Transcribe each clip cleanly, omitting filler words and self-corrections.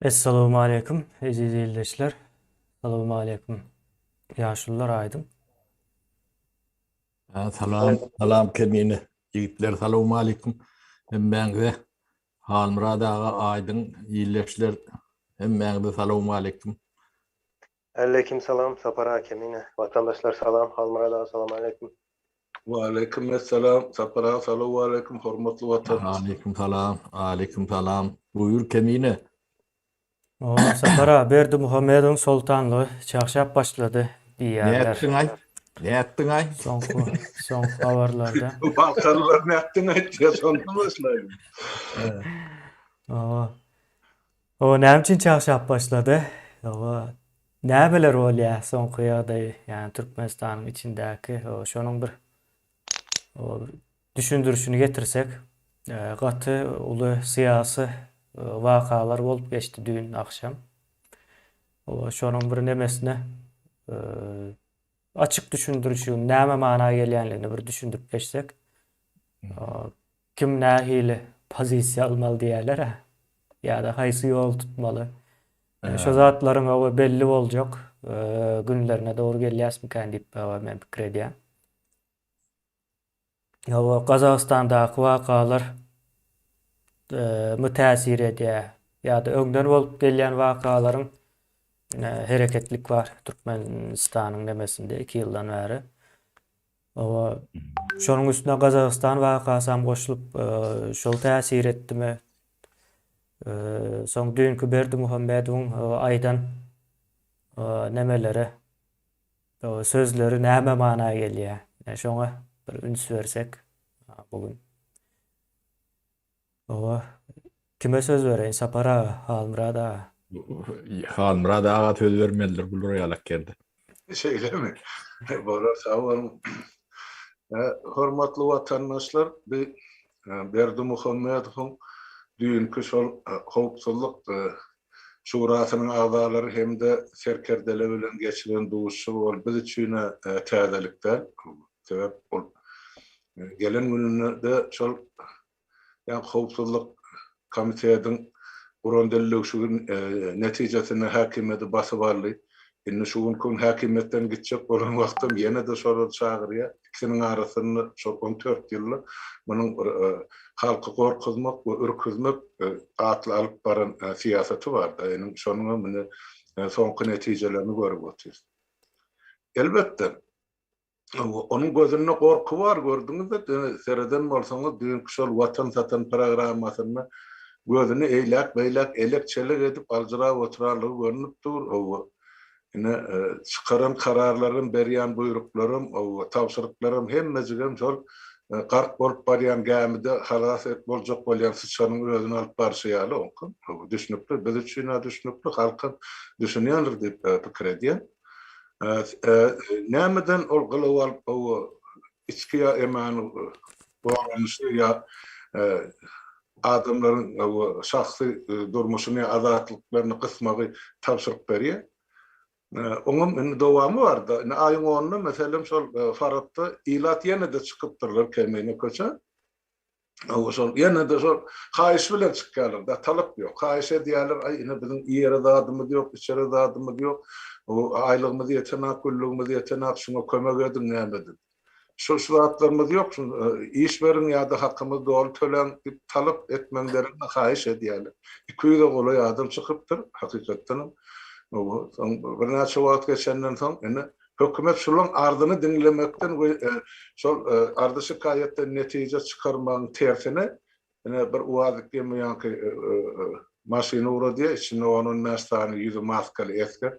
Essalawmaleýkum eziz ildeşler. Salawmaleýkum ýaşulular aýdyň. Salam, salam Kemine. Ýigitler salawmaleýkum hemmäňize. Halmyrat aga aýdyň ildeşler hemmäňize salawmaleýkum. Aleýkim salam Sapar aga Kemine. Watandaşlar salam Halmyrat aga salawmaleýkum. Waleýkim essalam Sapar aga salowaleýkim hormatly watandaşlar. Aleýkim salam Aleýkim salam buýur Kemine. O Sapar aga Berdimuhamedowyň soltanlygy çagşap başlady diýýärler. Nätdiňaý? Nätdiňaý? Soňky soňky habarlarda. Balkanlar nätdiňaý diýýär şondan başlaýyn. Owa. Owa näme üçin çagşap başlady? Owa nämeler bolýar soňky ýagdaý ýagny Türkmenistanyň içindäki owa şonuň bir owa düşündirişini getirsek gaty uly syýasy wakalar bolup geçdi düýn agşam. Owa şonuň bir nemesine açyk düşündirişiň näme mana gelýänligini bir düşündirip geçsek. Kim nähili pozisiýa almaly diýýärler-ä. Ýa-da haýsy ýol tutmaly. Şo zatlaryň hawa belli boljak günlerine dogry gelýäsmikän diýip hawa men pikir edýän. Hawa Gazagystandaky wakalar my täsir edýär ýa-da öňden bolup gelýän wakalaryň hereketlik bar Türkmenistanyň nemesinde 2 ýyldan bäri. Hawa, şonuň üstüne Gazagystan wakasam goşulyp, şol täsir etdimi? Soň düýnki Berdimuhamedowyň aýdan nemeleri, sözleri näme mana gelýär? Şoňa bir üns bersek bu gün. Hawa, kime söz bereýin, Sapar aga, Halmyrat aga? Halmyrat aga söz bermelidir bular ýalak ýerde. Şeýlemi? Bolar, sag boluň. Hormatly watandaşlar, bi Berdimuhamedowyň düýnki şol howpsuzlyk şurasynyň agzalary hem-de serkerdeler bilen geçiren duşuşygy ol biz üçin-ä täzelik däl. Sebäp ol gelen gününde-de şol ýaňky howpsuzlyk komitetiň guran dillewşügi netijesinde häkimiýeti basyp aldy. Indi şu günki gün häkimiýetden gitjek bolan wagtam ýene-de şolary çagyrýar. Ikisiniň arasynda şol 14 ýylda munuň bir halky gorkuzmak we ürküzmek atly alyp baran syýasaty bar-da. Indi şonuňam indi soňky netijelerini görüp otyrys. Elbetde, Onuň gözünde gorky bar, gördüňiz-de, sereden bolsaňyz, düýnki şol Watan satan programmasynda gözüni eýläk-beýläk elek-çelek edip aljyrap oturanlygy görnüp dur. Hawa, ine, çykaran kararlaram, berýän buýruklaram, hawa, tabşyryklaram hemmejigem şol gark bolup barýan gämide halas boljak bolýan syçanyň özüni alyp barşy ýaly oňkam. Hawa, düşnükli, biz üçin-ä düşnükli, halkam düşünýändir diýip pikir edýän. Nämeden ol gylyw alyp içki ýa emany goranyşy ýa adamlaryň şahsy durmuşyny azatlyklaryny gysmagy tabşyryk berýär. Oňam indi dowamy bar-da. Indi aýyň onunda meselem şol Farapda ilat ýene-de çykypdyrlar kemine köçä. Hawa, şol ýene-de şol haýyş bilen çykýarlar-da, talap ýok. Haýyş edýärler, aý, ine biziň iýere zadymyz ýok, içere zadymyz ýok, aýlygymyz ýetenak, günlügimiz ýetenak, şuňa kömek ediň, näme ediň. Şu şu zatlarymyz ýok, şu iş beriň ýa-da hakymyzy doly töläň diýip talap etmegiň deregine haýyş edýärler. 200-e golaý adam çykypdyr, hakykatdanam. Soň birnäçe wagt geçenden soň ine Hökümet şulaň arzyny diňlemekden we şol arzy-şikaýatdan netije çykarmagyň tersine, ine bir UAZ-ik diýen ýaňky maşyny ugradýar, içinde on-on bäş sany ýüzi maskaly esger.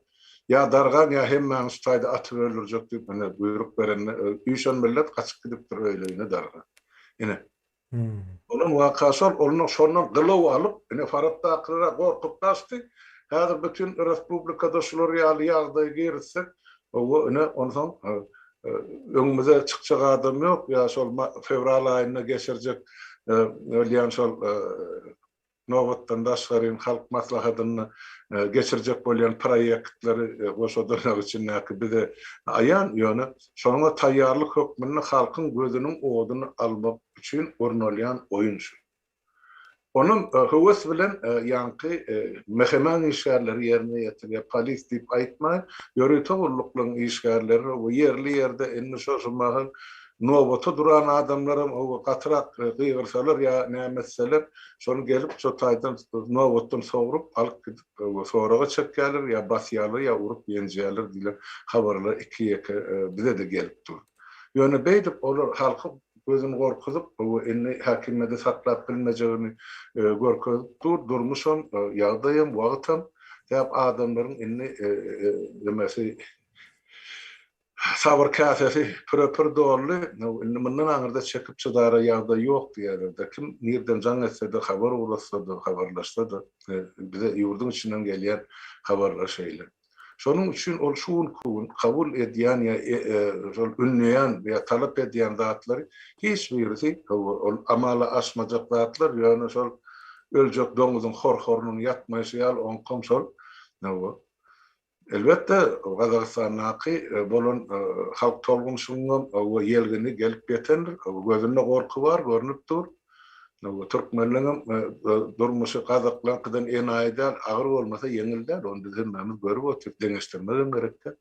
Ýa dargaň, ýa hemmäňi şu taýda atyp öldürjek diýip, ine buýruk berende, üýşen millet gaçyp gidipdir öýle-öýüne dargan. Ine. Bolan waka şol, onda şondan gylaw alyp, ine Farapdakylara gorkup gaçdy. Häzir bütin respublikada şular ýaly ýagdaý girizsek, hawa, ine, onsoň öňümize çykjak adam ýok, ýa şol fewral aýynda geçirjek bolýan şol Nobatdan daşgary Halk Maslahatynda geçirjek bolýan proýektleri goşa dyrnak içindäki bize aýan, ýöne şoňa taýýarlyk hökmünde halkyň gözüniň oduny almak üçin gurnalýan oýun şu. Onam höwes bilen ýaňky MHM-iň işgärleri ýerine ýetirýär, polis diýip aýtmaýyn, ýörite gulluklaryň işgärleri we ýerli-ýerde indi şo şu mahal nobata duran adamlaram hawa gatyrak gygyrsalar ýa näme etseler, şony gelip şo taýdan nobatdan sogrup alyp gidip soraga çekýärler ýa basýarlar ýa urup ýenjýärler diýlen habarlar iki-ýeke bize-de gelip dur. Ýöne beýdip olar halky gözüni gorkuzyp, we indi häkimiýeti saklap bilmejegini görkezip dur, durmuşam, ýagdaýam, wagtam, sebäp adamlaryň indi nemesi sabyr käsesi püre-pür doldy, indi mundan aňyrda çekip çydara ýagdaý ýok diýýärler-de, kim nirden jaň etse-de, habar ugratsa-da, habarlaşsa-da, bize ýurduň içinden gelýän habarlar şeýle. Şonuň üçin ol şu günki gün kabul edýän ýa şol ündeýän ýa talap edýän zatlary hiç birisi ol amala aşmajak zatlar, ýöne şol öljek doňuzyň hor-horunyň ýatmaýşy ýaly oňkam şol Elbetde Gazagystandaky bolan halk tolgunyşygyňam ýelgini gelip ýetendir, gözünde gorky bar, görnüp dur. Türkmenleňem durmuşy gazaklaňkydan enaýy däl, agyr bolmasa ýeňil däl, ony biz hemmämiz görüp otyrys, deňeşdirmegem gerek däl.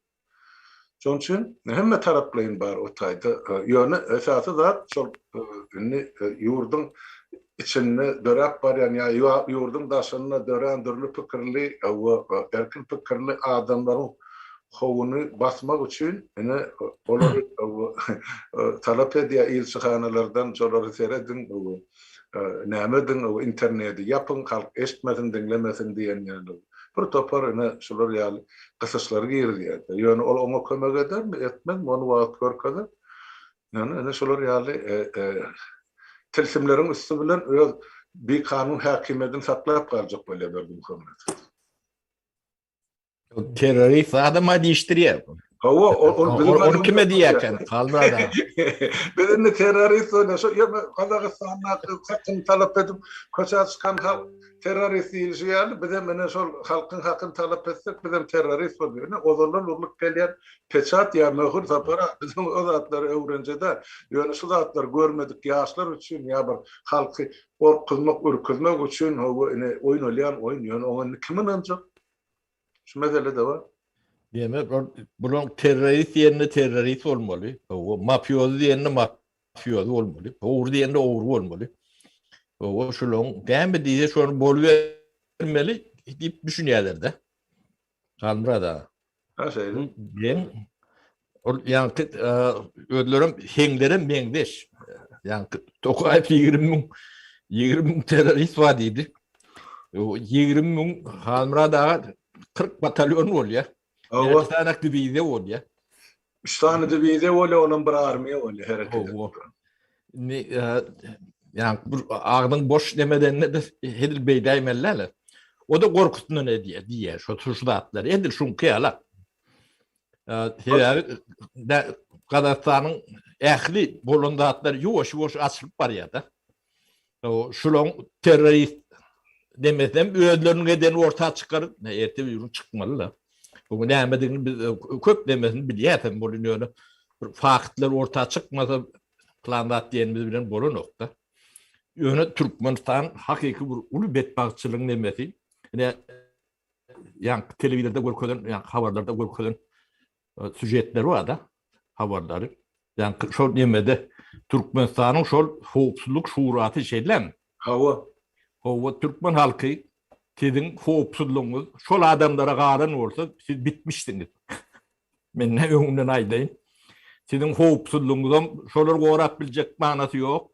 Şonuň üçin hemme taraplaýyn bar o taýda. Ýöne esasy zat şol indi ýurduň içinde döräp barýan ýa ýurduň daşynda dörän dürli pikirli we erkin pikirli adamlaryň howuny basmak üçin ine olary talap edýär ilçihanalardan şolary serediň näme ediň interneti ýapyň halk eşitmesin diňlemesin diýen ýaly bir topar ine şular ýaly gysyşlary girizýär. Ýöne ol oňa kömek edermi etmezmi ony wagt görkezer. Ýöne ine şular ýaly tilsimleriň üsti bilen öz bikanun häkimiýetini saklap galjak bolýar Berdimuhamedow. Terrorist adama diýişdirýär. Hawa, ol biziň Ony kime diýýärken? Halmyrat aga. Biz indi terrorist bolýar. Şo ýöne Gazagystandaky hakyny talap edip köçä çykan halk terrorist diýilişi ýaly, bizem ine şol halkyň hakyny talap etsek, bizem terrorist bolýar. Ine ozaldan urlup gelýän peçat ýa möhür Sapar aga, biziň o zatlary öwrenje-dä. Ýöne şu zatlary görmedik ýaşlar üçin ýa bir halky gorkuzmak, ürküzmek üçin hawa ine oýnalýan oýun. Ýöne oňa indi kim ynanjak? Şu mesele-de bar. Diýmek, ol bulaň terrorist diýende terrorist bolmaly, hawa, mafiozi diýende mafiozi bolmaly, ogry diýende ogry bolmaly. Hawa, şulaň näme diýse şony bolubermeli diýip düşünýärler-de. Halmyrat aga. Ha şeýle. Geň. Ol ýaňky özlerem heňlerem meňzeş. Ýaňky Tokaýew 20 müň 20 müň terrorist bar diýdi. 20 müň Halmyrat aga 40 batalyon bolýar. Hawa. Näçe sany diwiziýa bolýar? Üç sany diwiziýa bolýar, olam bir armiýa bolýar hereket edip. Indi ýa bir agzyň boş demedende de edil beýdäýmeli däl. O-da gorkusyndan edýär, diýýär şo şu zatlary. Edil şuňky ýaly. Sebäbi Gazagystanyň ähli bolan zatlary ýuwaş-ýuwaş açylyp barýar-da. Şulaň terrorist demesem özleriniň edeni orta çykar, erte bir gün çykmaly-da. Bu nämedigini biz köp demesini bilýäs hem bolun ýöne bir faktlar orta çykmasa plan zat diýenimiz bilen bolanok-da. Ýöne Türkmenistan hakyky bir uly betbagtçylygyň nemesi. Ine ýaňky telewizorda görkezen, ýaňky habarlarda görkezen sýužetleri bar-da, habarlary. Ýaňky şol nemede Türkmenistanyň şol howpsuzlyk şurasy şeýlemi? Hawa. Hawa, türkmen halky siziň howpsuzlygyňyz şol adamlara galan bolsa, siz bitmişsiňiz. Men ne öňünden aýdaýyn. Siziň howpsuzlygyňyzam şolar gorap biljek manasy ýok.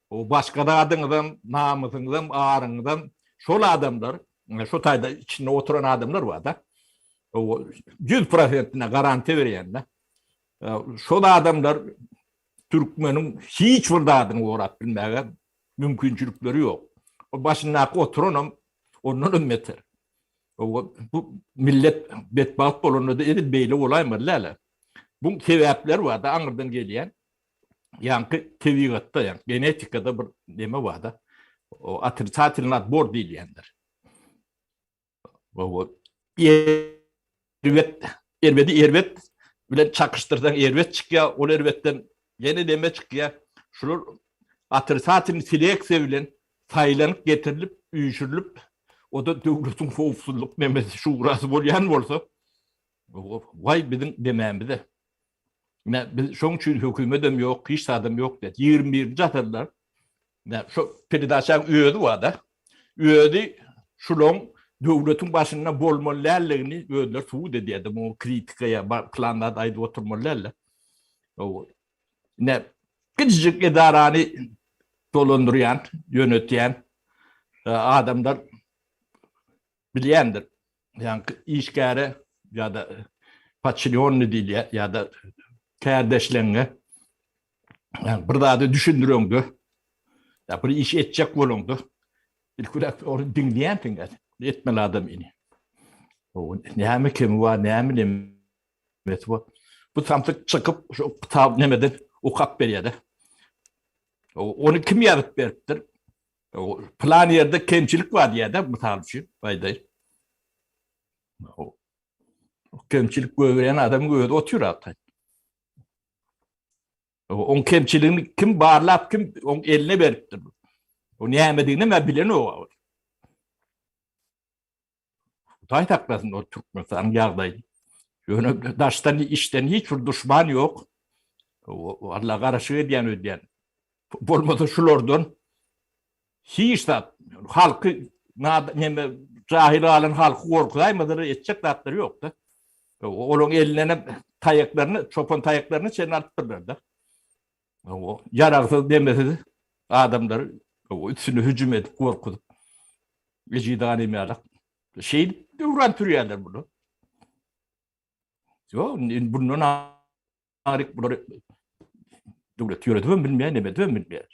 O başga zadyňyzam, namysyňyzam, aryňyzam şol adamlar, şo taýda içinde oturan adamlar bar-da. O 100 prosentine garantiýa berýän-de. Şol adamlar türkmeniň hiç bir zadyny gorap bilmäge mümkinçilikleri ýok. O başyndaky oturanam ondan hem beter. Bu millet betbagt bolanda-da edil beýle bolaýmaly däl-ä. Buň sebäpleri bar-da aňyrdan gelýän. Ýaňky tebigatda, ýaňky genetikada bir neme bar-da. O otrisatel nadbor diýilýändir. Erbet, erbedi erbet bilen çakyşdyrsaň erbet çykýar, ol erbetden ýene neme çykýar. Şular otrisatel seleksiýa bilen. saýlanyp getirilip, üýşürilip, o-da döwletiň howpsuzlyk nemesi, şurasy bolýan bolsa, waý biziň demämize. Ine, biz şoň üçin hökümetem ýok, hiç zadam ýok diýýär. Ýigrimi birinji asyrda ine şo peredaçaň özi bar-da. Özi şulaň döwletiň başynda bolmaly däldigini özleri subut edýär-de. Muňa kritika ýa plan zat aýdyp oturmaly däl-de. Ine, kiçijik edarany dolandyrýan, ýönetýän adamlar bilýändir. Ýaňky işgäre ýa-da podçinýonnyý diýilýär ýa-da kärdeşleňňe bir zady düşündireňde, ýa bir iş etjek bolaňda ilkiräk ony diňleýänsiň, etmeli adam ini. Näme kemi bar, näme nemesi bar. Bu samsyk çykyp şu kitap nemeden okap berýär-de. Ony kim ýazyp beripdir? Plan ýerde kemçilik bar diýýär-de, mysal üçin, aýdaýyn. Kemçilik goýberýän adamyň özi otyr arkaýyn. Oň kemçiligini kim barlap, kim oň eline beripdir. O nämedigini men bilenok. Hudaý saklasyn o Türkmenistanyň ýagdaýyny. Ýöne daşdan içden hiç bir duşman ýok. Alla garaşyk edýän öýdýän. Bolmasa şulardan hiç zat halky neme jahil galan halky gorkuzaýmasalar etjek zatlary ýok-da. Olaryň elinden hem taýaklaryny, çopan taýaklaryny çenli alypdyrlar-da. Ýaragsyz, demesiz adamlary üstüne hüjüm edip, gorkuzyp, ejiz ganym ýalak. Şeýdip döwran sürýärler bular. Ýok, indi bundan aryk bulary döwlet ýöredibem bilmeýär, neme edibem bilmeýär.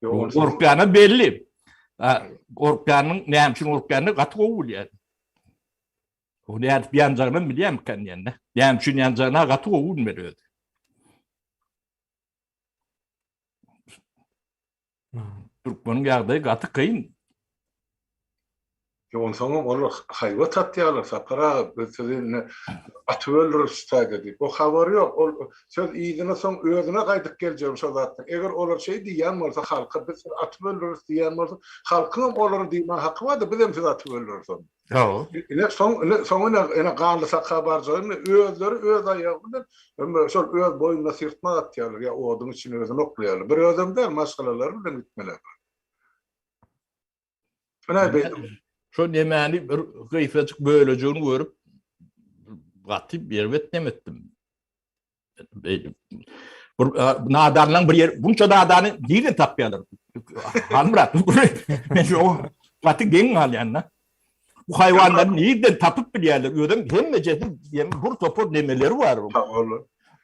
Gorkýany belli. Gorkýanyň näme üçin gorkýanyny gaty gowy bilýär. O nädip ýanjagynam bilýärmikä diýende. Näme üçin ýanjagyna gaty gowy bilmeli özi. Türkmeniň ýagdaýy gaty kyn. Onsoňam olar haýbat atýarlar Sapar aga biz sizi indi atyp öldüreris şu taýda diýip. O habary ýok. Ol söz yzyna soň özüne gaýdyp geljegem şo zatdan. Eger olar şeý diýýän bolsa halka biz sizi atyp öldüreris diýýän bolsa halkyňam olary diýmäge haky bardyr bizem sizi atyp öldüreris onda. Ine soň ine soň ine ine ganly saka barjagyny özleri öz aýagy bilen hem şol öz boýnuna syrtmak atýarlar ýa oduň içine özüni oklaýarlar. Bir özem däl maşgalalary bilen gitmeler. Ine beýle. Şo nemäni bir gysgajyk bölejigini görüp gaty erbet nem etdim. Bir nadanlaň bir ýer, bunça nadany nirden tapýarlar? Halmyrat, men şo gaty geň galýan-da. Bu haýwanlary nirden tapyp bilýärler? Özem hemmejesi ýem bir topar nemeleri bar.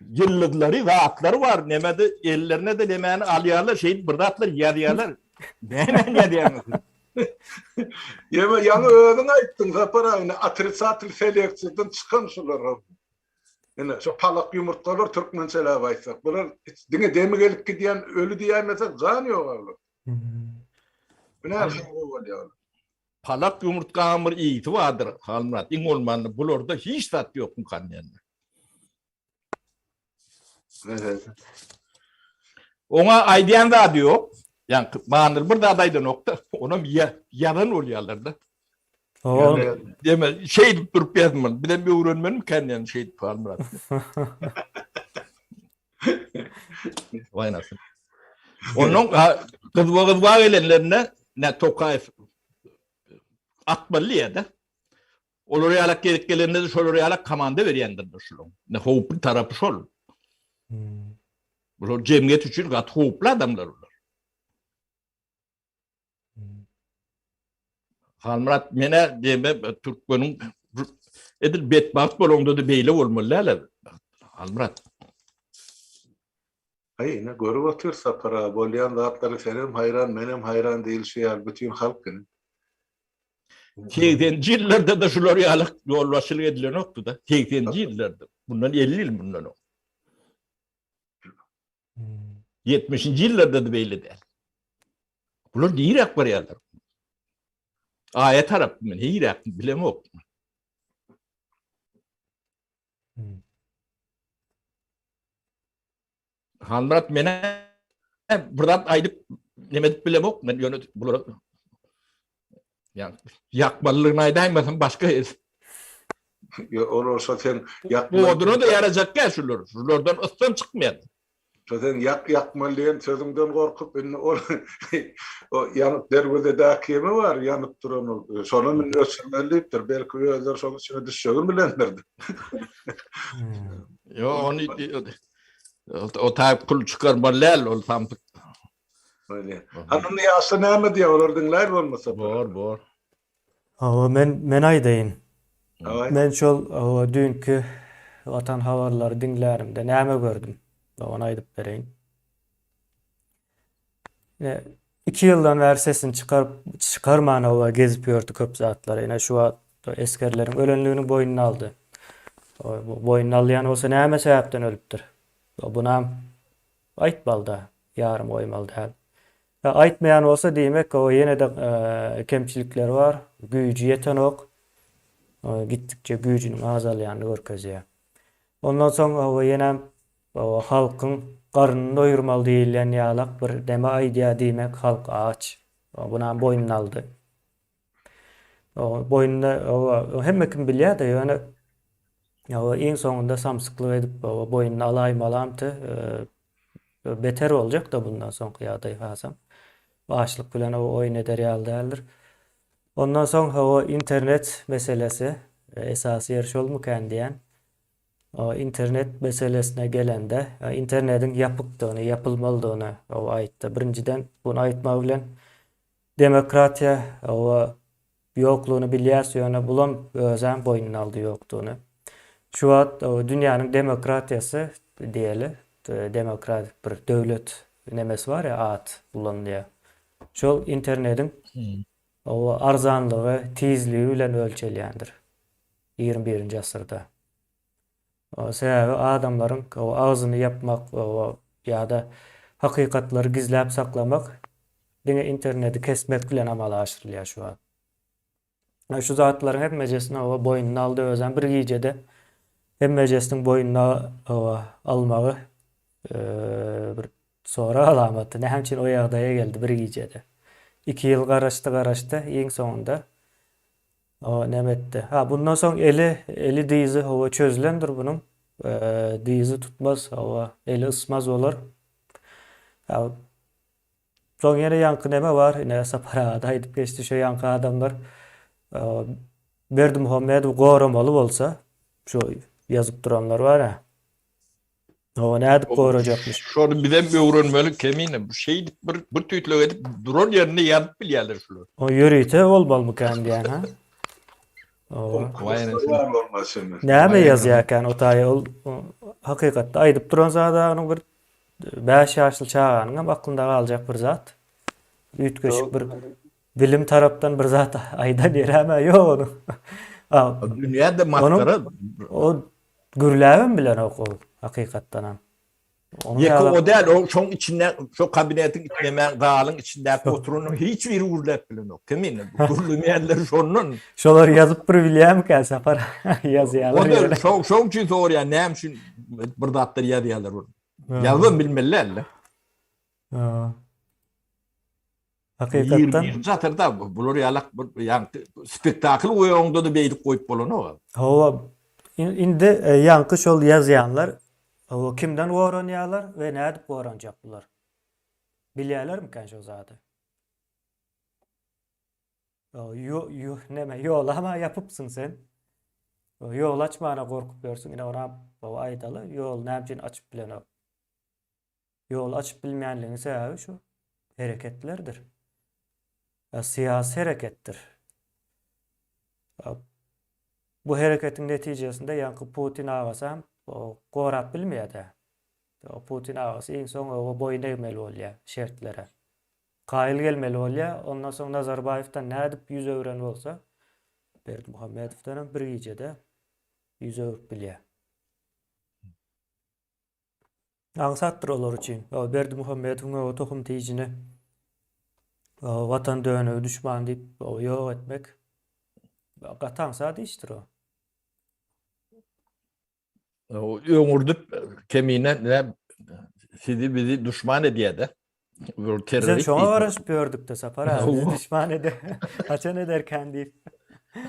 Ýyldyzlary, zatlary bar. Nemede ellerine-de nemäni alýarlar, şeýdip bir zatlar ýazýarlar. Nämäni ýazýaňyz? Ýeme ýaňy özüň aýtdyň Sapar aga, ine otrisatel seleksiýadan çykan şular. Ine, şo palak ýumurtgalar türkmençeläp aýtsak, bular diňe demi gelip gidýän öli diýäýmesek jan ýok olar. Bu nähili bolýar olar? Palak ýumurtgaň bir ysy bardyr, Halmyrat, iň bolmanda bularda hiç zat ýokmukan diýende. Oňa aýdýan zady ýok. Ýaňky manyly bir zat aýdanok-da, onam ýazan bolýarlar-da. Deme, şeýdip durup ýazmaly. Bizem öwrenmelimikä diýen şeýdip Halmyrat. Waý nasıl. Ondan gyzba gyzba gelenlerinde ne Tokaýew atmaly diýýär-de. Olar ýalak gezek gelende-de şolar ýalak komanda berýändirler şulaň. Ne howply tarapy şol. Hmm. Bular jemgyýet üçin gaty howply adamlar bular. Hmm. Halmyrat menä diýme türkmeniň edil betbagt bolanda-da beýle bolmaly däl. Halmyrat. Aý ine görüp otyr Sapar aga bolýan zatlary senem haýran menem haýran diýilşi ýaly bütin halk ine. Segseninji ýyllarda-da şular ýaly ýolbaşçylyk edilenokdy-da. Segseninji ýyllarda. Bundan 50 ýyl mundan öň. Ýetmişinji ýyllarda-da beýle däl. Bular niräk barýarlar? Aýa tarap men niräk bilemok. Halmyrat mene bir zat aýdyp. neme edip bilemok men ýöne bulara ýa ýakmalylygyny aýdaýmasam başga Ýa olar şo sen ýakmaly Oduna-da ýarajak däl şular. Şulardan ysam çykmaýar. Şo sen ýak ýakmaly diýen sözüňden gorkup indi ol o ýanyp derwezedäki ýeme bar ýanyp duran ol şonam indi öçürmeli diýipdir. Belki özleri şoň içine düşjegini bilendir. Ýok ony o taýyp pul çykarmaly däl ol samsyk. Öyle. Hany indi ýaşlar näme diýýär olary diňläýeli bolmasa. Bor bor. Hawa men men aýdaýyn. Aý. Men şol hawa düýnki Watan habarlary diňlänimde näme gördüm? Ony aýdyp bereýin. Ine, iki ýyldan bäri sesini çykaryp çykarman hawa gezip ýördi köp zatlary. Ine şu wagt esgerleriň ölenligini boýnuna aldy. Boýnuna alýan bolsa näme sebäpden ölüpdir? Bunam aýtmalyda, ýarym goýmaly däl. Aýtmaýan bolsa diýmek o ýene-de kemçilikleri bar, güýji ýetenok. Gitdikçe güýjüniň azalýanyny görkezýär. Ondan soň o ýenem halkyň garnyny doýurmaly diýilýän ýalak bir neme aýdýar diýmek halk aç. Bunam boýnuna aldy. Boýnuna hemme kim bilýär-de ýöne iň soňunda samsyklyk edip boýnuna alaýmalamty Beter boljak-da bundan soňky ýagdaý hasam. Açlyk bilen o oýun eder ýaly däldir. Ondan soň hawa internet meselesi esasy ýeri şolmukän diýýän. O internet meselesine gelende internediň ýapykdygyny, ýapylmalydygyny o aýtdy. Birinjiden buny aýtmagy bilen Demokratiýa hawa ýoklugyny bilýäs ýöne bulam özem boýnuna aldy ýokdugyny. Şu wagt dünýäniň demokratiýasy diýeli demokratik bir döwlet nemesi bar ýa at ulanylýar. Şol internediň hawa arzanlygy tizligi bilen ölçelýändir 21-nji asyrda. Sebäbi adamlaryň agzyny ýapmak ýa-da hakykatlary gizläp saklamak diňe interneti kesmek bilen amala aşyrylýar şu wagt. Şu zatlaryň hemmejesini hawa boýnuna aldy özem bir gijede hemmejesiniň boýnuna hawa almagy bir sorag alamaty. Näme üçin o ýagdaýa geldi bir gijede? Iki ýyl garaşdy garaşdy iň soňunda O näme etdi? Ha, bundan soň eli, eli dyzy hawa çözülendir bunuň. Dyzy tutmaz, hawa, eli ysmaz bolar. Ha, soň ýene ýaňky neme bar? Ine Sapar aga-da aýdyp geçdi, şo ýaňky adamlar Berdimuhamedowy goramaly bolsa, şu ýazyp duranlar bar-a. Hawa, nädip gorajakmyş? Şony bizem öwrenmeli Kemine. Şeýdip bir bir tüýtlek edip duran ýerinde ýazyp bilýärler şular. O ýörite bolmalymykan diýýän ha. Näme ýazýarkan o taýy ol hakykatda aýdyp duran zady onuň bir 5 ýaşly çaganyň hem aklynda galjak bir zat. Üýtgeşik bir bilim tarapdan bir zat aýdan ýeri hem ýok onuň. Dünýäde masgara. O Gürläbem bilenok ol hakykatdanam. Ýeke o däl, o şoň içinde, şo kabinetiň içinde, zalyň içindäki oturanyň hiç biri gürläp bilenok. Kim indi? Gürlemeýänler şondan. Şolar ýazyp bir bilýärmikä Sapar? Ýazýarlar. O da şoň şoň üçin soraýan, näme üçin bir zatlar ýazýarlar ol. Ýazybam bilmeli däl-de. Hakykatdan. 21-nji asyrda bular ýalak bir ýaňky spektakl goýaňda-da beýdip goýup bolanok. Hawa, indi ýaňky şol ýazýanlar hawa kimden goranýarlar we nädip goranjak bular? Bilýärlermikän şo zady? Ýo, ýo, neme, ýolam-a ýapypsyň sen. Ýol açmana gorkup ýörsüň, ine onam aýdaly, ýol näme üçin açyp bilenok? Ýol açyp bilmeýänligiň sebäbi şu hereketlerdir. Syýasy hereketdir. Bu hereketiň netijesinde ýaňky Putin agasy hem gorap bilmeýär-de. Putin agasy iň soň oba boýun egmeli bolýar şertlere. Kaýyl gelmeli bolýar. Ondan soň Nazarbaýewden nädip ýüz öwren bolsa, Berdimuhamedowdan hem bir gijede ýüz öwrüp bilýär. Aňsatdyr olar üçin. Berdimuhamedowyň o tohum tijini Watan dönügi duşman diýip ýok etmek gaty aňsat işdir o. Öňürdip Kemine sizi bizi duşman edýär-de. Bu Bizem terrorist şoňa diýip. garaşyp ýördük-de Sapar aga, bizi Hawa. düşman eder, haçan ederkän diýip.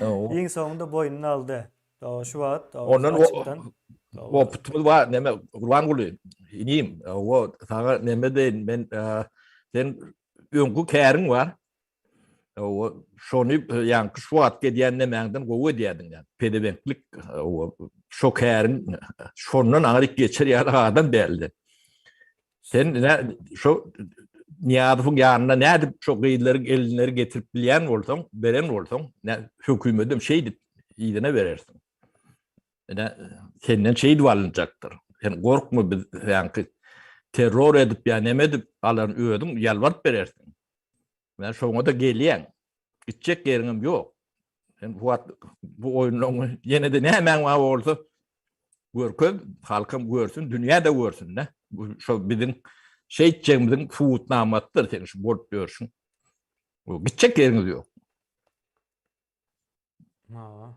Hawa. Iň soňunda boýnuna aldy. Hawa, şu wagt hawa, Ondan o açykdan hawa. oputymyz bar, neme Gurbanguly, inim, hawa, saňa neme deýin, men sen öňki käriň bar. Hawa, şony ýaňky şu wagt edýän nemäňden gowy edýärdiň ýa. Pedebenklik, hawa, şo käriň şondan aňryk geçer ýaly adam däldi. Sen nä şo Nyýazowyň ýanyna nädip şo gyzlaryň elinleri getirip bilýän bolsaň, beren bolsaň, nä hökümetem şeýdip yzyna berersiň. Ine, senden şeýdip alynjakdyr. Sen gorkma biz ýaňky terror edip ýa neme edip alan özüň ýalbaryp berersiň. Men şoňa-da gelýän. Gitjek ýeriňem ýok. Sen bu wagt bu oýunlaryň ýene-de nämäň bar bolsa görkez, halkam görsün, dünýä-de görsün-de. Bu şo biziň şeýtjegimiziň subutnamasydyr seň şu bolup ýörşüň. Gitjek ýeriňiz ýok. Hawa.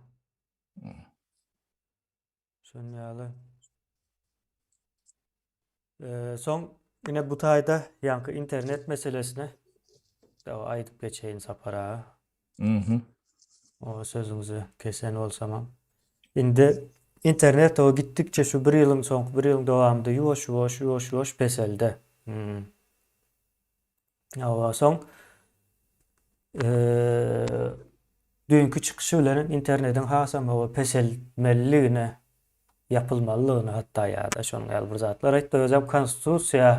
Şonuň ýaly. Soň ine bu taýda ýaňky internet meselesini aýdyp geçeýin Sapar aga. Mhm. O sözüňizi kesen bolsamam. Indi internet o gitdikçe şu bir ýylyň soňky bir ýylyň dowamynda ýuwaş-ýuwaş ýuwaş-ýuwaş peseldi. Hmm. Hawa, soň düýnki çykyşy bilen internetiň hasam hawa peseltmeliligine, ýapylmalydygyny hatda ýa-da şonuň ýaly bir zatlar aýtdy. Özem konstitusiýa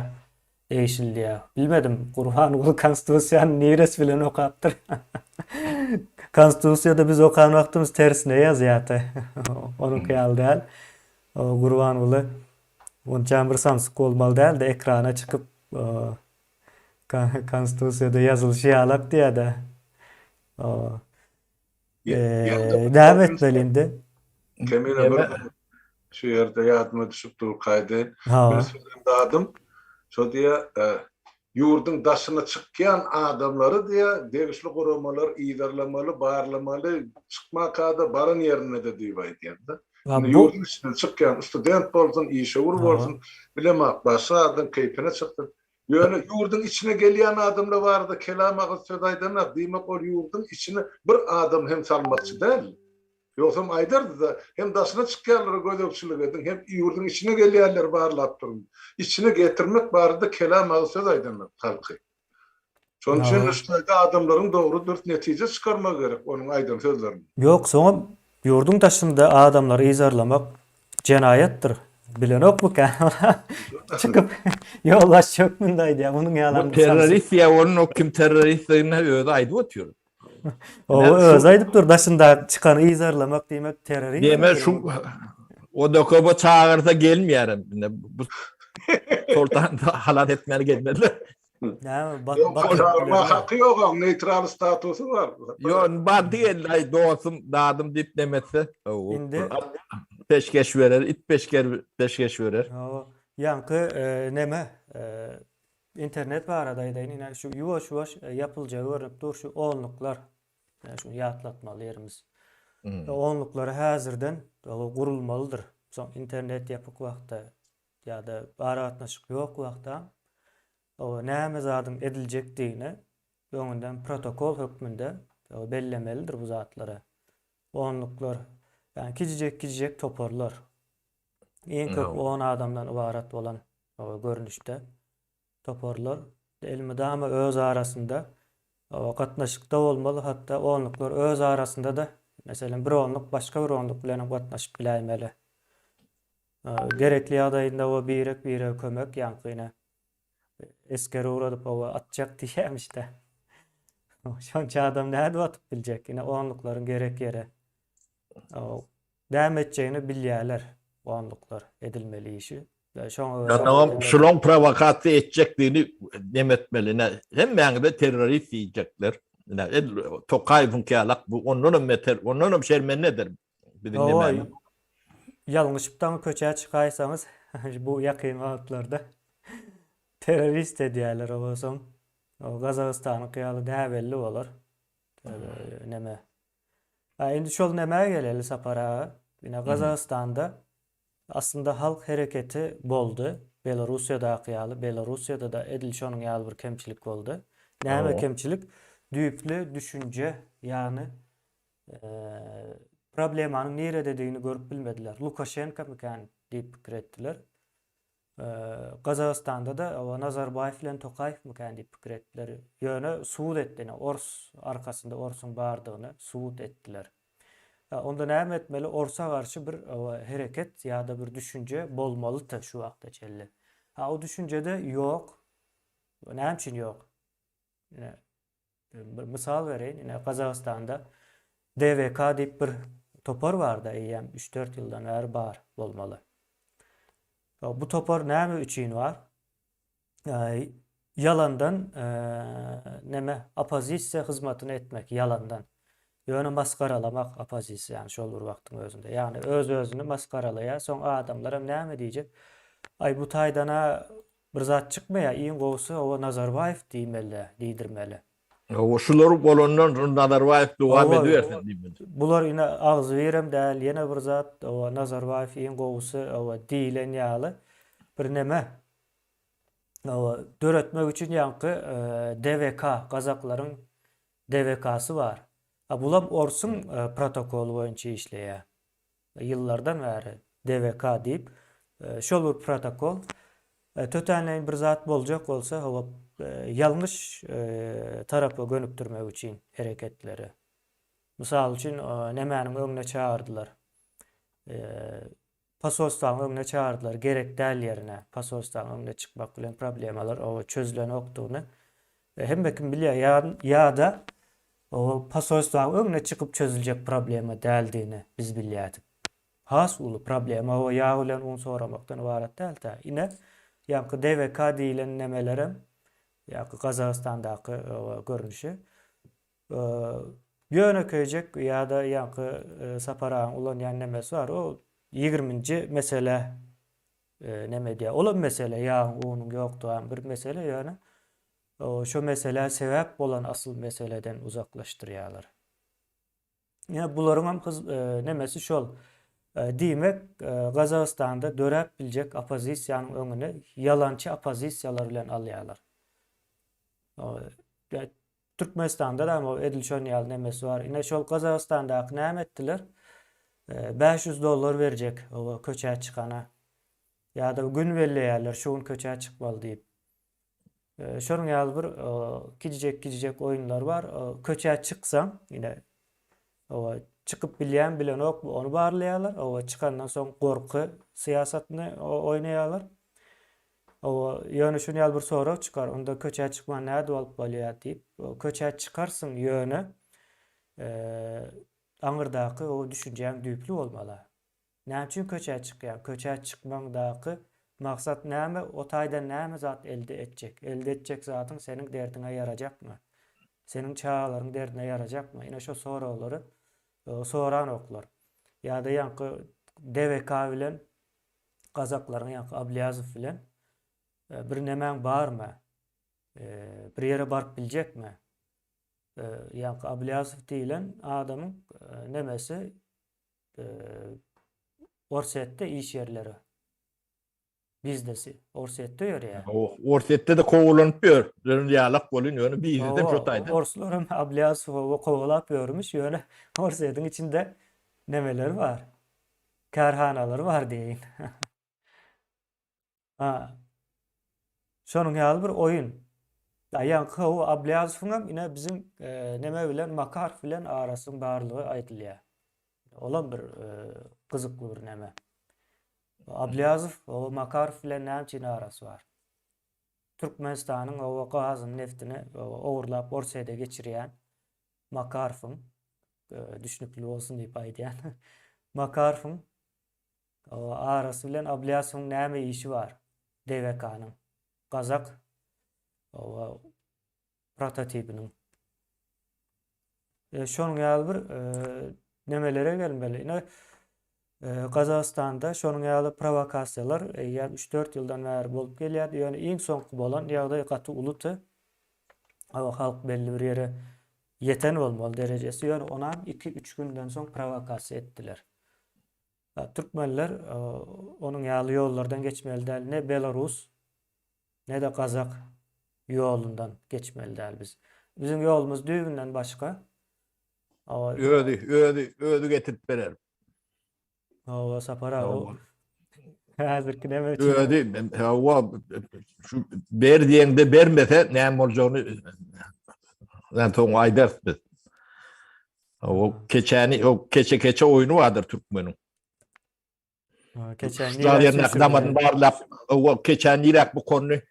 degişli diýýär. Bilmedim, Gurbanguly konstitusiýany niresi bilen okapdyr. Konstitusiýada biz okan wagtymyz tersine ýazýardy. Onuňky ýaly däl. Gurbanguly onçam bir samsyk bolmaly däldi, ekrana çykyp Konstitusiýada ýazylyşy ýalak diýýär-de. Näme etmeli indi? Kemine bir şu ýerde ýadyma düşüp dur kaýdy. Bir sözüm dadym. Şo diýýär, ýurduň daşyna çykýan adamlary diýýär, degişli guramalar yzarlamaly, barlamaly, çykmaka-da baran ýerinde-de diýip aýdýar-da. Indi ýurduň içinden çykýan student bolsun, işewür bolsun, bilemok, başga adam keýpine çyksyn. Ýöne ýurduň içine gelýän adamlar barada kelam agyz söz aýdanok, diýmek ol ýurduň içine bir adam hem salmakçy däl. Ýogsam aýdardy-da, hem daşyna çykýanlara gözegçilik ediň, hem ýurduň içine gelýänleri barlap duruň. Içine getirmek barada kelam agyz söz aýdanok halky. Şonuň üçin şu taýda adamlaryň dogry dürs netije çykarmagy gerek onuň aýdan sözlerinden. Ýok, soňam ýurduň daşynda adamlary yzarlamak jenaýatdyr. Bilenokmyka? Çykyp ýolbaşçy hökmünde aýdýar. Munuň ýalam Bu terrorist diýýär, onuň o kim terroristdigini özi aýdyp otyr. Owa, özi aýdyp dur, daşynda çykany yzarlamak diýmek terrorizm. Diýmek şu ODKB çagyrsa gelmeýär. Bu Soltan halas etmäne gelmediler. Näme bat Ýok, bat çagyrma haky ýok, oň neýtral statusy bar. Ýok, bardy geldi, aý dostum, dadym diýip neme etse. Indi peşgeş berer, it peşger peşgeş berer. Hawa, ýaňky neme internet barada aýdaýyn, ine şu ýuwaş-ýuwaş ýapyljagy görnüp dur şu onluklar. Ine şuny ýatlatmaly ýerimiz. Onluklary häzirden gurulmalydyr. Soň internet ýapyk wagtda ýa-da aragatnaşyk ýok wagtam näme zadyň ediljekdigini öňünden protokol hökmünde bellemelidir bu zatlary. Onluklar, ýagny kiçijek-kiçijek toparlar. Iň köp on adamdan ybarat bolan görnüşde toparlar elmydama öz arasynda gatnaşykda bolmaly, hatda onluklar öz arasynda-da, meselem, bir onluk başga bir onluk bilen hem gatnaşyp biläýmeli. Gerekli ýagdaýynda we birek-birege kömek ýaňky ine esger ugradyp oba atjak diýýämişdä. Şonça adam nädip atyp biljek? Ine onluklaryň gerek ýeri. Näme etjegini bilýärler onluklar edilmeli işi. Şoňa görä Ýa şulaň prowokasiýa etjekdigini neme etmeli ine hemmäňize terrorist diýjekler. Ine edil Tokaýewiňki ýalak bu ondanam beter ondanam şermendedir biziň nemämiz. Ýalňyşyp daňy köçä çykaýsaňyz bu ýakyn wagtlarda terrorist edýärler o soň Gazagystanyňky ýaly näbelli bolar. Neme. A indi şol nämä geleli Sapar aga. Ine Gazagystanda aslynda halk hereketi boldy. Belarussiýadaky ýaly, Belarussiýada-da edil şonuň ýaly bir kemçilik boldy. Näme kemçilik? Düýpli düşünje, ýagny problemanyň nirededigini görüp bilmediler. Lukaşenkomikän diýip pikir etdiler. Gazagystanda-da Nazarbaýew bilen Tokaýewmikän diýip pikir etdiler. Ýöne subut etdi, ine, ors arkasynda orsuň bardygyny subut etdiler. Onda näme etmeli? Orsa garşy bir hereket ýa-da bir düşünje bolmalydy şu wagta çenli. Ha, o düşünje-de ýok. Näme üçin ýok? Ine, bir mysal bereýin. Ine, Gazagystanda DWK diýip bir topar bar-da, eýýäm üç-dört ýyldan bäri bar bolmaly. Bu topar näme üçin bar? Ýalandan neme oppozisiýa hyzmatyny etmek, ýalandan. Ýöne masgaralamak oppozisiýany şol bir wagtyň özünde. Ýagny öz-özüni masgaralaýar, soň adamlar hem näme diýjek? Aý bu taýdan-a bir zat çykmaýar, iň gowusy oba Nazarbaýew diýmeli, diýdirmeli. Hawa, şular bolandan soň Nazarbaýew dowam edibersin diýmeli. Bular ine agzybirem däl, ýene bir zat, oba Nazarbaýew iň gowusy, oba diýlen ýaly bir neme. Oba döretmek üçin ýaňky DWK, gazaklaryň DWK-sy bar. A bulam orsuň protokoly boýunça işleýär. Ýyllardan bäri DWK diýip, şol bir protokol. Tötänleýin bir zat boljak bolsa, hawa, ýalňyş tarapa gönükdirmek üçin hereketleri. Mysal üçin, nemäniň öňüne çagyrdylar. Posolstwanyň öňüne çagyrdylar, gerek däl ýerine. Posolstwanyň öňüne çykmak bilen problemalar oba çözülenokdygyny hemme kim bilýär. Ýa-da posolstwanyň öňüne çykyp çözüljek problema däldigini biz bilýärdik. Has uly problema o ýag bilen un soramakdan ybarat däl-dä. Ine, ýaňky DWK diýlen nemelerem, ýaňky Gazagystandaky görnüşi Ýönekeýjek ýa-da ýaňky Sapar agaň ulanýan nemesi bar, o ýigriminji mesele neme edýär. Olam mesele, ýagyň, unuň ýokdugam bir mesele, ýöne şo meselä sebäp bolan asyl meseleden uzaklaşdyrýarlar. Ýa bularyňam nemesi şol. Diýmek, Gazagystanda döräp biljek oppozisiýanyň öňüni ýalançy oppozisiýalar bilen alýarlar. Türkmenistanda-da o edil şon ýaly nemesi bar. Ine şol Gazagystandaky näme etdiler? 500 dollar berjek o köçä çykana. Ýa-da gün belleýärler, şu gün köçä çykmaly diýip. Şonuň ýaly bir kiçijek-kiçijek oýunlar bar. Köçä çyksaň, ine o çykyp bilýän bilenok ony barlaýarlar. O çykandan soň gorky syýasatyny oýnaýarlar. Hawa, ýöne şuny ýaly bir sorag çykar, onda köçä çykman nädip alyp bolýar diýip. Köçä çykarsyň, ýöne aňyrdaky o düşünjäň düýpli bolmaly. Näme üçin köçä çykýaň? Köçä çykmaňdaky maksat näme? O taýdan näme zat elde etjek? Elde etjek zatyň seniň derdiňe ýarajakmy? Seniň çagalaryň derdine ýarajakmy? Ine şo soraglary soranoklar. Ýa-da ýaňky DWK bilen gazaklaryň ýaňky Ablýazow bilen bir nemäň barmy? Bir ýere baryp biljekmi? Ýaňky Ablýazow diýlen adamyň nemesi Orsýetde iş ýerleri. Biznesi Orsýetde ýörýär. Orsýetde-de kowalanyp ýör. Ýöne ýalak bolýan, ýöne biznesem şo taýda. Orslar hem Ablýazowy kowalap ýörmüş, ýöne Orsýetiň içinde nemeleri bar. Kärhanalary bar diýeýin. Ha. Şonuň ýaly bir oýun. Ýaňky o Ablýazowyň hem ine biziň e, neme bilen Makarow bilen arasynyň barlygy aýdylýar. Olam bir e, gyzykly bir neme. Ablýazow o Makarow bilen näme üçin arasy bar? Türkmenistanyň o gazyny, neftini ogurlap Orsýete geçirýän Makarowyň düşnükli bolsun diýip aýdýan. Makarowyň arasy bilen Ablýasowyň näme işi bar? DWK-nyň. Gazak prototipiniň. E, şonuň ýaly bir e, nemelere gelmeli. Ine e, Gazagystanda şonuň ýaly prowokasiýalar eýýäm 3-4 ýyldan bäri bolup gelýär. Ýöne iň soňky bolan ýagdaý gaty uludy. Hawa halk belli bir ýere ýeten bolmaly derejesi. Ýöne onam 2-3 günden soň prowokasiýa etdiler. Türkmenler onuň ýaly ýollardan geçmeli däl. Ne belarus, ne-de gazak ýolundan geçmeli däl biz. Biziň ýolumyz düýbünden başga. Özi, özi, özi getirip berer. Hawa, Sapar aga. O häzirki näme üçin? Özi, hawa, şu ber diýende bermese näme boljagyny ben soň aýdarys biz. O keçäni, o keçe-keçe oýny bardyr türkmeniň. Keçäni niräk damaryny barlap, o keçäni niräk bukanyny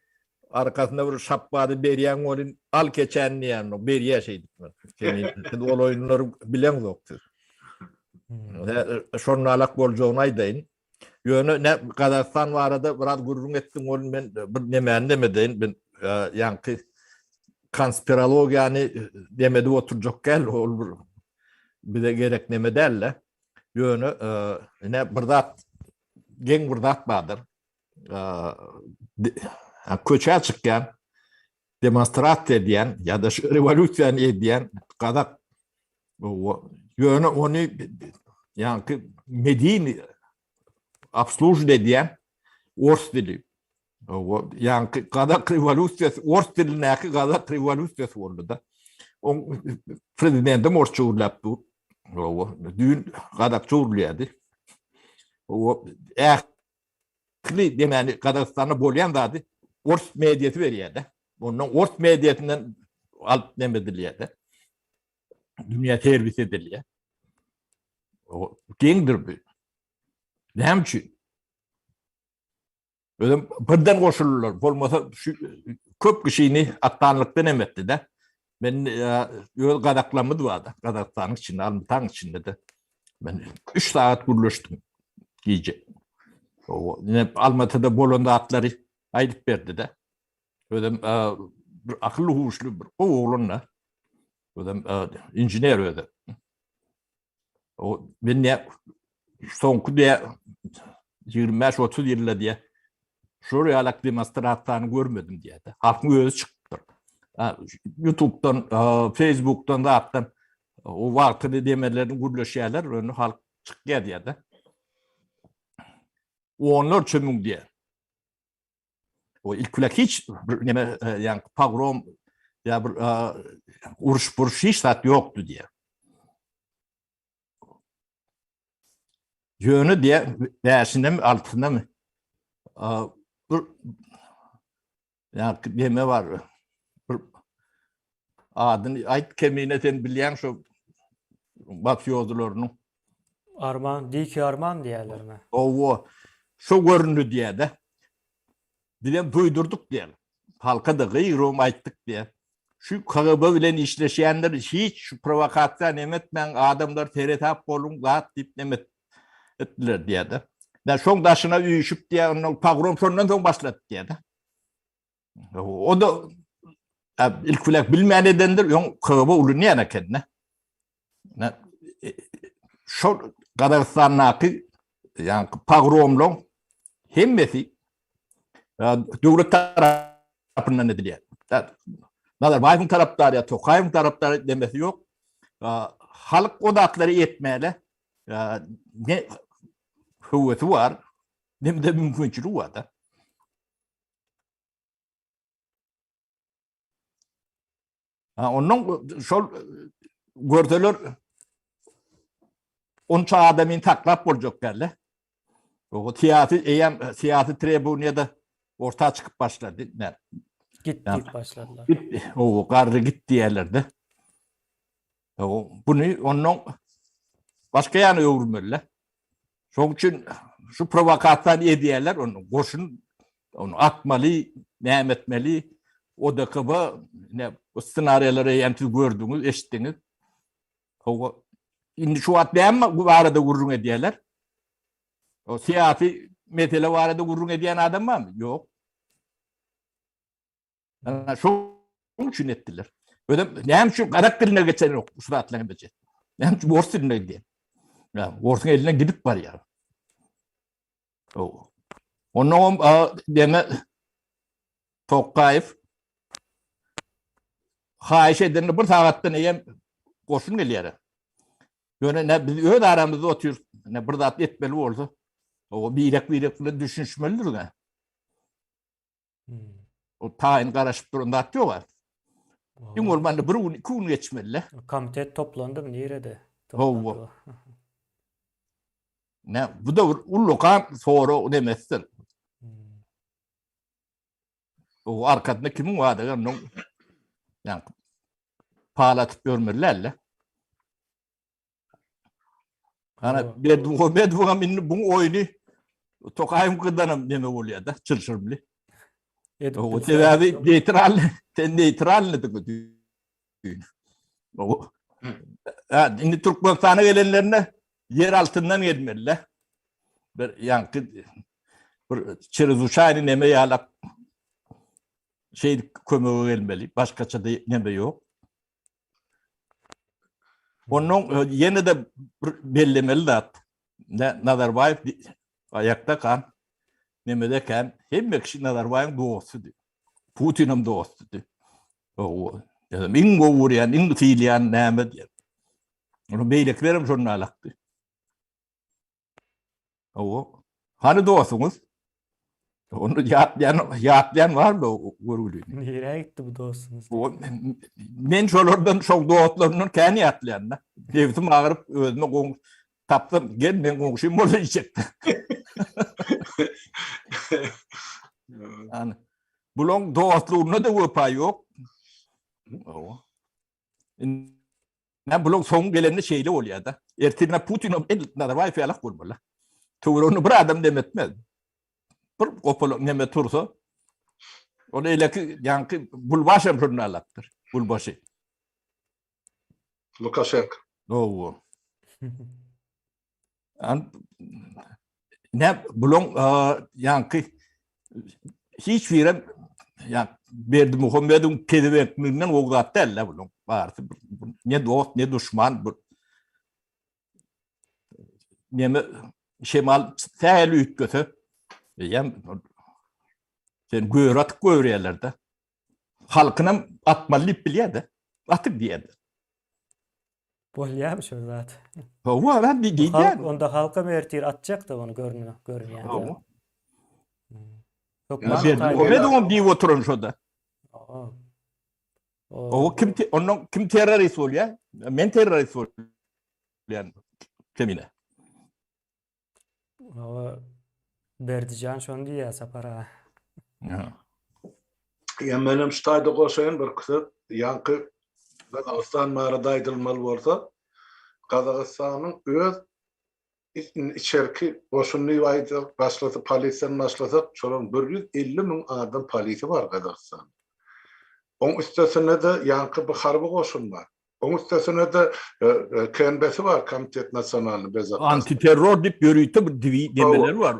arkasynda bir şapbady berýäň welin, al keçäni diýýän, berýär şeýdip. Seni siz ol oýunlary bileňzok siz. Şonalak boljagyny aýdaýyn. Ýöne ne Gazagystan barada biraz gürrüň etdiň welin men bir nemäni demedeýin. Men ýaňky konspirologiýany demedip oturjak däl, ol bir bize gerek neme däl-de. Ýöne ine bir zat geň bir zat bardyr. Köçä çykýan, demonstrasiýa edýän ýa-da şu rewolýusiýany edýän gazak ýöne ony ýaňky medeni obslužit edýän ors dili. Ýaňky gazak rewolýusiýasy ors dilindäki gazak rewolýusiýasy boldy-da. Oň prezidentem orsça gürläp dur. Düýn gazakça gürleýärdi. Ähli demäni Gazagystanda bolýan zady ors mediasy berýär-de. Ondan ors mediasyndan alyp neme edilýär-de. Dünýä serwis edilýär. Geňdir bu. Näme üçin? Özem birden goşuldylar. Bolmasa şu köp kişini atdanlykdan hem etdi-de. Men öz gazaklarymyz bardy. Gazagystanyň içinde, Almytaň içinde-de. Men 3 sagat gürleşdim gije. O ne Almatyda bolan zatlary aýdyp berdi-de. Özem bir akylly huşly bir gowy oglan-da. Özem inžener özi. O men ne soňky diýe 25-30 ýylda diýe şol ýalak demonstrasiýany görmedim diýýär. Halkyň özi çykypdyr. YouTube'dan, Facebook'dan zatdan o wagtyny demerlerini gürleşýärler, ony halk çykýar diýýär. Onlarça müň diýýär. O ilk bilen hiç bir neme ýa pogrom ýa bir uruş buruş hiç zat ýokdy diýýär. Ýöne diýýär, bäşinde mi, altysynda mi bir ýa neme bar. Bir adyny aýt kemine sen bilýäň şo mafiozlarynyň. Arman, Diki Arman diýýärlermi? Hawa, şo göründi diýýär-de. Bizem duýdurdyk diýýär. Halka-da gygyrybam aýtdyk diýýär. Şu KGB bilen işleşýänler hiç şu prowokasiýa neme etmäň, adamlar seresap boluň zat diýip neme etdiler diýýär-de. Şoň daşyna üýşüp diýýär, ondan pogrom şondan soň başlady diýýär-de. O da ilk bilen bilmän edendir, öň KGB ulunýan eken-de. Şol Gazagystandaky ýa pogromlaryň hemmesi döwlet tarapyndan edilýär. Nazarbaýewiň tarapdary ýa Tokaýewiň tarapdary demesi ýok. Halk o zatlary etmäle ne höwesi bar, ne-de mümkinçiligi bar-da. Ha, ondan şol görseler onça adamyny saklap boljak däl. O syýasy eýem syýasy tribunýada orta çykyp başlady. Ne? Git diýip başladylar. Git, o garry git diýerlerdi. O buny ondan başga ýana öwürmeli. Şoň üçin şu prowokasiýany edýärler, ony goşun ony atmaly, näme etmeli, ODKB ne bu ssenariýalary eýýäm siz gördüňiz, eşitdiňiz. Hawa, indi şu wagt näme bu barada gürrüň edýärler? O syýasy mesele barada gürrüň edýän adam barmy? Ýok. Ana şoň üçin etdiler. Özem näme üçin gazak diline geçen ýok şu zatlaryň hemmesi. Näme üçin ors diline gidýär? Ýa orsuň elinden gidip barýar. O. Ondan deme Tokaýew haýyş edende bir sagatdan eýem goşun gelýär. Ýöne ne biz öz aramyzda otyr. Ine bir zat etmeli bolsa, o birek-birek bilen düşünişmelidir. Hmm. O taýyn garaşyp duran zat ýok. Iň bolmanda bir gün, iki gün geçmeli. Komitet toplandymy nirede? Hawa. Ne, bu da bir ullakan sorag demesidir. Hmm. O arkasynda kimiň bardygy onuň ýa pal atyp ýörmeli däl-de. Ana Berdimuhamedowam indi bu oýny Tokaýewiň gyzdanam neme bolýar-da, çylşyrymly. O sebäbi neýtral, sen neýtralnydyň düýn. O Ha, indi Türkmenistana gelenlerinde ýer altyndan gelmeli-de. Bir ýaňky bir çrezuçaýny neme ýalak şeýdip kömege gelmeli. Başgaça da neme ýok. Ondan e, ýene de bir bellemeli zat. Nazarbaýew aýakda kan, nemede kan, hemme kişi Nazarbaýewiň dostudy. Putin hem dostudy. O, iň gowy görýän, iň sylaýan näme diýen. Onu beýlekiler hem şonda alakdy. Hawa. Hany dostuňyz? Onu ýatlaýan, ýatlaýan barmy görgüli? Nirä gitdi bu dostuňyz? Men şolardan, şol dostlarymdan kän ýatlaýan-da. Nebsim agyryp, özüme goň tapsam, gel men goňşym bol diýjekdi. Hany. Bulaň dostlugynda-da wepa ýok. Hawa. Ine bulaň soňy gelende şeýle bolýar-da. Ertirine Putin hem edil Nazarbaýew ýalak bolmaly. Töwereginde bir adam dem etmez. Bir gopalak neme tursa, ol eýleki ýaňky Gulbaş hem şonda alapdyr. Gulbaşy. Lukaşenko. Hawa. An ne bulaň ýaňky hiç birem ýa Berdimuhamedowyň pezewekliginden gowy zat däl-de bulaň barysy. Ne dost, ne duşman bu. Neme şemal sähel üýtgese, eýýäm sen göri atyp goýberýärler-de. Halkynam atmaly diýip bilýär-de. Atyp diýýär. Bolýarmy şo zat? Hawa, ben diýýän. Halk onda halkam ertir atjak-da ony görünýär, görünýär. Hawa. Berdimuhamedowam diýip oturan şoda. O kim ondan kim terrorist bolýar? Men terrorist bolýan. Kemine. Hawa, Berdijan şony diýýär Sapar aga. Ýa menem şu taýda goşaýyn bir söz. Ýaňky Gazagystan barada aýdylmaly bolsa, Gazagystanyň öz içerki goşuny diýip aýdsak, başlasa polisiýadan başlasak, şolaryň 150 müň adam polisi bar Gazagystanda. Oň üstesine-de ýaňky bir harby goşun bar. Oň üstesine-de KNB-si bar, Komitet nasionalnyý bezopasnosti. Antiterror diýip ýörite bir diwi nemeleri bar.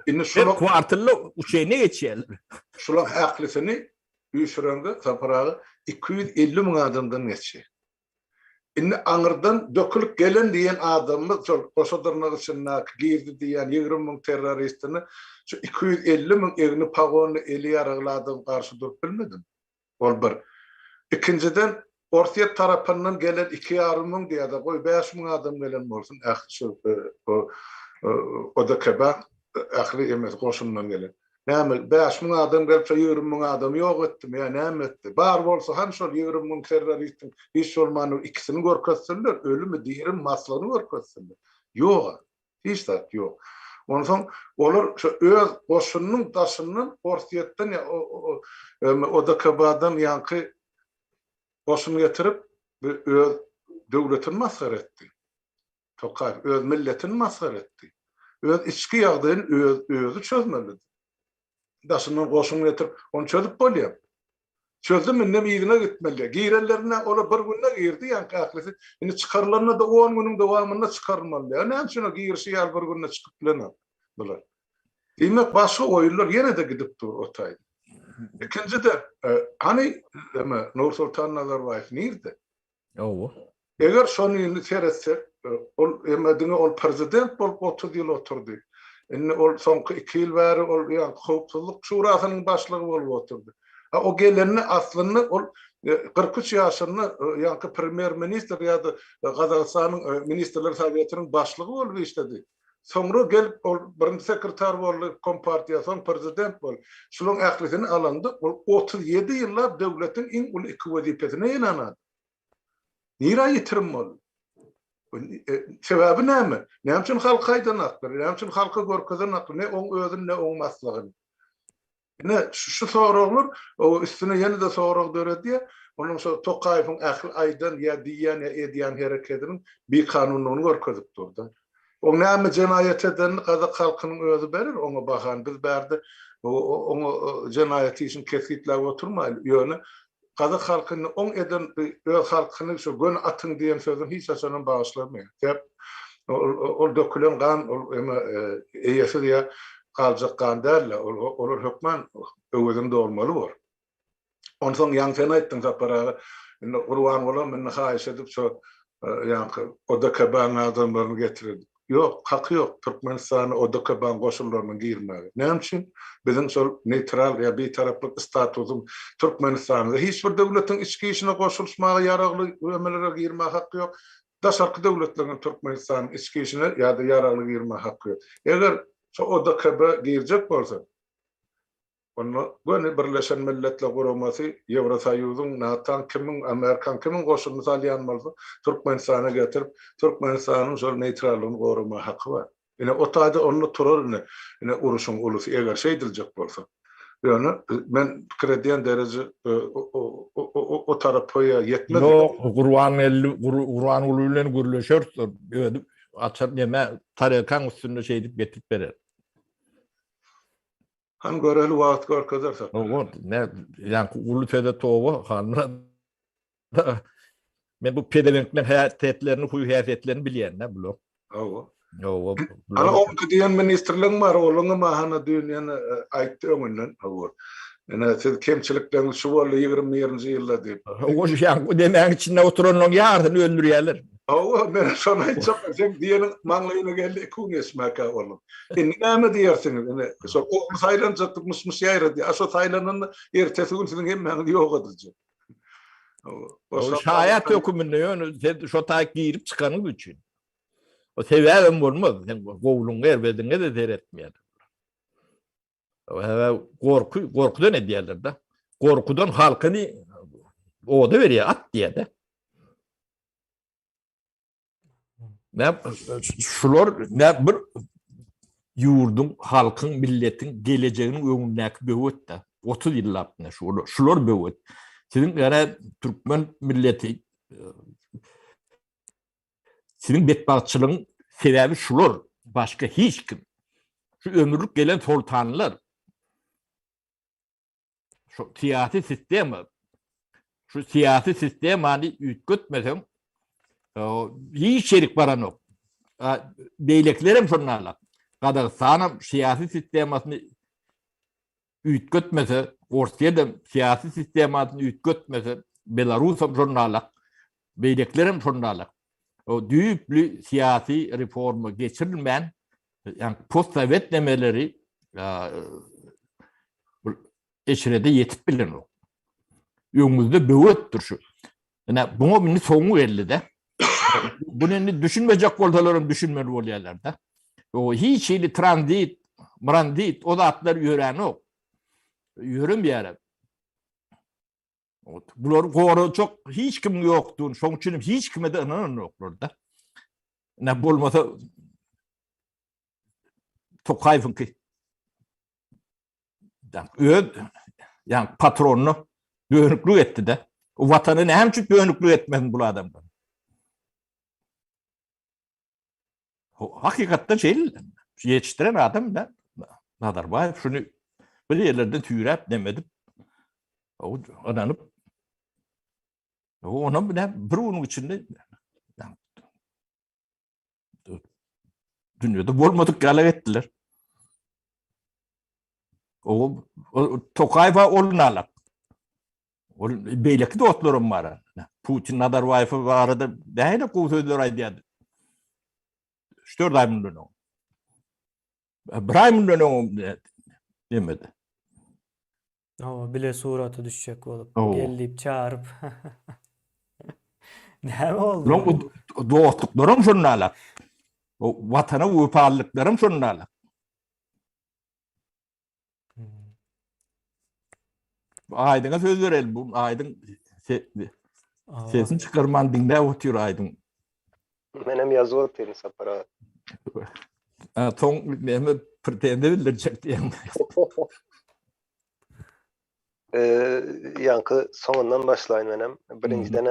Indi şular kwartally uçeniýe geçýärler. Şularyň ählisini üýşüreňde Sapar aga 250 müň adamdan geçýär. Indi aňyrdan dökülip gelen diýen adamymyz şol goşa dyrnak içindäki girdi diýýän 20 müň terroristini şu 250 müň egni pagonly eli ýaragly adam garşy durup bilmedimi? Ol bir. Ikinjiden, Orsýet tarapyndan gelen iki ýarym müň diýýär-de, goý 5000 adam gelen bolsun, ähli şu ODKB ähli emesi goşundan gelen. Näme, 5000 adam gelip şo 20 müň adamy ýok etdimi ýa näme etdi? Bar bolsa hany şol 20 müň terroristiň hiç bolmanda ikisini görkezsinler, ölümi, dirimi, maslygyny görkezsinler. Ýog-a. Hiç zat ýok. Onsoň olar şu öz goşunynyň daşyndan Orsýetden ýa ODKB-dan ýaňky goşun getirip öz döwletini masgara etdi. Tokaýew öz milletini masgara etdi. Öz içki ýagdaýyny öz özi çözmelidi. Daşyndan goşun getirip ony çözüp bolýar. Çözdüm indem yzyna gitmeli. Girenlerine olar bir günde girdi ýaňky ählisi. Indi çykarylanda-da on günüň dowamynda çykarylmaly. Ýa näme üçin o girişi ýaly bir günde çykyp bilenok bular. Diýmek başga oýunlar ýene-de gidip dur o taýda. Ikinjiden, hany eme Nursultan Nazarbaýew nirde? Hawa. Eger şony indi seretsek, ol eme diňe ol prezident bolup 30 ýyl oturdy. Indi ol soňky 2 ýyl bäri ol ýa howpsuzlyk şurasynyň başlygy bolup oturdy. Ha o gelende aslynda ol 43 ýaşynda ýaňky premýer-ministr ýa-da Gazagystanyň Ministrler Sowetiniň başlygy bolup işledi. Soňra gelip ol birinji sekretar boldy kompartiýa, soň prezident boldy. Şularyň ählisini alanda ol 37 ýyllap döwletiň iň uly iki wezipesine eýlenen adam. Nirä ýitirim boldy? Sebäbi näme? Näme üçin halka aýdanaklar? Näme üçin halka görkezenaklar? Ne oň özüni, ne oň maslygyny. Ine, şu soraglar üstüne ýene-de sorag döredýär. Onuň şo Tokaýewiň ähli aýdan ýa diýýän ýa edýän herekediniň bikanunlygyny görkezip dur-da. Oň näme jenaýat edenini gazak halkynyň özi berer oňa bahany. Biz bärde oňa jenaýat işini kesgitläp oturmaýly. Ýöne Gazak halky indi oň eden öz halkyny şo göni atyň diýen sözüni hiç haçanam bagyşlamaýar. Sebäp ol dökülen gan ol eme eýesiz ýa galjak gan dälde ol olar hökman öwezini dolmaly bor. Onsoň ýaňy sen aýtdyň Sapar aga indi Gurbangulam indi haýyş edip şo ýaňky ODKB-niň adamlaryny getirdi. Ýok, haky ýok Türkmenistana ODKB-niň goşunlarynyň girmäge. Näme üçin? Biziň şol neýtral ýa bitaraplyk statusym Türkmenistanda hiç bir döwletiň içki işine goşulyşmaga ýaragly emelere girmäge haky ýok. Daşarky döwletleriň hem Türkmenistanyň içki işine ýa-da ýaragly girmäge haky ýok. Eger şo ODKB girjek bolsa, Onda göni Birleşen Milletler Guramasy, Ýewrosoýuzyň, NATO-nyň kimiň, Amerikanyň kimiň goşunyny salýan bolsa, Türkmenistana getirip, Türkmenistanyň şol neýtrallygyny goramaga haky bar. Ine, o taýda onda turar ine, ine uruşyň ulusy, eger şeýdiljek bolsa. Ýöne men pikir edýän dereje o tarapa ýetmez. Ýok, Gurbangeldi, Gurbanguly bilen gürleşeris, özi açar neme, tarelkaň üstünde şeýdip getirip berer. Hany göreli wagt görkezer Sapar. Owo, ne, ýaňky uly söze toba, Halmyrat. Men bu pezewenkleň häsiýetlerini, huý-häsiýetlerini bilýän-dä bular. Hawa. Hawa. Ana oňki diýen ministrligiň bar, olaňam ahana düýn ýene aýtdy öňünden. Hawa. Ine siz kemçilikleriňiz şu boldy 21-nji ýylda diýip. Hawa, şu ýaňky demäň içinde oturanlaryň ýarysyny öldürýärler. Hawa, men şony aýtjak, seň diýeniň maňlaýyna geldi iki gün geçmäkä onuň. Indi näme diýersiňiz? Ine, şol ogly saýlanjak diýip myş-myş ýaýradýar. A şo saýlananda ertesi gün siziň hemmäňiz ýok ediljek. Hawa. Şaýat höküminde ýöne sen şo taýyk girip çykanyň üçin. O sebäbem bolmaz. Sen gowulygyňa erbediňe-de seretmeýär. Gorky, gorkudan edýärler-de. Gorkudan halkyny oda berýär, at diýýär-de. Näme şular näme bir ýurduň, halkyň, milletiň gelejeginiň öňündäki böwet-de. 30 ýyllap ne şular, şular böwet. Siziň ýa türkmen milleti siziň betbagtçylygyň sebäbi şular, başga hiç kim. Şu ömürlik gelen soltanlar Şu syýasy sistema, şu syýasy sistemany üýtgetmeseň, hiç ýerik baranok. Beýlekiler hem şondan alak. Gazagystan hem syýasy sistemasyny üýtgetmese, Orsýet hem syýasy sistemasyny üýtgetmese, Belarus hem şondan alak. Beýlekiler hem şondan alak. O düýpli syýasy reforma geçirilmän, ýagny postsowet nemeleri eşrede ýetip bilenok. Öňümizde böwetdir şu. Ine buňa indi soňy geldi-de. Bunu indi düşünmejek bolsalar hem düşünmeli bolýarlar-da. O hiç hili tranzit, mranzit o zatlar ýöränok. Ýöremeýär. Bulary gorajak hiç kimiň ýokdugyny, şonuň üçin hem hiç kime-de ynananoklar-da. Ne bolmasa Tokaýewiňki öz ýa patronyna dönüklik etdi-de. O watana näme üçin dönüklik etmesin bu adamlar? Hakykatdan şeýle ýetişdiren adam da Nazarbaýew şuny bir ýerlerden süýräp neme edip ynanyp onam bir günüň içinde dünýede bolmadyk ýalak etdiler. O Tokaýewa ol nalak. Ol beýleki dostlarym bar. Putin Nazarbaýew barada nähili gowy sözler aýdýardy. 3-4 aý mundan öň. Bir aý mundan öň demedi. Hawa, bile surata düşjek bolup, gel diýip çagyryp. Näme boldy? Olaň dostluklaram şonda-la. Watana wepalylyklaram şonda-la. Aýdyňa söz bereli. Bu Aýdyň sesini çykarman diňläp otyr Aýdyň. Menem ýazyp otyryn Sapar aga. Soň näme pretenziýa bildirjek diýen. Ýaňky soňundan başlaýyn menem. Birinjiden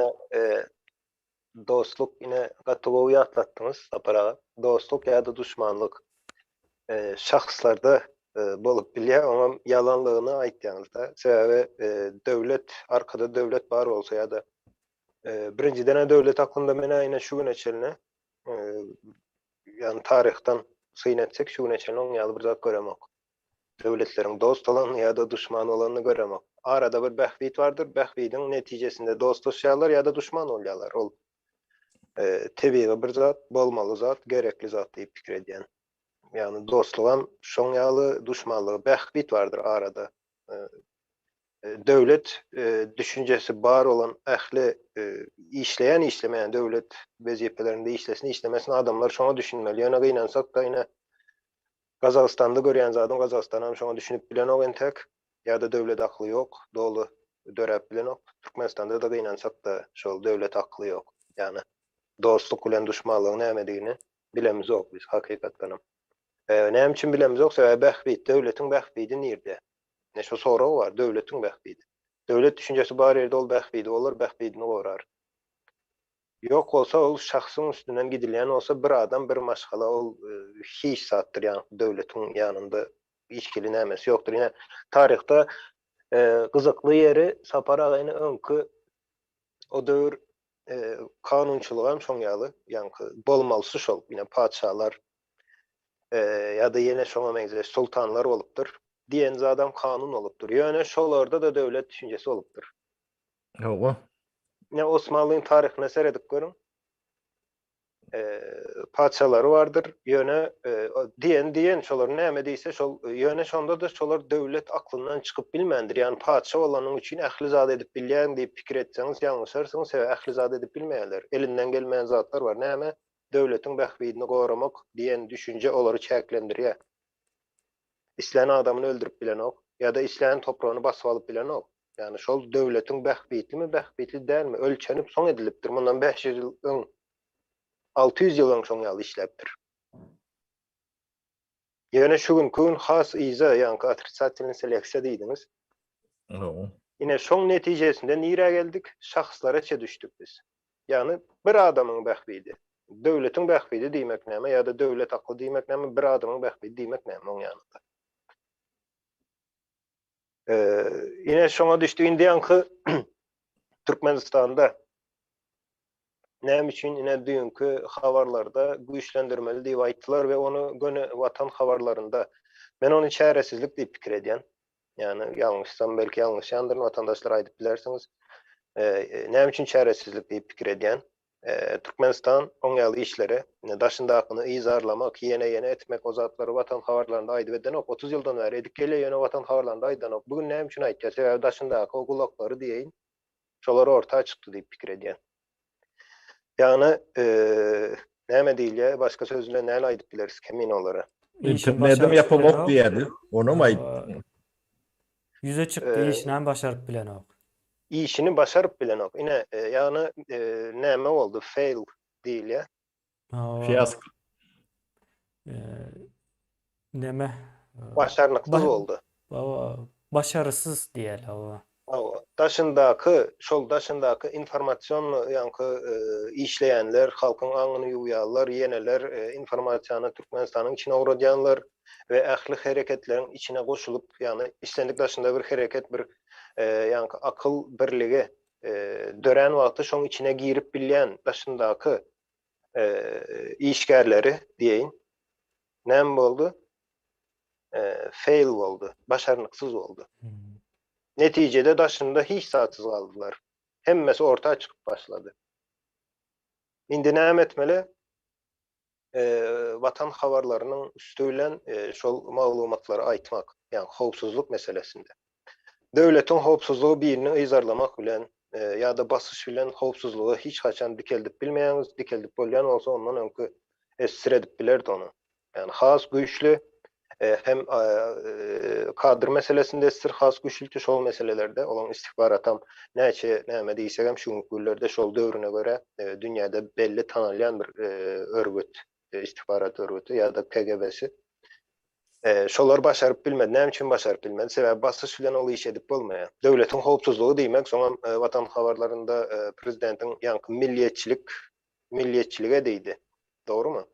dostluk ine gaty gowy ýatlatdyňyz Sapar aga. Dostluk ýa-da duşmanlyk şahslarda bolup bilýär, oňam ýalanlygyny aýtýaňyzda. Sebäbi döwlet, arkada döwlet bar bolsa ýa-da birinjiden döwlet hakynda men ine şu güne çenli ýagny taryhdan syn etsek şu güne çenli oň ýaly bir zat göremok. Döwletleriň dost bolanyny ýa-da duşman bolanyny göremok. Arada bir bähbit bardyr, bähbidiň netijesinde dostlaşýarlar ýa-da duşman bolýarlar. Ol tebigy bir zat, bolmaly zat, gerekli zat diýip pikir edýän. Ýagny dostlugam şoň ýaly, duşmanlygy bähbit bardyr arada. Döwlet düşünjesi bar bolan ähli işleýän işlemeýän döwlet wezipelerinde işlesin işlemesin adamlar şoňa düşünmeli. Ýöne gynansak-da ine Gazagystanda görýän zadym Gazagystanam şoňa düşünip bilenok entek ýa-da döwlet akly ýok doly döräp bilenok. Türkmenistanda-da gynansak-da şol döwlet akly ýok. Ýagny dostluk bilen duşmanlygyň nämedigini bilemizok biz hakykatdanam. Näme üçin bilemizok sebäbi bähbit döwletiň bähbidi nirde? Ine şo sorag bar, döwletiň bähbidi. Döwlet düşünjesi bar ýerde ol bähbidi bolar, bähbidini gorar. Ýok bolsa ol şahsyň üstünden gidilýän bolsa bir adam, bir maşgala ol hiç zatdyr ýaňky döwletiň ýanynda hiç hili nämesi ýokdur. Ine taryhda gyzykly ýeri Sapar aga ine öňki o döwür kanunçylygam şoň ýaly ýaňky bolmalysy şol ine patyşalar ýa-da ýene şoňa meňzeş sultanlar bolupdyr diýen zadam kanun bolupdyr. Ýöne şolarda-da döwlet düşünjesi bolupdyr. Hawa. Ine Osmanlyň taryhyna seredip görüň. Patyşalary bardyr. Ýöne diýen diýen şolar näme diýse şol ýöne şonda-da şolar döwlet aklyndan çykyp bilmändir. Ýagny patyşa bolanyň üçin ähli zady edip bilýäň diýip pikir etseňiz ýalňyşarsyňyz sebäbi ähli zady edip bilmeýärler. Elinden gelmeýän zatlar bar. Näme? Döwletiň bähbidini goramak diýen düşünje olary çäklendirýär. Islän adamyny öldürip bilenok ýa-da islän topragyny basyp alyp bilenok. Ýagny şol döwletiň bähbitlimi, bähbitli dälmi ölçenip soň edilipdir. Mundan 500 ýyl öň, 600 ýyl öň şoň ýaly işläpdir. Ýöne şu günki gün has yza, ýaňky otrisatilnyý seleksiýa diýdiňiz. Ine şoň netijesinde nirä geldik? Şahslara çe düşdük biz. Ýagny bir adamyň bähbidi. Döwletiň bähbidi diýmek näme ýa-da döwlet akly diýmek näme, bir adamyň bähbidi diýmek näme oň ýanynda. Ine şoňa düşdi. Indi ýaňky Türkmenistanda näme üçin ine düýnki habarlarda güýçlendirmeli diýip aýtdylar we ony göni Watan habarlarynda men ony çäresizlik diýip pikir edýän. Ýagny ýalňyşsam belki ýalňyşýandyryn watandaşlar aýdyp bilersiňiz. Näme üçin çäresizlik diýip pikir edýän? Türkmenistan oň ýaly işleri, ine daşyndakyny yzarlamak, ýene ýene etmek o zatlary Watan habarlarynda aýdyp edenok. 30 ýyldan bäri edip gelýär ýöne Watan habarlarynda aýdanok. Bu gün näme üçin aýtýar? Sebäbi daşyndaky o gulaklary diýeýin şolar orta çykdy diýip pikir edýän. Ýagny näme diýilýär, başga söz bilen näle aýdyp bileris Kemine olara? Internedem ýapamok diýýärdi, onam aýt. Ýüze çykdy, işinem başaryp bilenok. Işini başaryp bilenok. Ine, ýagny näme boldy, fail diýilýär. Fiasko. Neme? Başarnyksyz boldy. Hawa, başarsyz diýeli, hawa. Hawa, daşyndaky, şol daşyndaky informasion ýaňky işleýänler, halkyň aňyny ýuwýanlar, ýeneler informasiýany Türkmenistanyň içine ugradýanlar we ähli hereketleriň içine goşulyp, ýagny islendik daşynda bir hereket, bir ýaňky akyl birligi dörän wagty şoň içine girip bilýän daşyndaky işgärleri diýeýin, näme boldy? Fail boldy, başarnyksyz boldy. Netijede daşynda hiç zatsyz galdylar. Hemmesi orta çykyp başlady. Indi näme etmeli? Watan habarlarynyň üsti bilen şol maglumatlary aýtmak, ýagny howpsuzlyk meselesinde. Döwletiň howpsuzlygy birini yzarlamak bilen ýa-da basyş bilen howpsuzlygy hiç haçan dikeldip bilmeýäňiz, dikeldip bolýan bolsa ondan öňki SSR edip bilerdi ony. Ýagny has güýçli hem kadr meselesinde SSR has güýçlüdi şol meselelerde, olaň istihbaratam näçe näme diýsegem şu günki günlerde şol döwrüne görä dünýäde belli tanalýan bir örgüt, istihbarat örgüti ýa-da KGB-si. Şolar başaryp bilmedi. Näme üçin başaryp bilmedi? Sebäbi basyş bilen ol işi edip bolmaýar. Döwletiň howpsuzlygy diýmek, soňam Watan habarlarynda prezidentiň ýaňky milliýetçilik, milliýetçilige diýdi. Dogrumy?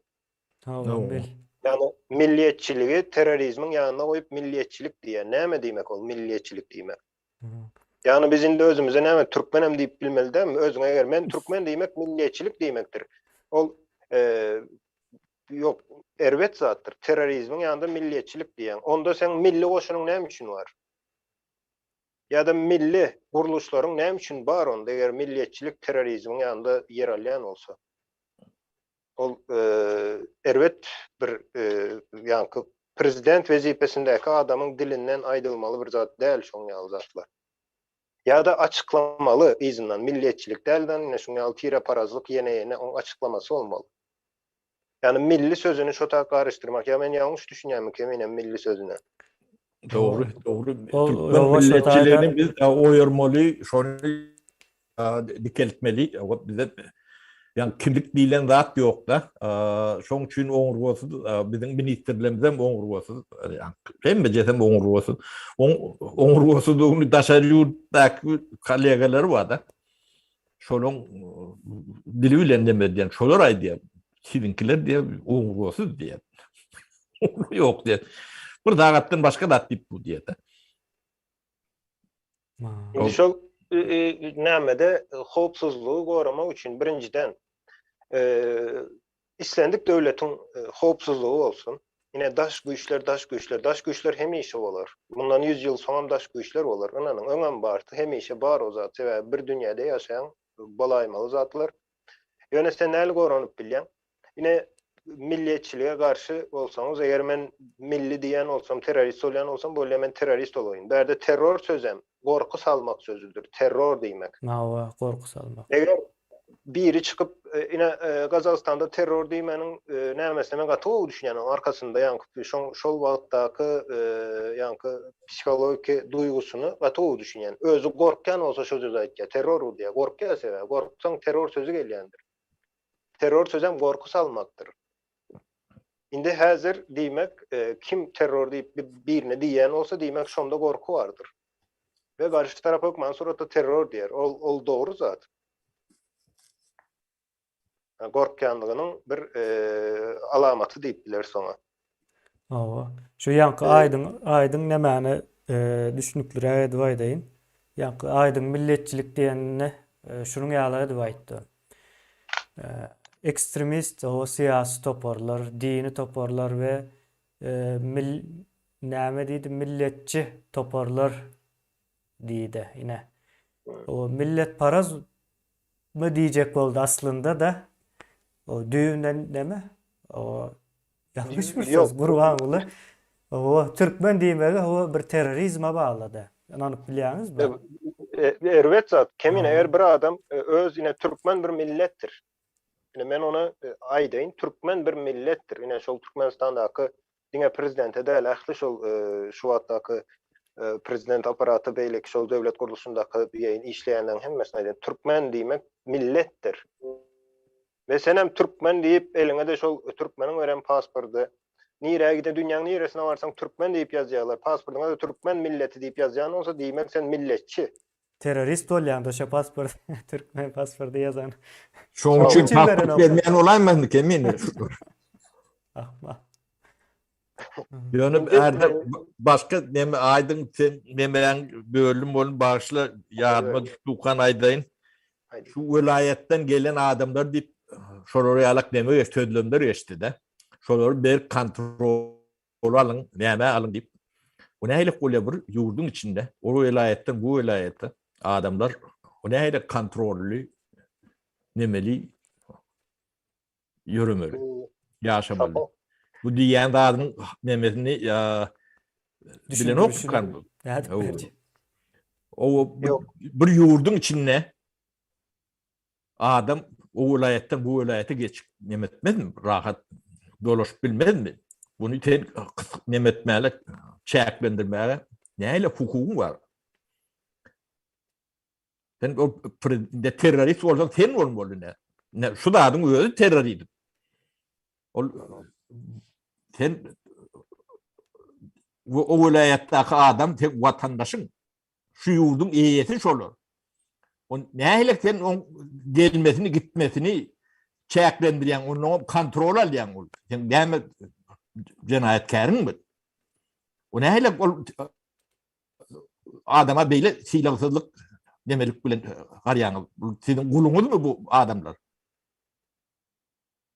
Dogry. Ýagny milliýetçiligi terrorizmiň ýanyna goýup milliýetçilik diýýär. Näme diýmek ol milliýetçilik diýmek? Ýagny biz indi özümize näme türkmenem diýip bilmeli dälmi? Özüňe eger men türkmen diýmek milliýetçilik diýmekdir. Ol ýok erbet zatdyr. Terrorizmiň ýanynda milliýetçilik diýýäň. Onda seň milli goşunyň näme üçin bar? Ýa-da milli gurluşlaryň näme üçin bar onda eger milliýetçilik terrorizmiň ýanynda ýer alýan bolsa? Ol erbet bir ýaňky prezident wezipesindäki adamyň dilinden aýdylmaly bir zat däl şoň ýaly zatlar. Ýa-da açyklamaly yzyndan milliýetçilik däl-de ine şuň ýaly tireparazlyk ýene-ýene oň açyklamasy bolmaly. Ýagny milli sözüni şo tak garyşdyrmak ýa men ýalňyş düşünýänmi Kemine milli sözüne? Dogry, dogry. Türkmen milletçiligini biz oýarmaly, şony dikeltmeli. Bize ýa kimlik diýlen zat ýok-da. Şoň üçin oňurgasyz, biziň ministrlerimiz hem oňurgasyz, hemmejesem oňurgasyz. Oňurgasyzlygyny daşary ýurtdaky kollegalary bar-da. Şolaň dili bilen neme edýän, şolar aýdýar. Siziňkiler diýýär, oňurgasyz diýýär. Oňurga ýok diýýär. Bir sagatdan başga zat diýip bu diýýär-de. Indi şol nämede howpsuzlygy goramak üçin birinjiden islendik döwletiň howpsuzlygy bolsun. Ine daş güýçler, daş güýçler, daş güýçler hemişe bolar. Mundan 100 ýyl soňam daş güýçler bolar. Ynanyň, öňem bardy, hemişe bar o zat. Sebäbi bir dünýäde ýaşaýaň, bolaýmaly zatlar. Ýöne sen näli goranyp bilýäň? Ine, milliýetçilige garşy bolsaňyz, eger men milli diýýän bolsam, terrorist bolýan bolsam, bolýa men terrorist bolaýyn. Bärde terror sözem gorky salmak sözüdir. Terror diýmek. Hawa, gorky salmak. Eger biri çykyp, ine, Gazagystanda terror diýmäniň nämesine men gaty gowy düşünýän, oň arkasynda ýaňky şoň şol wagtdaky ýaňky psihologiki duýgusyny gaty gowy düşünýän. Özi gorkýan bolsa şo sözi aýtýar, terror bu diýýär. Gorkýar sebäbi, gorksaň terror sözi gelýändir. Terror sözem gorky salmakdyr. Indi häzir diýmek, kim terror diýip birine diýýän bolsa, diýmek şonda gorky bardyr. We garşy tarap hökmany suratda terror diýer. Ol ol dogry zat. Gorkýanlygynyň bir alamaty diýip bileris oňa. Hawa. Şu ýaňky aýdyň aýdyň nämäni düşnükliräk edip aýdaýyn. Ýaňky aýdyň milletçilik diýenini şunuň ýaly edip aýtdy. Ekstremist o syýasy toparlar, dini toparlar we mil näme diýdi milletçi toparlar diýdi. Ine. O milletparaz my diýjek boldy aslynda-da. O düýbünden näme? O ýalňyş bir söz Gurbanguly. O türkmen diýmegi o bir terrorizme baglady. Ynanyp bilýäňizmi? Erbet zat. Kemine eger bir adam öz ine türkmen bir milletdir. Ine men ony aýdaýyn, türkmen bir milletdir. Ine şol Türkmenistandaky diňe prezidente däl, ähli şol şu wagtdaky prezident apparaty beýleki şol döwlet gurluşyndaky diýeýin işleýänleriň hemmesine aýdýan, türkmen diýmek milletdir. We senem türkmen diýip eliňe-de şol türkmeniň beren pasporty, nirä gide dünýäň niresine barsaň türkmen diýip ýazýarlar, pasportyňa-da türkmen milleti diýip ýazýan bolsa diýmek sen milletçi. Terrorist bolýaň da şo pasport türkmen pasporty ýazan. Şoň üçin pasport bermeýän bolaýmasyn Kemine. Ahmak. Ýöne ärde başga neme aýdyň sen nemäň bölüm bolun bagyşla ýadyma düşdi ukan aýdaýyn. Şu welaýatdan gelen adamlar diýip şolar ýalak neme geç sözlemler geçdi-de. Şolary berk kontrol alyň, näme alyň diýip. Bu nähili bolýar bir ýurduň içinde, o welaýatdan bu welaýata adamlar o nähili kontrolly nemeli ýöremeli, ýaşamaly. Bu diýýän zadynyň nemesini bilenok. O bir ýurduň içinde adam o welaýatdan bu welaýata geçip neme etmezmi? Rahat dolaşyp bilmezmi? Buny sen neme etmäge, çäklendirmäge nähili hukugyň bar? Sen o terrorist bolsaň sen bolmaly ne? Ne şu zadyň özi terrorizm. Ol sen o welaýatdaky adam sen watandaşyň. Şu ýurduň eýesi şolar. O nähili sen oň gelmesini, gitmesini çäklendirýäň, ondan kontrol alýaň ol. Sen näme jenaýatkäriňmi? O nähili ol adama beýle sylagsyzlyk demelik bilen garýaňyz? Siziň guluňyzmy bu adamlar?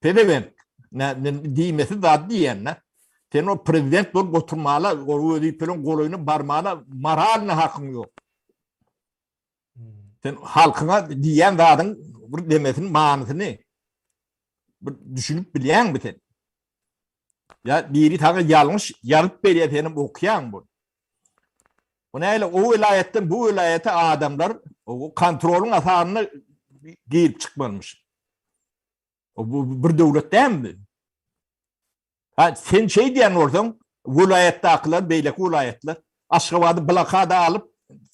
Prezident, ne, men diýmesi zat diýýän-de. Sen o prezident bolup oturmala, o wezipeliň golaýyna barmana moralny hakyň ýok. Sen halkyňa diýýän zadyň bir demesini, manysyny bir düşünip bilýäňmi sen? Ýa biri saňa ýalňyş ýazyp berýär, senem okýaň bu. Bu näle o welaýatdan bu welaýata adamlar o kontrolyň asaryna girip çykmalymyş. O bu bir döwlet dälmi? Ha sen şey diýen bolsaň, welaýatdakylar, beýleki welaýatlar Aşgabady blokada alyp,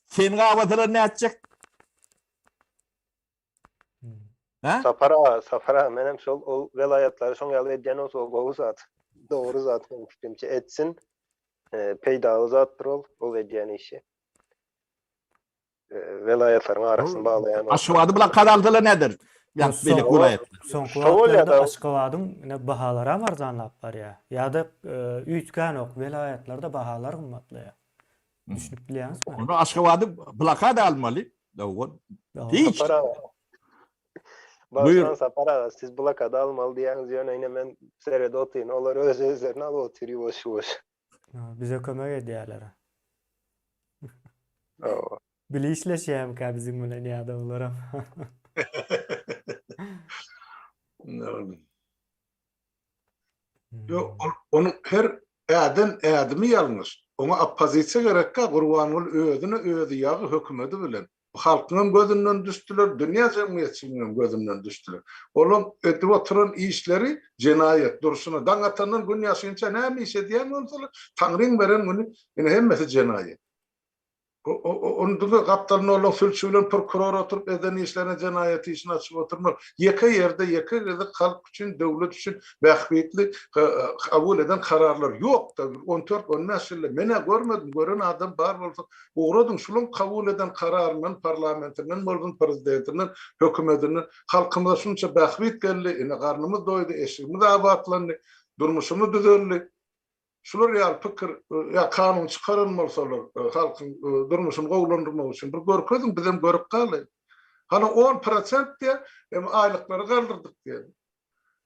seni gabasalar nätjek? Ha? Sapar aga, Sapar aga, menem şol ol welaýatlary şoň ýaly edýän bolsa ol gowy zat. Dogry zat meniň pikirimçe etsin. Peýdaly zatdyr ol, ol edýän işi. Welaýatlaryň arasyny baglaýan. Aşgabady blokada alsalar näder? Ýa beýleki welaýatlar. Soňky wagtlarda Aşgabadyň ine bahalaram arzanlap barýar. Ýa-da üýtgänok, welaýatlarda bahalar gymmatlaýar. Düşünip bilýäňizmi? Onda Aşgabady blokada almaly. Hiç. Sapar aga. Başlan Sapar aga, siz blokada almaly diýýäňiz, ýöne ine men seredip otyryn, olar öz özlerini alyp otyr ýuwaş-ýuwaş. Bize kömek edýärler. Bile işleşýärmikä biziň bilen ýa-da olaram? Ýok, onuň her äden ädimi ýalňyş. Oňa oppozisiýa gerekkä, Gurbanguly özüne özi ýagy hökümedi bilen. Halkyňam gözünden düşdüler, dünýä jemgyýetçiliginiňem gözünden düşdüler. Olaň edip oturan işleri jenaýat. Durşuna daň atandan gün ýaşynça näme iş edýän bolsalar, Taňryň beren güni ine hemmesi jenaýat. Ony diňe gapdalynda olaň sülçi bilen prokuror oturyp eden işlerine jenaýat işini açyp oturmak. Ýeke ýerde ýeke gezek halk üçin, döwlet üçin bähbitli kabul eden kararlar ýok-da. On dört, on bäş ýylda men-ä görmedim, gören adam bar bolsa ugradyň. Şulaň kabul eden kararyndan, parlamentinden bolsun, prezidentinden, hökümetinden halkymyza şunça bähbit geldi, ine garnymyz doýdy, eşigimiz abatlandy, durmuşymyz düzeldi. Şular ýaly pikir ýa kanun çykaran bolsalar, halkyň durmuşyny gowulandyrmak üçin bir görkeziň, bizem görüp galaýyk. Hany on prosent diýýär, hem aýlyklary galdyrdyk diýýär.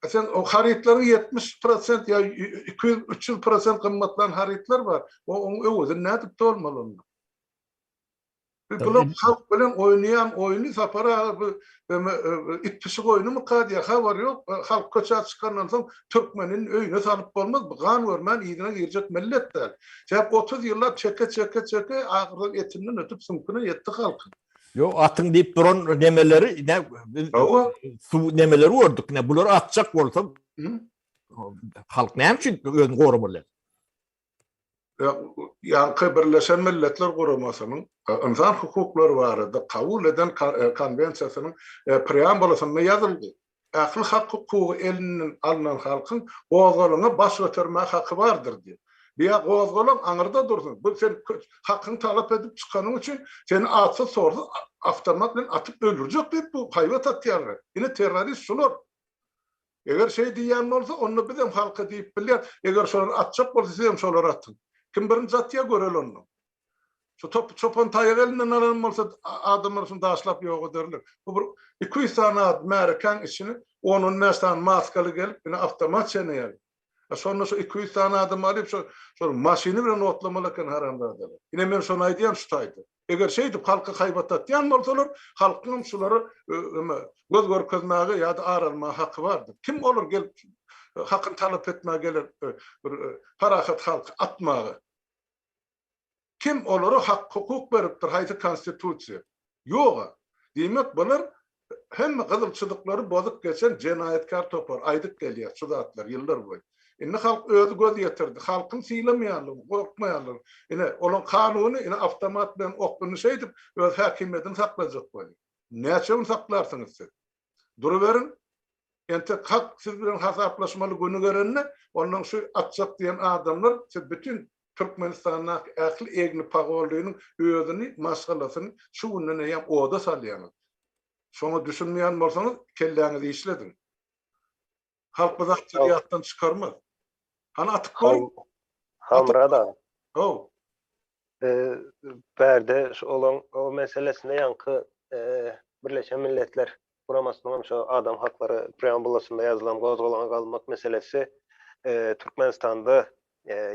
A sen o harytlaryň 70 prosent ýa 200, 300 prosent gymmatlan harytlar bar. O oň öwezini nädip dolmaly onda? Bular halk bilen oýnaýan oýny Sapar aga bu it pişik oýnumyka diýýär, habar ýok. Halk köçä çykandan soň türkmenini öýüne salyp bolmaz. Bu gan görmän yzyna girjek millet däl. Sebäp 30 ýyllap çeke çeke çeke ahyrsoň etinden ötüp süňküne ýetdi halkyň. Ýok, atyň diýip duran nemeleri ne biz suw nemeleri gördük. Ne bular atjak bolsa halk näme üçin özüni goramaly? Ýaňky Birleşen Milletler Guramasynyň ynsan hukuklary barada kabul eden konwensiýasynyň preambulasynda ýazyldy. Ähli hak-hukugy elinden alnan halkyň gozgalaňa baş götermäge haky bardyr diýip. Biýa gozgalaň aňyrda dursun, bu sen hakyňy talap edip çykanyň üçin seni atsyz-sorsuz awtomat bilen atyp öldürjek diýip bu haýbat atýarlar. Ine terrorist şular. Eger şeý diýýän bolsa, onda bizem halka diýip bilýäs, eger şolar atjak bolsa, sizem şolary atyň. Kim birinji atýar, göreli onda. Şu top çopan taýagy elinden alan bolsa, adamlar şuny daşlap ýok ederler. Bu bir 200 sany adam märekäň içine on-on bäş sany maskaly gelip, ine awtomat çeneýär. A şonda şu 200 sany adamy alyp, şo şol maşyny bilen otlamaly eken haramzadalar. Ine men şony aýdýan şu taýda. Eger şeýdip halka haýbat atýan bolsalar, halkyňam şulara göz görkezmäge ýa-da ar almaga haky bardyr. Kim olar gelip hakyny talap etmäge geler bir parahat halky atmaga? Kim olara hak-hukuk beripdir, haýsy konstitusiýa? Ýog-a. Diýmek, bular hemme gyzyl çyzyklary bozup geçen jenaýatkär topar. Aýdyp gelýäs şu zatlary ýyllar boýy. Indi halk özi göz ýetirdi. Halkyň sylamaýanlygyny, gorkmaýanlygyny. Ine, olaň kanuny, ine, awtomat bilen oklyny şeýdip, öz häkimiýetini saklajak bolýar. Näçe gün saklarsyňyz siz? Duruberiň. Entek halk siz bilen hasaplaşmaly güni gelende, ondan şu atjak diýen adamlar siz bütin Türkmenistandaky ähli egni pagonlynyň özüni, maşgalasyny şu günden eýýäm oda salýaňyz. Şoňa düşünmeýän bolsaňyz, kelläňizi işlediň. Halk bu zatlary ýatdan çykarmaz. Hany atyp görüň. Halmyrat aga. How. Bärde şu olaň o meselesinde ýaňky Birleşen Milletler Guramasynyň hem şu adam haklary preambulasynda ýazylan gozgalaňa galmak meselesi Türkmenistanda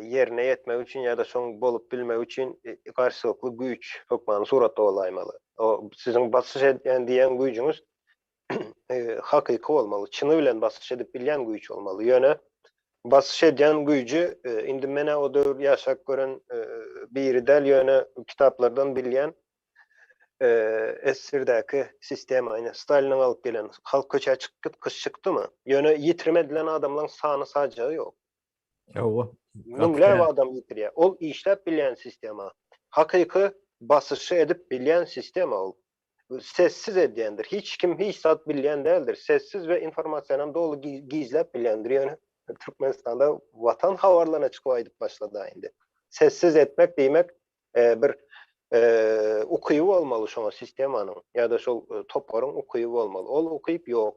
ýerine ýetmegi üçin ýa-da şoň bolup bilmegi üçin garşylykly güýç hökmany suratda bolaýmaly. O siziň basyş edýän diýen güýjüňiz hakyky bolmaly, çyny bilen basyş edip bilýän güýç bolmaly. Ýöne basyş edýän güýji indi men-ä o döwür ýaşap gören biri däl, ýöne kitaplardan bilýän SSR-däki sistema, ine Staliniň alyp gelen halk köçä çykyp gyş çykdymy? Ýöne ýitirim edilen adamlaryň sany-sajagy ýok. Hawa. Müňläp adam ýitirýär. Ol işläp bilýän sistema. Hakyky basyşy edip bilýän sistema ol. Sessiz edýändir. Hiç kim hiç zat bilýän däldir. Sessiz we informasiýanam doly gizläp bilýändir. Ýöne Türkmenistanda Watan habarlaryna çykyp aýdyp başlady indi. Sessiz etmek diýmek bir ukyby bolmaly şoňa sistemanyň ýa-da şol toparyň ukyby bolmaly. Ol ukyp ýok.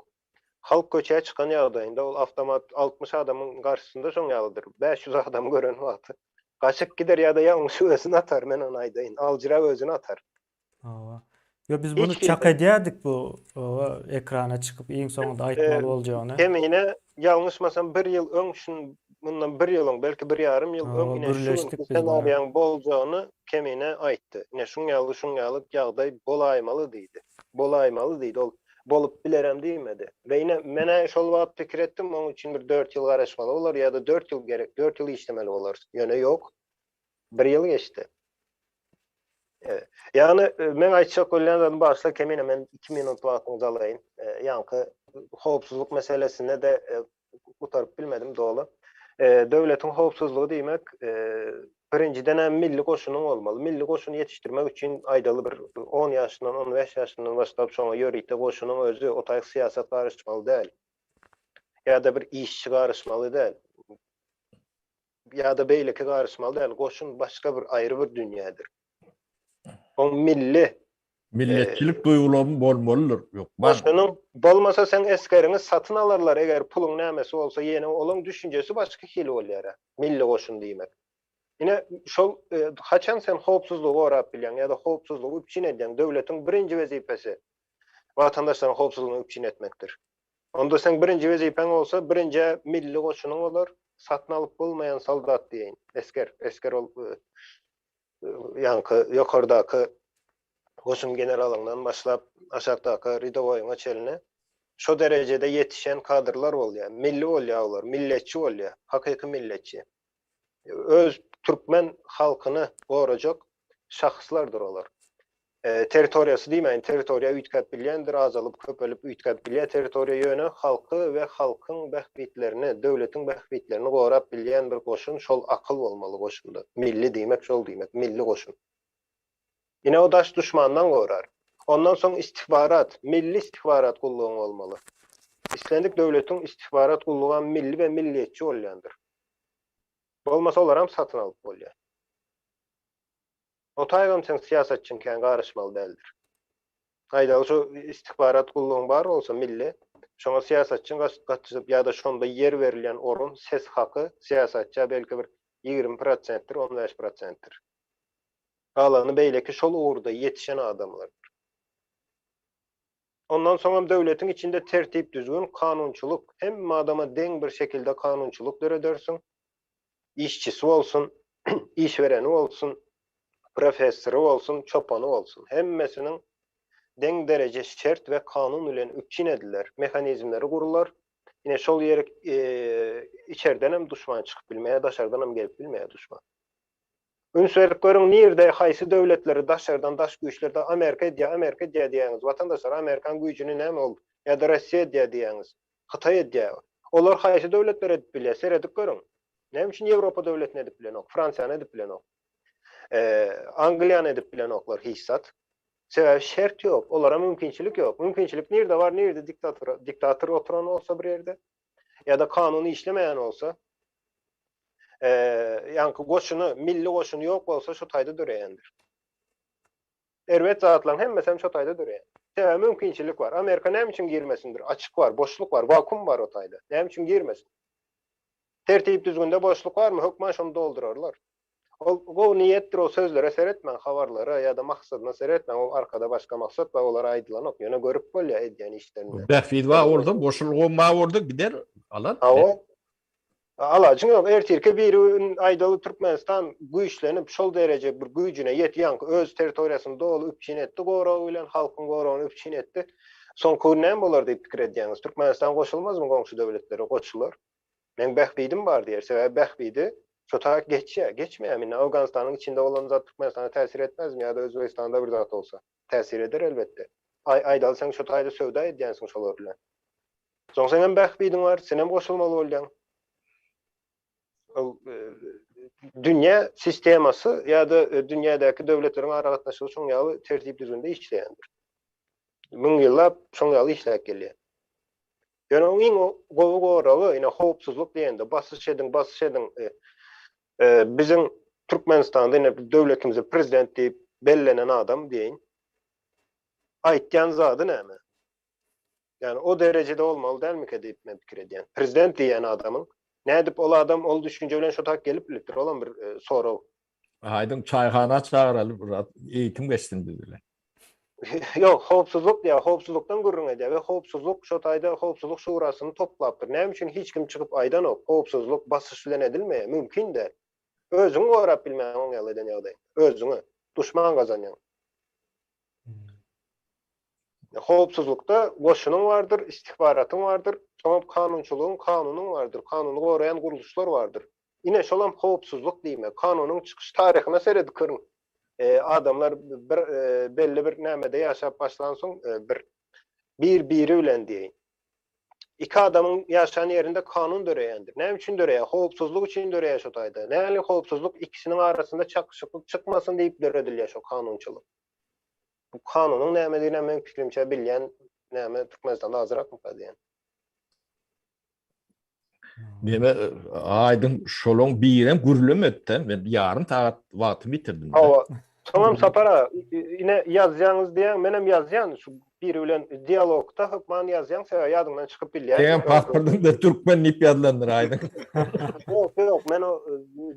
Halk köçä çykan ýagdaýynda ol awtomat 60 adamyň garşysynda şoň ýalydyr. 500 adam gören wagty gaçyp gider ýa-da ýalňyş özüni atar, men ony aýdaýyn. Aljyrap özüni atar. Hawa. Ýo biz muny çak edýärdik bu hawa ekrana çykyp iň soňunda aýtmaly boljagyny. Kemine ýalňyşmasam bir ýyl öň şun mundan bir ýyl öň belki bir ýarym ýyl öň ine şu günki ssenariýaň boljagyny Kemine aýtdy. Ine şuň ýaly şuň ýaly ýagdaý bolaýmaly diýdi. Bolaýmaly diýdi ol bolup bilerem diýmedi. We ine menä şol wagt pikir etdim oň üçin bir dört ýyl garaşmaly bolar ýa-da dört ýyl gerek dört ýyl işlemeli bolarys. Ýöne ýok. Bir ýyl geçdi. Ýagny meň aýtjak bolýan zadym bagyşla Kemine men 2 minut wagtyňyzy alaýyn. Ýaňky howpsuzlyk meselesinde-de gutaryp bilmedim doly. Döwletiň howpsuzlygy diýmek birinjiden hem milli goşunyň bolmaly. Milli goşuny ýetişdirmek üçin aýdaly bir 10 ýaşyndan, 15 ýaşyndan başlap şoňa ýörite goşunyň özi o taýyk syýasat garyşmaly däl. Ýa-da bir işçi garyşmaly däl. Ýa-da beýleki garyşmaly däl. Goşun başga bir aýry bir dünýädir. Oň milli Milletçilik duýgularyň bolmalydyr. Ýok, bar. Goşunyň bolmasa seň esgeriňi satyn alarlar eger puluň nämesi bolsa ýene olaň düşünjesi başga hili bolýara. Milli goşun diýmek. Ine şol haçan sen howpsuzlygy gorap bilýäň ýa-da howpsuzlygy üpjün edýäň döwletiň birinji wezipesi watandaşlaryň howpsuzlygyny üpjün etmekdir. Onda seň birinji wezipäň bolsa birinjä milli goşunyň bolar, satyn alyp bolmaýan soldat diýeýin, esger, esger ol ýaňky ýokardaky goşun generalyňdan başlap aşakdaky rýadowoýyňa çenli şo derejede ýetişen kadrlar bolýar, milli bolýar olar, milletçi bolýar, hakyky milletçi. Öz türkmen halkyny gorajak şahslardyr olar. Territoriýasy diýmäýin, territoriýa üýtgäp bilýändir, azalyp, köpelip üýtgäp bilýär territoriýa, ýöne halky we halkyň bähbitlerini, döwletiň bähbitlerini gorap bilýän bir goşun, şol akyl bolmaly goşunda. Milli diýmek şol diýmek, milli goşun. Ine o daş duşmandan gorar. Ondan soň istihbarat, milli istihbarat gullugyň bolmaly. Islendik döwletiň istihbarat gullugam milli we milliýetçi bolýandyr. Bolmasa olaram satyn alyp bolýar. O taýgam sen syýasatçyň kän garyşmaly däldir. Aýdaly şu istihbarat gullugyň bar bolsa milli, şoňa syýasatçyň gatyşyp ýa-da şonda ýer berilýän orun, ses haky syýasatça belki bir 20 prosentdir, 15 prosentdir. Galany beýleki şol ugurda ýetişen adamlardyr. Ondan soňam döwletiň içinde tertip-düzgün, kanunçylyk, hemme adama deň bir şekilde kanunçylyk döredersiň. Işçisi bolsun, iş bereni bolsun, professory bolsun, çopany bolsun, hemmesiniň deň dereje şert we kanun bilen üpjün ediler, mehanizmleri gurular. Ine şol ýerik içerdenem duşman çykyp bilmeýär, daşardanam gelip bilmeýär duşman. Üns berip görüň nirde haýsy döwletleri daşardan daş güýçlerde Amerika edýär Amerika edýär diýýäňiz watandaşlar Amerikan güýjüni näme ol ýa-da Rossiýa edýär diýýäňiz Hytaý edýär olar haýsy döwletler edip bilýär seredip görüň näme üçin Ýewropa döwletini edip bilenok Fransiýany edip bilenok Angliýany edip bilenoklar hiç zat sebäbi şert ýok olara mümkinçilik ýok mümkinçilik nirde bar nirde diktatura diktator oturan bolsa bir ýerde ýa-da kanun işlemeýän bolsa ýaňky goşuny, milli goşuny ýok bolsa şo taýda döreýändir. Erbet zatlaryň hemmesem şo taýda döreýär. Sebäbi mümkinçilik bar. Amerika näme üçin girmesindir? Açyk bar, boşluk bar, wakuum bar o taýda. Näme üçin girmesin? Tertip-düzgünde boşluk barmy, hökman şony doldurarlar. Ol gowy niýetdir, o sözlere seretmäň, habarlara ýa-da maksadyna seretmäň, ol arkada başga maksat bar, olar aýdylanok, ýöne görüp bolýar edýän işlerinde. Bähbit bar bolsa, boşlugam bar bolsa gider, alar. Hawa. Alajyň ýok, ertirki biri gün aýdaly Türkmenistan güýçlenip, şol dereje bir güýjüne ýetdi, ýaňky öz territoriýasyny doly üpjün etdi goragy bilen, halkyň goragyny üpjün etdi. Soňky gün näme bolar diýip pikir edýäňiz? Türkmenistan goşulmazmy goňşy döwletlere? Goşular. Meň bähbidim bar diýer. Sebäbi bähbidi şo taýak geçýär. Geçmeýärmi? Indi Owganystanyň içinde bolan zat Türkmenistana täsir etmezmi ýa-da Özbegistanda bir zat bolsa? Täsir eder elbetde. Aý, aýdaly sen şo taýda söwda edýänsiň şolar bilen. Soň seňem bähbidiň bar, senem goşulmaly bolýaň. Ol dünýä sistemasy ýa-da dünýädäki döwletleriň aragatnaşygy şoň ýaly tertip-düzgünde işleýändir. Müň ýyllap şoň ýaly işläp gelýär. Ýöne oň iň gowy goragy, ine, howpsuzlyk diýende, basyş ediň, basyş ediň. Biziň Türkmenistanda ine döwletimize prezident diýip bellenen adam diýeýin. Aýtýan zady näme? Ýani o derejede bolmaly dälmikä diýip men pikir edýän. Prezident diýýän adamyň nädip ol adam ol düşünje bilen şo tak gelip bilipdir, olam bir sorag. Aýdyň çaýhana çagyraly biraz eýitim geçsin biz bilen. Ýok, howpsuzlyk diýýär, howpsuzlykdan gürrüň edýär we howpsuzlyk şo taýda howpsuzlyk şurasyny toplapdyr. Näme üçin hiç kim çykyp aýdanok, howpsuzlyk basyş bilen edilmeýär, mümkin däl. Özüňi gorap bilmäň oň ýaly eden ýagdaýyňda. Özüňi. Duşman gazanýaň. Howpsuzlykda goşunyň bardyr, istihbaratyň bardyr, soňam kanunçylygyň, kanunyň bardyr, kanuny goraýan gurluşlar bardyr. Ine şolam howpsuzlyk diýmek. Kanunyň çykyş taryhyna seredip görüň. Adamlar bir belli bir nämede ýaşap başlansoň bir bir biri bilen diýeýin. Iki adamyň ýaşan ýerinde kanun döreýändir. Näme üçin döreýär? Howpsuzlyk üçin döreýär şo taýda. Nähili howpsuzlyk ikisiniň arasynda çakyşyklyk çykmasyn diýip döredilýär şo kanunçylyk. Bu kanunyň nämediginem meň pikirimçe bilýän näme Türkmenistanda azrakmyka diýen. Neme aýdyň şolaň birem gürlemedi-de, men ýarym sagat wagtymy ýitirdim. Hawa. Soňam Sapar aga, ine ýazýaňyz diýýäň, menem ýazýan şu biri bilen dialogda hökman ýazýaň, sebäbi ýadyňdan çykyp bilýär. Seňem pasportyňda türkmen diýip ýazylandyr aýdyň. Ýok, ýok, men o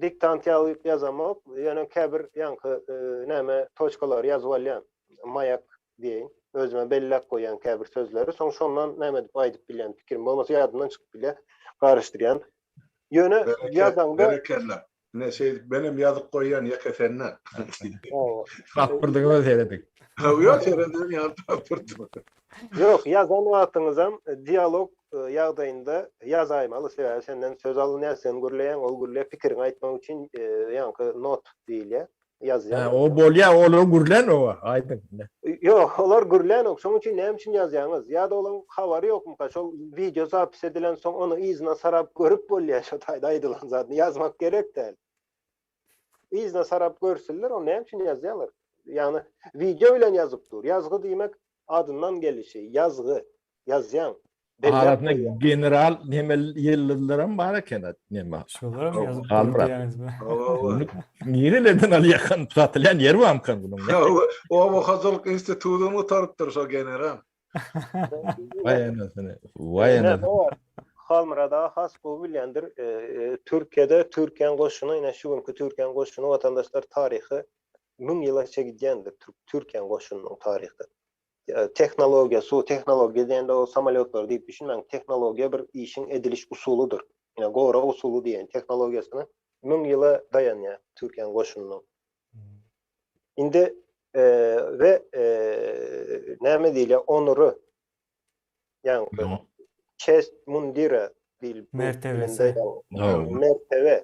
diktant ýaly ýazamok, ýöne käbir ýaňky näme toçkalary ýazyp alýan. Maýak diýeýin. Özüme belläp goýýan käbir sözleri, soň şondan näme edip aýdyp bilýän pikirim bolmasa ýadymdan çykyp bilýär, garyşdyrýan. Ýöne ýazaňda Berekella. Ine şeýdip menem ýazyp goýýan ýeke senden. Pasportyňa serediň. Ýok serediň ýa pasportyma. Ýok, ýazan wagtyňyzam dialog ýagdaýynda ýazaýmaly, sebäbi senden söz alynýar, sen gürleýäň, ol gürleýär, pikiriňi aýtmak üçin ýaňky not diýilýär. Ýazýan. O bolýa, olar gürlän owa, aýdyň. Ýok, olar gürlänok. Şonuň üçin näme üçin ýazýaňyz? Ýa-da olaň habary ýokmyka? Şol wideo zapis edilen soň ony yzyna sarap görüp bolýar şo taýda aýdylan zadyny. Ýazmak gerek däl. Yzyna sarap görsünler, ony näme üçin ýazýarlar? Ýagny wideo bilen ýazyp dur. Ýazgy diýmek adyndan gelişi, ýazgy, ýazýaň. Arasynda general neme ýyldyzlaram bar eken neme. Şolaram ýazyp diýýäňizmi? Nirelerden alýakan satylýan ýer barmykan bunuň? Oba hojalyk institutyny gutarypdyr şo general. Waý enesini. Waý enesini. Halmyrat aga has gowy bilýändir. Türkiýede Türkiýäň goşuny ine şu günki Türkiýäň goşuny watandaşlar taryhy 1000 ýyla çe gidýändir Türkiýäň goşunynyň taryhy. Tehnologiýa, su tehnologiýa diýende o samolýotlary diýip düşünmäň, tehnologiýa bir işiň ediliş usulydyr. Ýa gorag usuly diýen tehnologiýasyny 1000 ýyla daýanýar Türkiýäň goşunynyň. Indi we näme diýilýär onury ýaňky çest mundira diýilip mertebesi mertebe.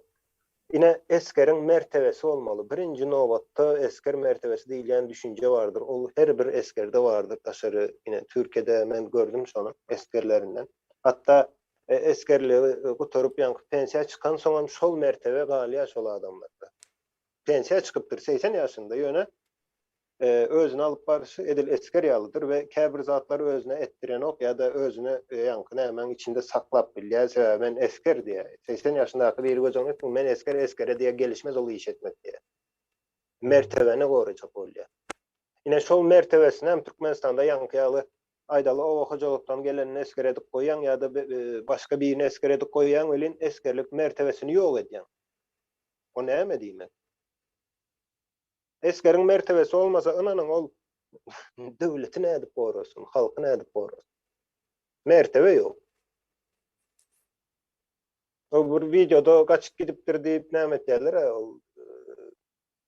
Ine, esgeriň mertebesi bolmaly. Birinji nobatda esger mertebesi diýilýän düşünje bardyr. Ol her bir esgerde bardyr. Daşary, ine, Türkiýede men gördüm şony esgerlerinden. Hatda esgerligi gutaryp, ýaňky pensiýa çykansoňam şol mertebe galýar şol adamlarda. Pensiýa çykypdyr 80 ýaşynda, ýöne özüni alyp barşy edil esger ýalydyr we käbir zatlary özüne etdirenok ýa-da özüni ýaňky nämäň içinde saklap bilýär, sebäbi men esger diýýär. 80 ýaşyndaky biri göz öňüne tutun, men esger, esgere diýýär gelişmez ol iş etmek diýýär. Mertebäni gorajak bolýar. Ine şol mertebesini hem Türkmenistanda ýaňky ýaly aýdaly oba hojalykdan gelenini esger edip goýýaň ýa-da başga birini esger edip goýýaň welin esgerlik mertebesini ýok edýäň. O näme diýmek? Esgeriň mertebesi bolmasa ynanyň ol döwleti nädip gorasyn, halky nädip gorasyn. Mertebe ýok. O bir wideoda gaçyp gidipdir diýip näme etýärler ol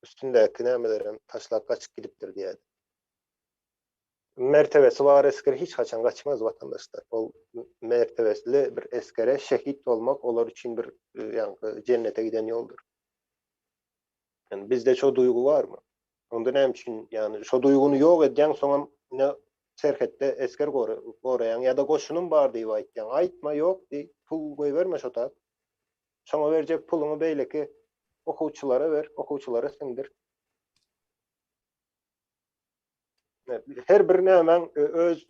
üstündäki nämelerem taşlap gaçyp gidipdir diýýär. Mertebesi bar esger hiç haçan gaçmaz watandaşlar. Ol mertebesli bir esgere şehit bolmak olar üçin bir ýaňky jennete giden ýoldur. Ýani bizde şo duýgy barmy? Onda näme üçin ýani şo duýgyny ýok edýäň soňam ine serhetde esger goraýaň ýa-da goşunym bar diýip aýtýaň. Aýtma ýok diý, pul goýberme şo tat. Şoňa berjek puluňy beýleki okuwçylara ber, okuwçylara siňdir. Her bir nämäň öz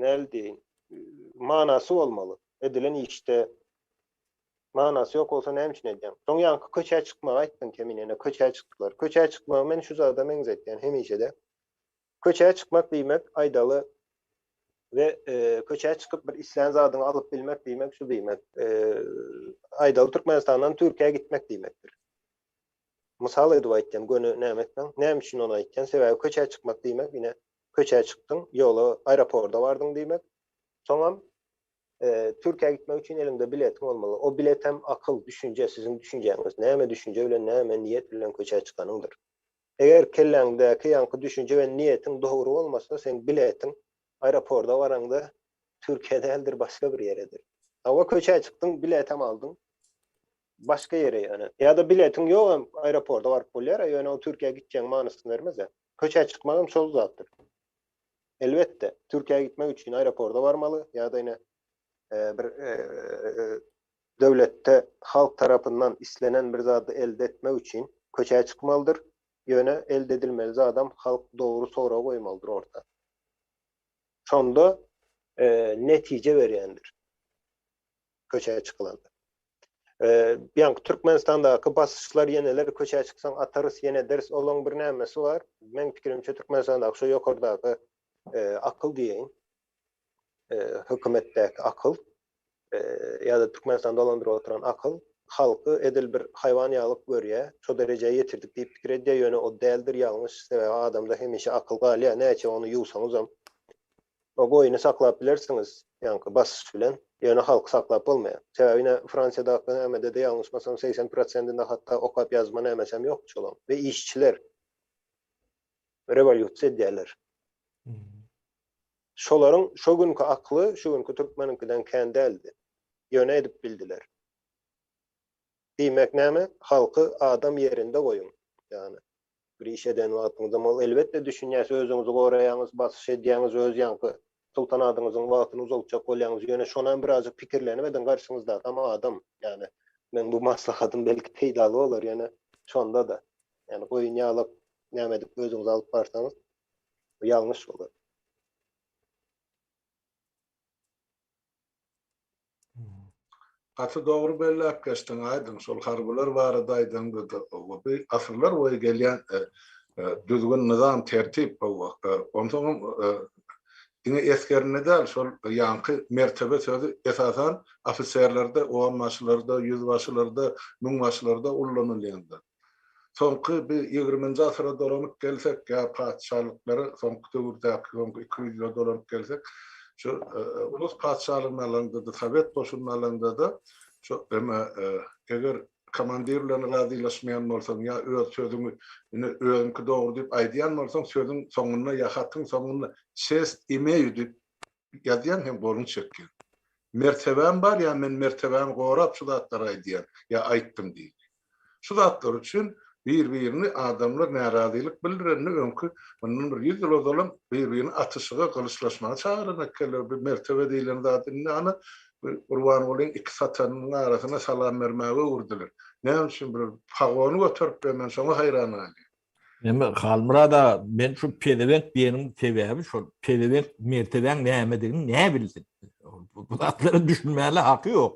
näl diýeýin manasy bolmaly. Edilen işde manasy ýok bolsa näme üçin edýäň? Soň ýaňky köçä çykmagy aýtdyň Keminene, köçä çykdylar. Köçä çykmagy men şu zada meňzetýän hemişe-de. Köçä çykmak diýmek aýdaly we köçä çykyp bir islän zadyňy alyp bilmek diýmek şu diýmek. Aýdaly Türkmenistandan Türkiýä gitmek diýmekdir. Mysal edip aýtýan, göni näme etmäň. Näme üçin ony aýtýan? Sebäbi köçä çykmak diýmek, ine, köçä çykdyň, ýola, aeroporda bardyň diýmek. Soňam Türkiýä gitmek üçin eliňde biletiň bolmaly. O biletem akyl, düşünje, siziň düşünjäňiz. Näme düşünje bilen, näme niýet bilen köçä çykanyňdyr. Eger kelläňdäki ýaňky düşünje we niýetiň dogry bolmasa, seň biletiň aeroporda baraňda Türkiýe däldir, başga bir ýeredir. Hawa, köçä çykdyň, biletem aldyň. Başga ýere ýöne. Ýa-da biletiň ýogam aeroporda baryp bolýar-a, ýöne ol Türkiýä gitjegiň manysyny bermez-ä. Köçä çykmagam şol zatdyr. Elbetde, Türkiýä gitmek üçin aeroporda barmaly ýa-da ine bir döwletde halk tarapyndan islenen bir zady elde etmek üçin köçä çykmalydyr. Ýöne elde edilmeli zadam halk dogry sorag goýmalydyr orta. Şonda netije berýändir. Köçä çykylanda. Ýaňky Türkmenistandaky basyşlar ýeneler köçä çyksaň atarys ýene ederis olaň bir nämesi bar. Meň pikirimçe Türkmenistandaky şo ýokardaky akyl diýeýin. Hökümetdäki akyl ýa-da Türkmenistany dolandyryp oturan akyl halky edil bir haýwan ýalyk görýär. Şo derejä ýetirdik diýip pikir edýär, ýöne o däldir ýalňyş. Sebäbi adamda hemişe akyl galýar. Näçe ony ýuwsaňyzam O goýny saklap bilersiňiz, ýaňky basyş bilen, ýöne halky saklap bolmaýar. Sebäbi ine Fransiýadaky nämede-de ýalňyşmasam 80 prosentinde hatda okap ýazma nämesem ýok şolaň. We işçiler rewolýusiýa edýärler. Şolaryň şo günki akly şu günki türkmeniňkiden kän däldi. Ýöne edip bildiler. Diýmek näme? Halky adam ýerinde goýuň. Ýagny Bir iş eden wagtyňyzam ol elbetde düşünýär, özüňizi goraýaňyz, basyş edýäňiz, öz ýaňky sultanadyňyzyň wagtyny uzaltjak bolýaňyz, ýöne şonam birazjyk pikirlenip ediň, garşyňyzdakam adam, ýagny meň bu maslahatym belki peýdaly bolar, ýöne şonda-da, ýagny goýun ýalak näme edip özüňizi alyp barsaňyz, bu ýalňyş bolar. Gaty dogry belläp geçdiň Aýdyň, şol harbylar barada aýdaňda-da bu asyrlar boýy gelýän düzgün, nyzam, tertip, onsoňam diňe esgerinde däl, şol ýaňky mertebe sözi esasan ofiserlerde, onbaşylarda, ýüzbaşylarda, müňbaşylarda ullanylýandyr. Soňky bir ýigriminji asyra dolanyp gelsek ýa patyşalyklara soňky döwürdäki soňky 200 ýyla dolanyp gelsek, şu rus patyşalygyny alaňda-da, sowet goşunyny alaňda-da şu eme eger komandir bilen razylaşmaýan bolsaň ýa öz sözüňi ine özüňki dogry diýip aýdýan bolsaň sözüň soňunda ýa hatyň soňunda çest imeýu diýip ýazýaň hem goluňy çekýäň. Mertebäm bar ýa men mertebämi gorap şu zatlary aýdýan ýa aýtdym diýdi. Şu zatlar üçin bir-birini adamlar närazylyk bildirende öňki mundan bir ýüz ýyl ozalam bir-birini atyşyga, gylyçlaşmaga çagyran ekenler. Bu mertebe diýlen zat indi ana Gurbangulyň iki satanynyň arasyna salam bermäge öwürdiler. Näme üçin bir pagony göterip ýör men şoňa haýran galýan. Neme Halmyrat aga men şu pezewenk diýeniň sebäbi şol pezewenk mertebäň nämedigini näbilsin. Bu zatlara düşünmäne haky ýok.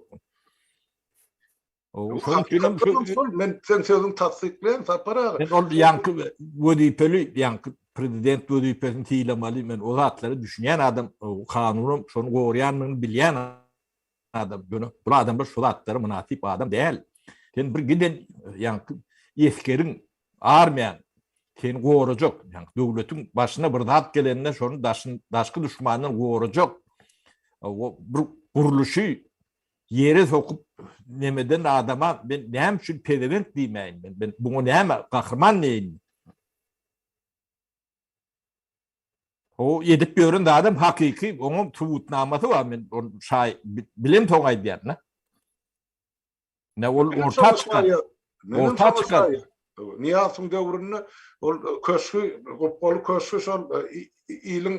Şonuň üçinem şu men sen sözüňi tassyklaýan Sapar aga. Men ol ýaňky wezipeli ýaňky prezident wezipesini sylamaly men o zatlara düşünýän adam kanunam şony gorýandygyny bilýän adam. Ýöne bu adamlar şu zatlara mynasyp adam däl. Sen bir giden ýaňky esgeriň armiýaň seni gorajak, ýaňky döwletiň başyna bir zat gelende şony daşyn daşky duşmandan gorajak bir gurluşy ýere sokup nemeden adama men näme üçin pezewenk diýmäýin men men buňa näme gahryman diýeýin O edip ýören zadam hakyky oňa subutnamasy bar men ol şaý bilen soň aýdýan da. Ne ol orta çykar. Orta çykar. Niýazyň döwründe ol köşgi, gupbaly köşgi şol iliň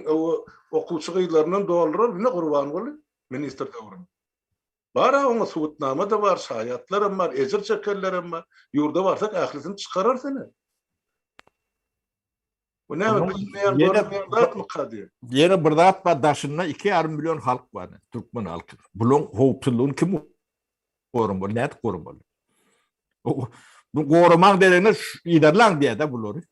okuwçy gyzlaryndan doldurar, ine Gurbanguly ministr döwründe. Bar-a oňa subutnama-da bar, şaýatlaram bar, ejir çekenlerem bar. Ýurda barsak ählisini çykararys ine. Bu näme bilinmeýän, görünmeýän zatmyka diýen. Ýene bir zat bar, daşynda 2,5 million halk bar, türkmen halky. Bularyň howpsuzlygyny kim goramaly, nädip goramaly? Bu goramaň deregine yzarlaň diýýär-de bulary.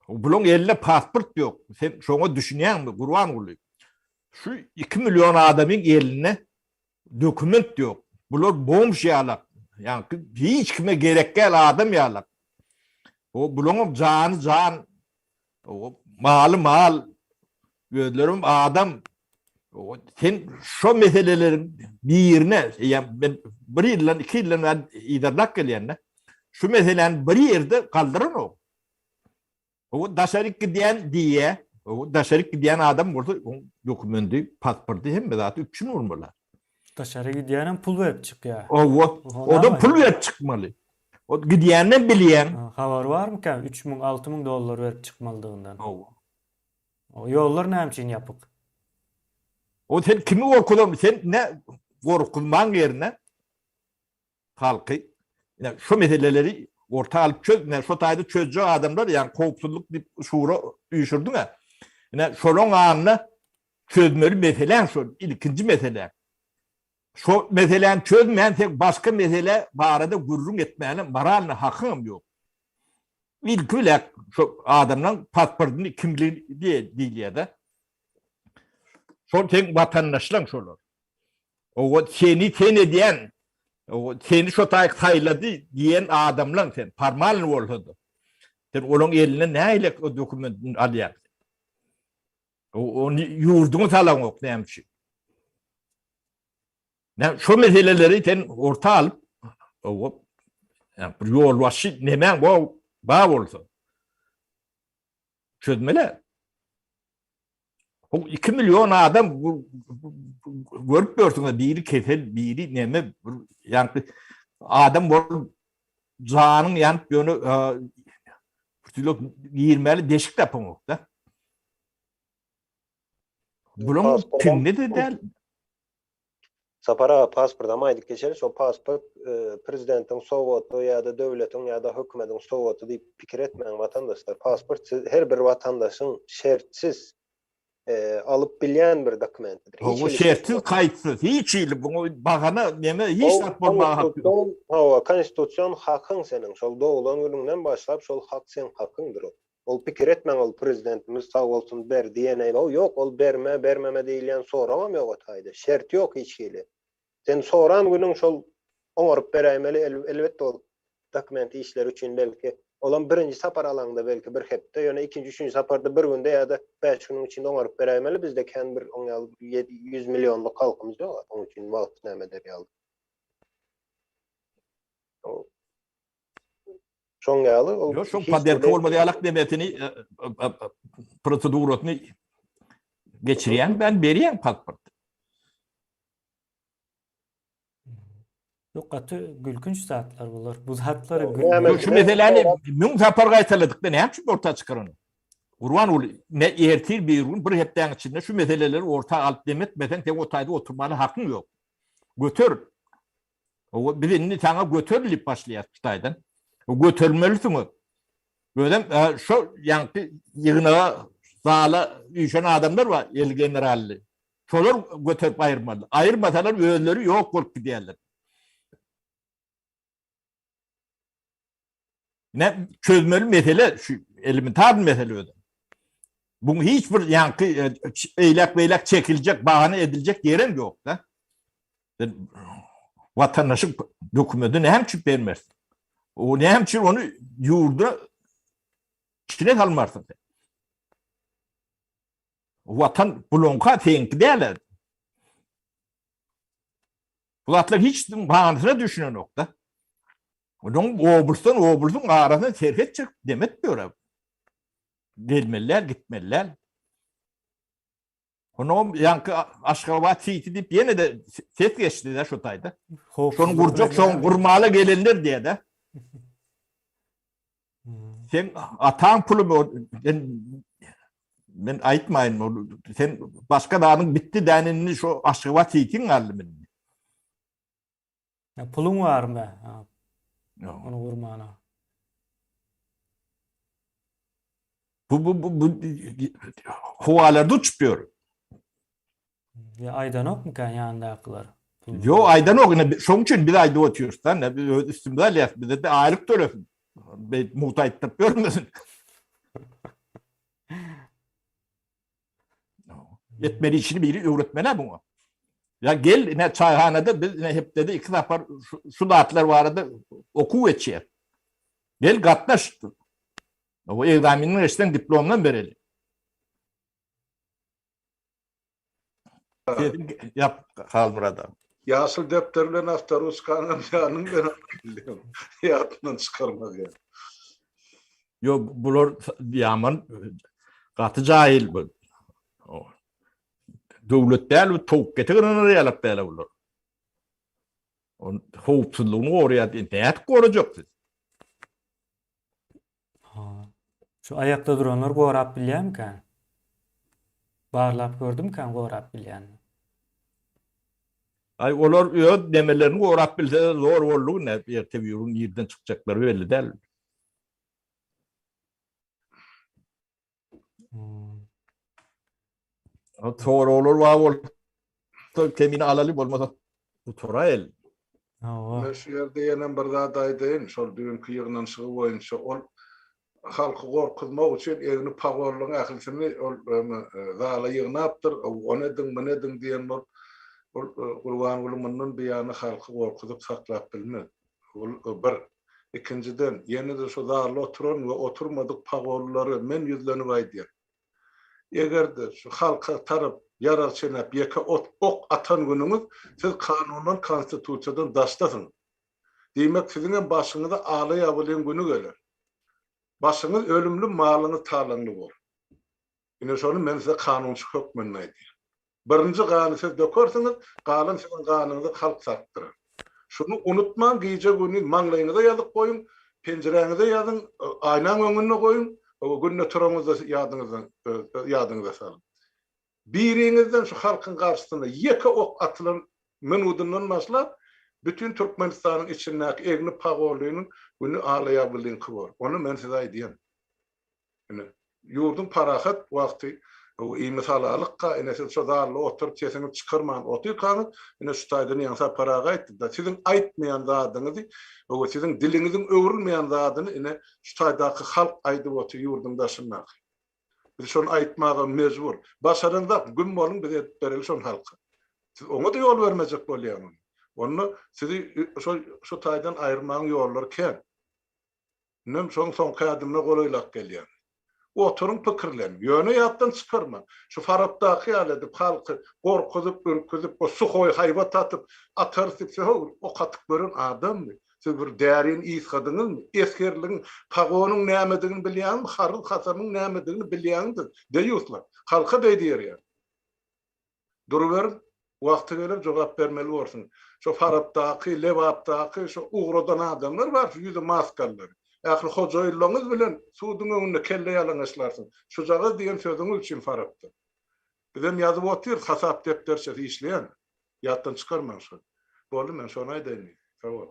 Bularyň elinde pasport ýok. Sen şoňa düşünýäňmi, Gurbanguly? Şu 2 million adamyň elinde dokument ýok. Bular bomž ýalak. Ýaňky hiç kime gerek däl adam ýalak. O bularyň jany jan, o maly mal, özlerem adam. O sen şo meseleleriň birine, ýa men bir ýyldan, iki ýyldan bäri yzarlap gelýän-de. Şu meseläni bir ýerde galdyranok. O daşaryk gidýän diýýä. O daşaryk gidýän adam bolsa, oň dokumendi, pasporty hemme zady üpjün bolmaly. Daşary gidýänem pul berip çykýar. Hawa, o-da pul berip çykmaly. O gidýänden bilýäň. Habary barmyka 3000, 6000 dollar berip çykmalydygyndan? Hawa. O ýollar näme üçin ýapyk? O sen kimi gorkuzan, sen ne gorkuzmaň ýerine halky ine şu meseleleri orta alyp çöz, ine şu taýda çözjek adamlar, ýagny howpsuzlyk diýip şura üýşürdiň-ä. Ine şolaň anyna çözmeli meseläň şol ilkinji mesele. Şo meseläni çözmän sen başga mesele barada gürrüň etmäne moralny hakyňam ýok. Ilki bilen şo adamlaň pasportyny kimligini diýilýär-de. Şol seň watandaşlaň şolar. Owa seni sen edýän, owa seni şo taýyk saýlady diýen adamlaň sen, formalny bolsa-da. Sen olaň elinden nähili o dokumentini alýaň? Ony ýurduňa salaňok näme üçin? Näme şo meseleleri sen orta alyp, owa bir ýolbaşçy nemäň bar bolsa çözmeli. Bu 2 milyon adam bu, görüp görsüňiz biri kesel, biri neme ýaňky adam bolup janyň ýanyp ýöne pütülök girmeli deşik tapyňok da. Bulaň kimde de däl. Sapar aga pasportam aýdyp geçeli şol pasport prezidentiň sowgaty ýa-da döwletiň ýa-da hökümediň sowgaty diýip pikir etmäň watandaşlar pasport siz her bir watandaşyň şertsiz alyp bilýän bir dokumentidir. Hiç hili şertsiz kaýtsyz hiç hili buňa bahana neme hiç zat bolmaga haky ýok. Hawa konstitusion hakyň seniň şol doglan günüňden başlap şol hak seň hakyňdyr ol. Ol pikir etmäň ol prezidentimiz sag bolsun ber diýeneý ol ýok ol berme bermeme diýilýän soragam ýok o taýda şert ýok hiç hili sen soran günüň şol oňaryp beräýmeli elbetde ol dokument işleri üçin belki olam birinji sapar alaňda belki bir hepde ýöne ikinji üçünji saparda bir günde ýa-da bäş günüň içinde oňaryp beräýmeli bizde kän bir oň ýaly 100 millionlyk halkymyz ýok oň üçin wagt näme eder ýaly. Şoň ýaly ol Ýok, şoň poderka bolmaz ýalak demesini e, e, e, prosedurasyny geçirýän ben berýän pasport. Ýok gaty gülkünç zatlar bular. Bu zatlary gülmek. Şu meseläni müň sapar gaýtaladyk da näme üçin orta çykarany? Gurbanguly, ne ertir bir gün bir hepdäň içinde şu meseleleri orta alyp demetmeseň sen o taýda oturmana hakyň ýok. Göter. O biz indi saňa göter diýip başlaýas şu taýdan. Götermelisiň. Özem e, şo ýaňky ýygnaga zala üýşen adamlar bar, el generally. Şolar göterip aýyrmaly. Aýyrmasalar özleri ýok bolup gidýärler. Ne çözmeli mesele şu elementar mesele özi. Buň hiç bir ýaňky e, eýläk-beýläk çekiljek, bahana ediljek ýerem ýok da. Sen watandaşlyk dokumenti näme üçin bermersiň? O näme üçin ony ýurda içine salmarsyň sen? Watan bulaňka seňki däl. Bu zatlar hiç manysyna düşünenok da. Onuň oblastdan oblastyň arasyna serhet çekip demet ýöre. Gelmeliler, gitmeliler. Onuň ýaňky Aşgabat City diýip ýene de ses geçdi de şu taýda. Şony gurjak, şoň gurmala gelenler diýe-de. Sen ataň puly sen men aýtmaýyn ol sen başga zadyň bitdi dän indi şu Aşgabat City-iň galdy indi. Ya puluň barmy? Ýok. Ony gurmana. Bu bu bu, bu howalarda uçup ýör. Ýa aýdanokmyka ýanyndakylar? Ýok, aýdanok. Ine şoň üçin biz aýdyp otyrys da, ine biz öz üstümize alýas. Bize de aýlyk tölesin. Beýdip mugt aýtdyryp ýörmesin. Etmeli işini biri öwretmeli buňa. Ya gel ine çaýhanada biz ine hepdede iki sapar şu, şu zatlar barada okuw geçýär. Gel gatnaş. O egzaminini geçseň diplomdan bereli. Sesiň ýap Halmyrat aga. Ýaşyl depder bilen awtoruçkanyň ýanyň bilen alyp gelýän. Ýadyndan çykarmaz ýaly. Ýok, bular ýaman gaty jaýyl bu. Döwlet däl bu, towuk eti gynanar ýalak däl bular. On howpsuzlygyny goraýar diýen. Nädip gorajak siz? Şu aýakda duranlar gorap bilýärmikä? Barlap gördümikä gorap bilýänini? Aý olar öz nemelerini gorap bilse zor boldugy ne erte bir gün nirden çykjaklary belli däl. Hmm. Soraglar bar bolsa kemini alaly bolmasa gutaraýyl. Hawa. Men şu ýerde ýenem bir zat aýdaýyn, şol düýnki ýygnanyşygy boýunça ol halky gorkuzmak üçin egni pagonlyň ählisini ol zala ýygnapdyr, ony ediň, muny ediň diýen bolup, ol Gurbanguly mundan buýana halky gorkuzyp saklap bilmez. Ol bir. Ikinjiden, ýene-de şu zalda oturan we oturmadyk pagonlylara men ýüzlenip aýdýan. Eger-de şu halka tarap ýarag çenäp ýeke ot ok atan günüňiz siz kanundan konstitusiýadan daşdasyňyz. Diýmek siziňem başyňyza ala ýabylyň güni geler. Başyňyz ölümli malyňyz talaňly bor. Ine şony men size kanunçy hökmünde aýdýan. Birinji gany siz dökersiňiz, galan siziň ganyňyzy halk sarkdyrar. Şuny unutmaň gije gündiz maňlaýyňyza ýazyp goýuň, penjiräňize ýazyň, aýnaň öňünde goýuň, günde turaňyzda ýadyňyzdan ýadyňyza salyň. Biriňizden şu halkyň garşysyna ýeke ok atylan minudyndan başlap bütin Türkmenistanyň içindäki egni pagonlynyň güni alaýabylyňky bor. Ony men size aýdýan. Ine, ýurduň parahat wagty imisalalyk-ka, ine siz şo zalda oturyp sesiňizi çykarman otyrkaňyz, ine şu taýdan ýaňy Sapar aga aýtdy-da, siziň aýtmaýan zadyňyzy, hawa, siziň diliňiziň öwrülmeýän zadyny ine şu taýdaky halk aýdyp otyr ýurduň daşyndaky. Biz şony aýtmaga mejbur. Başaraňzak, güm boluň, biz edip bereli şony halka. Siz oňa-da ýol bermejek bolýaňyz. Onda sizi şo şu taýdan aýyrmagyň ýollary kän. Indem şoň soňky ädimine golaýlap gelýän. Oturyň pikirleniň. Ýöne ýatdan çykarmaň. Şu Farapdaky ýaly edip halky gorkuzyp, ürküzip, o suhoý haýbat atyp, atarys diýip, siz ho ok atyp gören adammy? Siz bir därini ysgadyňyzmy? Esgerligiň, pagonyň nämedigini bilýäňizmi? Harby kasamyň nämedigini bilýäňizmi siz? Deýýuslar. Halka beý diýerýär. Duruberiň. Wagty geler jogap bermeli borsuň. Şo Farapdaky, Lebapdaky şo ugradan adamlar bar, şu ýüzi maskalylar. Ähli hojaýynlaryňyz bilen suduň öňünde kelle ýalaňaçlarsyň. Şujagaz diýen sözüňiz üçin Farapda. Bizem ýazyp otyrys, hasap depderçesi işleýän. Ýatdan çykarmaň şony. Boldy men şony aýdaýyn diýdim. Sag bol.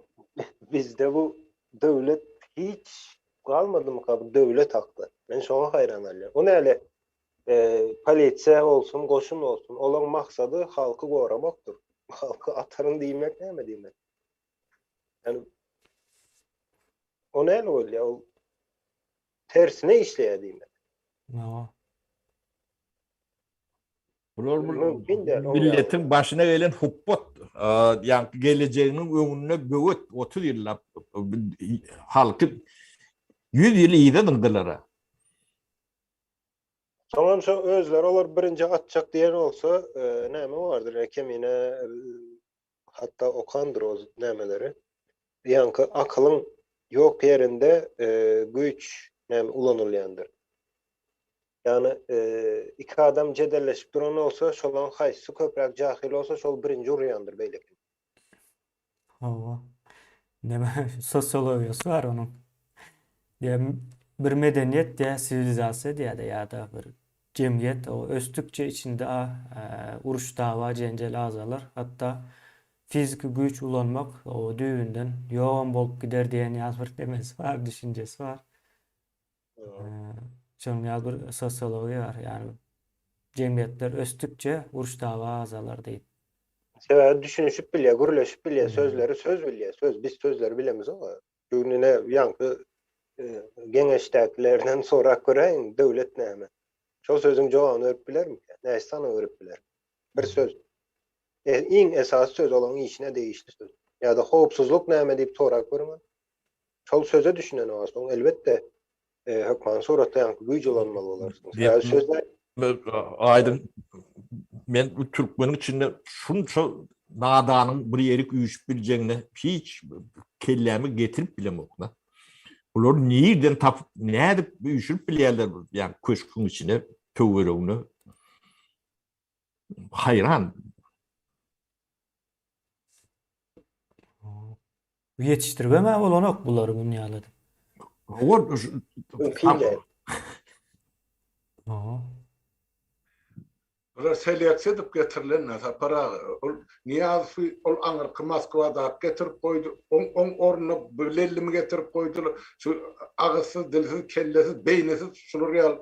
Bizde bu döwlet hiç galmadymyka bu döwlet hakda. Men şoňa haýran galýan. O näle polisiýa bolsun, goşun bolsun, olaň maksady halky goramakdyr. Halky ataryn diýmek näme diýmek? Ýani o näle bolýar? Ol tersine işleýär diýmek. Hawa. Bular milletiň başyna gelen hupbat, ýaňky gelejeginiň öňünde böwet 30 ýyllap halky 100 ýyl yza zyňdylar. Soňam şo özleri olar birinji atjak diýen bolsa, näme bardyr, kemine hatda okandyr o nämeleri. Ýaňky akylyň ýok ýerinde güýç näme ulanylýandyr. Ýagny iki adam jedelleşip duran bolsa, şolaň haýsysy köpräk jahyl bolsa, şol birinji urýandyr beýlekini. Hawa. Neme sosiologiýasy bar onuň. Diýä bir medeniýet diýä siwilizasiýa diýä-de ýa-da bir jemgyýet o ösdükçe içinde uruş dawa jenjel azalar. Hatda fiziki güýç ulanmak o düýbünden ýogam bolup gider diýen ýaly bir nemesi bar, düşünjesi bar. Şonuň ýaly bir sosiologiýa bar. Ýagny jemgyýetler ösdükçe uruş-dawa azalar diýip. Sebäbi düşünişip bilýär, gürleşip bilýär, sözleri söz bilýär. Söz, biz sözleri bilemizok. Şu gün ine ýaňky geňeşdäkilerden sorap göräýiň, döwlet näme? Şol sözüň jogabyny berip bilermikä? Näçe sany berip biler? Bir söz. Iň esasy söz olaryň işine degişli söz. Ýa-da howpsuzlyk näme diýip sorap görüň. Şol söze düşünen bolsaň, elbetde, hökmany suratda ýaňky güýç ulanmaly bolarsyň. Sebäbi sözler Aýdyň, men bu türkmeniň içinde şunça nadanyň bir ýerik üýşüp biljegine hiç kelläme getirip bilemok-da. Bulary nirden tapyp, nädip üýşürip bilýärler ýa köşgüň içine, töweregine? Haýran. Ýetişdiribem-ä bolanok bulary muny ýaly edip. Hawa, Mümkin däl. Hawa. Bular seleksiýa edip getirilen Sapar aga. Ol Nyýazowy ol aňyrky Moskwadaky getirip goýdy. Oň oň ornuna bu Lellimi getirip goýdular. Şu agyzsyz, dilsiz, kellesiz, beýnisiz şular ýaly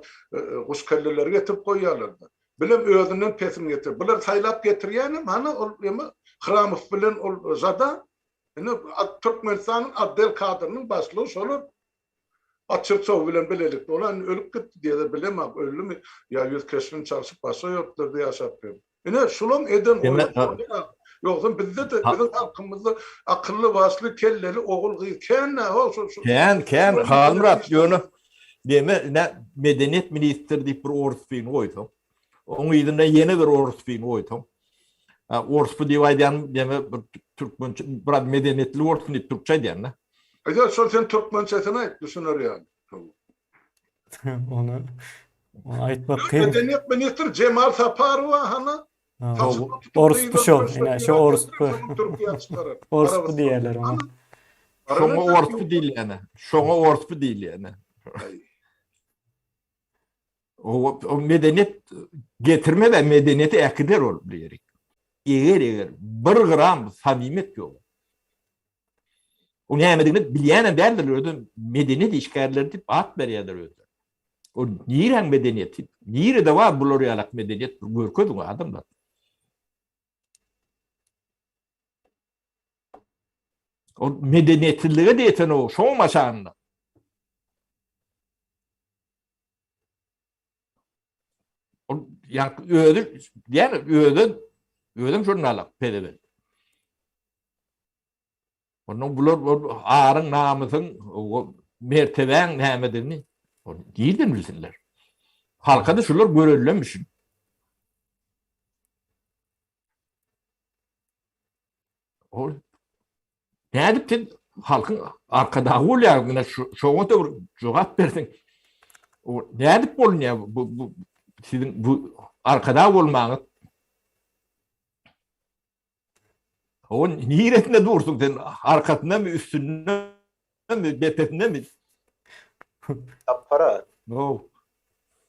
guşkelleleri getirip goýýarlar-da. Bilem özünden pesini getir. Bular saýlap getirýänem hany ol eme Hramow bilen ol Žadan. Ine Türkmenistanyň otdel kadrynyň başlygy şolar. Açyrçow bilen bilelikde. Ol indi ölüp gitdi diýýärler bilemok öldümi ýa ýüz keşbini çalşyp başga ýurtlarda ýaşap ýör. Ine şulaň eden oýny Ýogsam bizde-de biziň halkymyzda akylly başly kelleli ogul gyz kän-dä ho şo şo. Kän kän Halmyrat ýöne deme ine medeniýet ministri diýip bir orus pyny goýsaň oň yzynda ýene bir orus pyny goýsaň orus diýip aýdýanym deme bir türkmençe biraz medeniýetli bolsun diýip türkçe aýdýan-da. Aýda şol sen türkmençesini aýt düşüner ýaly. Ony ony aýtmak kyn. Medeniýet ministri Jemal Saparowa hany Orspy şol, ine şo orspy. Orspy diýerler oňa. Şoňa orspy diýilýär. Şoňa orspy diýilýär. O medeniýet getirmez, medeniýeti äkider ol bir ýerik. Eger eger bir gram samimiýet ýok. O nämedigini bilýänem däldir, özem medeniýet işgärleri diýip at berýärler özlerine. O niräň medeniýeti? Nirede bar bular ýalak medeniýet? Bir görkeziň adamlar. O medeniýetsizlige de ýetenok, şoň aşagynda. Ol ýa özi diýen özi özem žurnala pedebel. Ondan bular aryň namysyň mertebäň nämedigini nirden bilsinler. Halka da şular görellemişin. Ol nädip sen halkyň arkadagy bolýar mine şoňa da bir jogap berseň. O nädip bolunýar bu, bu siziň bu arkadag bolmagyňyz? O niresinde dursuň sen? Arkasyndamy, üstündemi, depesindemi? Tapara. No.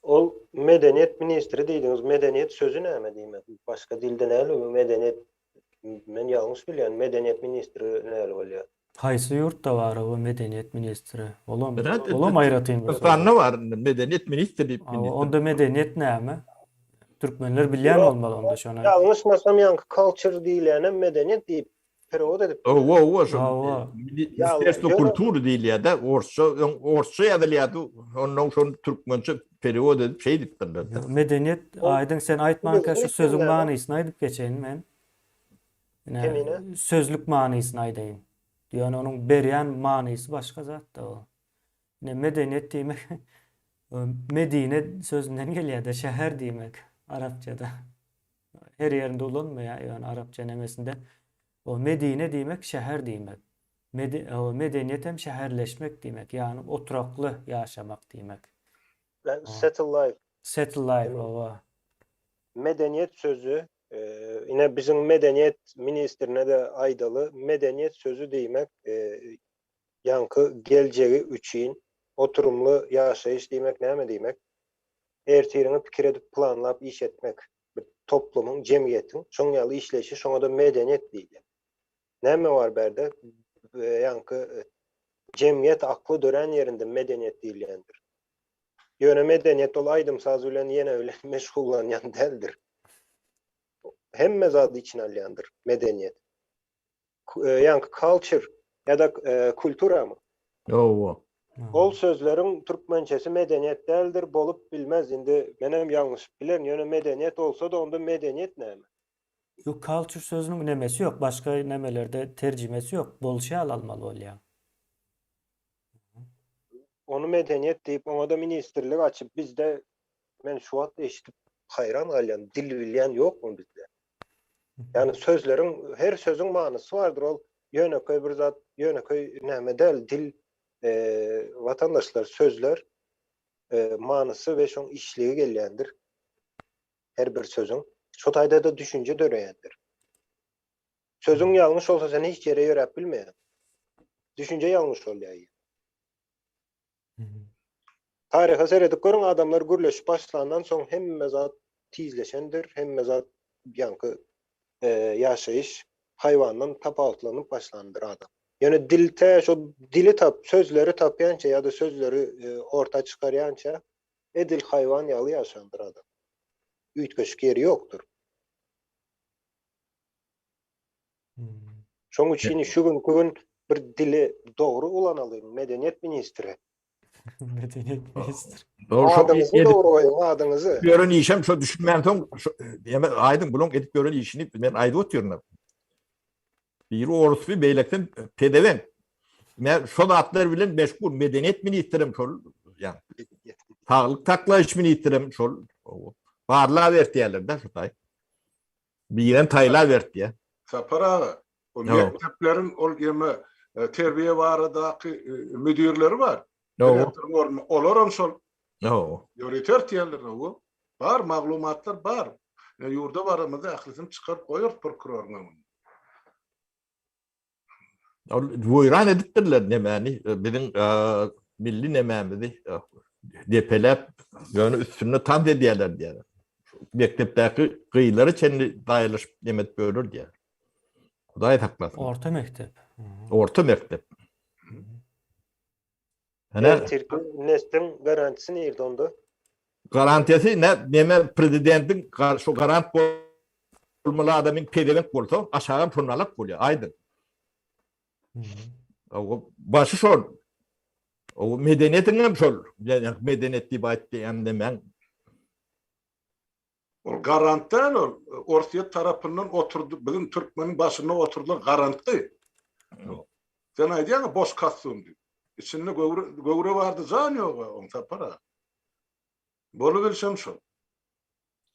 Ol medeniýet ministri diýdiňiz, medeniýet sözi näme diýmek? Başga dilde näme medeniýet? Men ýalňyş bilýän, medeniýet ministri näle bolýar? Haýsy ýurtda bar o medeniýet ministri? Olam olam aýratyn bir. Türkmenistanda bar medeniýet ministri diýip ministr. Onda medeniýet näme? Türkmenler bilýän bolmaly onda şony. Ýalňyşmasam ýaňky culture diýilýänem medeniýet diýip perewod edip. Hawa hawa şo. Ministerstwo kultury diýilýär-de orsça öň orsça ýazylýardy ondan şony türkmençe perewod edip şeý diýipdirler. Medeniýet aýdyň sen aýtmanka şu sözüň manysyny aýdyp geçeýin men. Ine, sözlük manysyny aýdaýyn. Ýöne onuň berýän manysy başga zat-da o. Ine, medeniýet diýmek Medine sözünden gelýär-de, şäher diýmek arapçada. Her ýerinde ulanmaýar, ýöne arapça nemesinde. O Medine diýmek şäher diýmek. Medi, o medeniýet hem şäherleşmek diýmek, ýagny oturakly ýaşamak diýmek. Settle life. Settle life, owa. Medeniýet sözi, ine biziň medeniýet ministrine-de aýdaly, medeniýet sözi diýmek, ýaňky geljegi üçin oturymly ýaşaýyş diýmek näme diýmek? Ertiriňi pikir edip planlap iş etmek, bir toplumyň, jemgyýetiň şoň ýaly işleýşi şoňa-da medeniýet diýilýär. Näme bar bärde? Ýaňky jemgyýet akly dörän ýerinde medeniýet diýilýändir. Ýöne medeniýet ol aýdym-saz bilen ýene bilen meşgullanýan däldir. Hemme zady içine alýandyr medeniýet. Ýaňky culture ýa-da kulturamy? Hawa. Ol sözleriň türkmençesi medeniýet däldir, bolup bilmez. Indi menem ýalňyşyp bilerin, ýöne medeniýet bolsa-da onda medeniýet näme? Ýok, culture sözüniň nemesi ýok, başga nemelerde terjimesi ýok, bolşy ýaly almaly bolýar. Ony medeniýet diýip, oňa-da ministrlik açyp, bizde men şu wagt eşidip haýran galýan, dil bilýän ýokmy bizde? Ýagny sözleriň, her sözüň manysy bardyr, ol ýönekeý bir zat, ýönekeý näme däl, dil watandaşlar, sözler manysy we şoň işligi gelýändir her bir sözüň. Şo taýda-da düşünje döreýändir. Sözüň ýalňyş bolsa sen hiç ýere ýöräp bilmeýäň. Düşünje ýalňyş bolýar. Taryha seredip görüň adamlar gürleşip başlandan soň hemme zat tizleşendir, hemme zat ýaňky ýaşaýyş haýwandan tapawutlanyp başlandyr adam. Ýöne dil tä şo dili tap, sözleri tapýança ýa-da sözleri orta çykarýança edil haýwan ýaly ýaşandyr adam. Üýtgeşik ýeri ýokdur. Şoň üçin şu günki gün bir dili dogry ulanalyň, medeniýet ministri. Medeniýet ministri. Adyňyzy dogry goýuň, adyňyzy. Ýören işem şo düşünmän soň, ýa aýdyň bulaň edip ýören işini men aýdyp otyryn. Biri orusby, beýlekisem pedewen. Men şo zatlar bilen meşgul, medeniýet ministrem şol, ýa saglyk saklaýyş ministrem şol. Barlap berýärler-de şu taý. Birem taýlap berdi. Sapar aga, o mekdepleriň ol ýeme e, terbiýe baradaky e, müdirleri bar. Direktoryň orny, olaram şol. Ýo. Ýörite örtýärler, hawa. Bar, maglumatlar bar. E, ýurda baramyzda ählisini çykaryp goýarys prokuroryň öňünde. Ol weýran edipdirler nemäni, biziň milli nemämizi depeläp, ýöne üstünde tans edýärler diýýär. Mekdepdäki gyzlara çenli daýalaşyp neme edip ýörler diýýär. Hudaý saklasyn. Orta mekdep. Orta mekdep. Hene Ertirki nesliň garantisi nirde onda? Garantiyasy ne neme prezidentiň şu garant bolmaly adamyň pezewenk bolsa aşagam şondan alak bolýar aýdyň. O başy şol. O medeniýetiň hem şol. Medeniýet diýip aýtdy hem demäň. Ol garant däl ol. Orsýet tarapyndan oturdy, biziň türkmeniň başynda oturdylan garantdy. Sen aýdýaň boş kostum diýip. Içinde göwre, göwre bardy, jan ýok oň Sapar aga. Bolubilşem şol.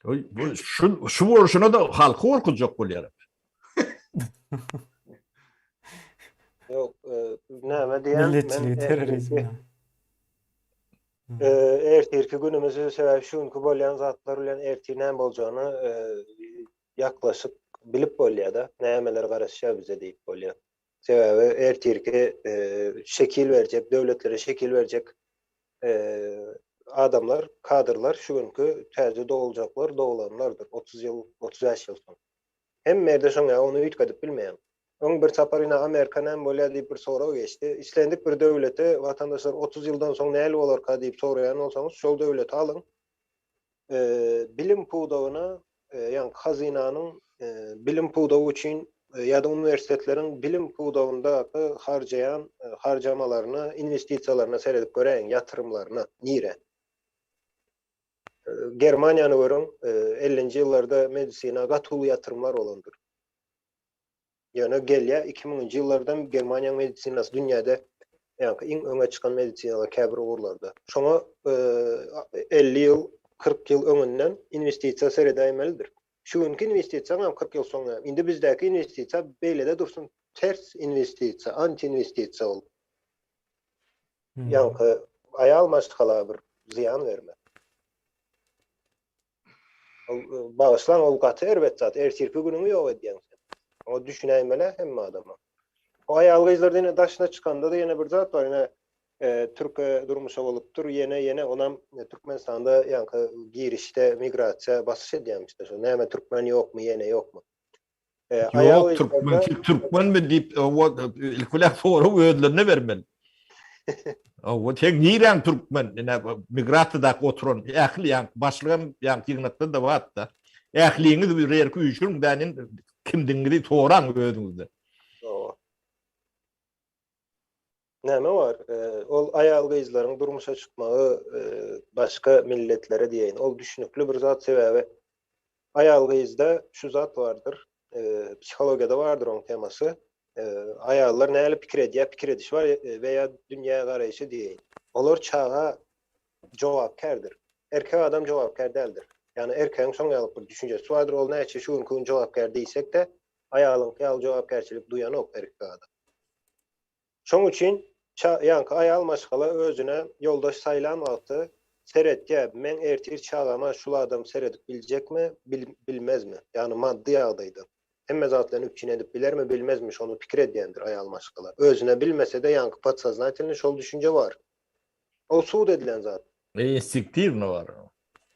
Oý, bu şu şu bolşuna da halky gorkuzjak bolýar. Ýok, näme diýen? Milletçiligi terrorizm. Ertirki günümizi sebäbi şu günki bolýan zatlar bilen ertir näme boljagyny ýaklaşyk. bilip bolýar-da, nämeler garaşýar bize diýip bolýar. Sebäbi ertirki şekil berjek, döwletlere şekil berjek adamlar, kadrlar şu günki täze doguljaklar, doglanlardyr 30 ýyl, 35 ýyl soň. Hemme ýerde şoň ýaly, ony üýtgedip bilmeýäň. Öň bir sapar ine Amerika näme bolýar diýip bir sorag geçdi. Islendik bir döwlete watandaşlar 30 ýyldan soň nähili bolarka diýip soraýan bolsaňyz, şol döwleti alyň. Bilim pudagyna, ýagny hazynanyň bilim pudagy üçin ýa-da uniwersitetleriň bilim pudagyndaky harjaýan harjamalaryna, inwestisiýalaryna seredip göräýiň, ýatyrymlaryna, nirä? Germaniýany görüň, ellinji ýyllarda medisina gaty uly ýatyrymlar bolandyr. Ýöne gelýär 2000-nji ýyllardan Germaniýanyň medisinasy dünýäde ýaňky iň öňe çykan medisinalar käbir ugurlarda. Şoňa 50 ýyl, 40 ýyl öňünden inwestisiýa seredäýmelidir. Şu günki inwestisiýaňam 40 ýyl soň indi bizdäki inwestisiýa beýlede dursun ters inwestisiýa, anti inwestisiýa ol. Ýaňky aýal maşgala bir zyýan bermek. Bagyşlaň ol gaty erbet zat. Ertirki günüňi ýok edýäň sen. Oňa düşünäýmeli hemme adama. O aýal gyzlar ýene daşyna çykanda-da ýene bir zat bar. Ýene e, türke durmuşa bolupdyr. Ýene ýene onam e, Türkmenistanda ýaňky girişde migrasiýa basyş edýämişler. Şo näme türkmen ýokmy, ýene ýokmy? E, Ýok, türkmen türkmenmi diýip, ilki bilen sorag özlerine bermeli. Owa, sen niräň türkmen? Ine, migrasiýadaky oturan ähli ýa başlygam ýa ýygnakda-da bar-da. Ähliňiz bir ýerki üýşüriň dänin kimdigiňizi soraň özüňizden. Owa. Näme bar? Ol aýal-gyzlaryň durmuşa çykmagy başga milletlere diýeýin. Ol düşnükli bir zat sebäbi aýal-gyzda şu zat bardyr. Psihologiýada bardyr oň temasy. Aýallar nähili pikir edýär, pikir edişi bar we ýa dünýä garaýşy diýeýin. Olar çaga jogapkärdir. Erkek adam jogapkär däldir. Ýagny erkegiň şoň ýaly bir düşünjesi bardyr, ol näçe şu günki gün jogapkär diýsek-de, aýalyňky ýaly jogapkärçilik duýanok erkek adam. Şoň üçin ýaňky aýal maşgala özüne ýoldaş saýlan wagty seretýär, meň ertir çagama şul adam seredip biljekmi, bilmezmi? Ýagny maddy ýagdaýda hemme zat bilen üpjün edip bilermi, bilmezmi şony pikir edýändir aýal maşgala. Özüne bilmese-de ýaňky podsoznatelnyý şol düşünje bar. Ol subut edilen zat. Instinktiwny bar.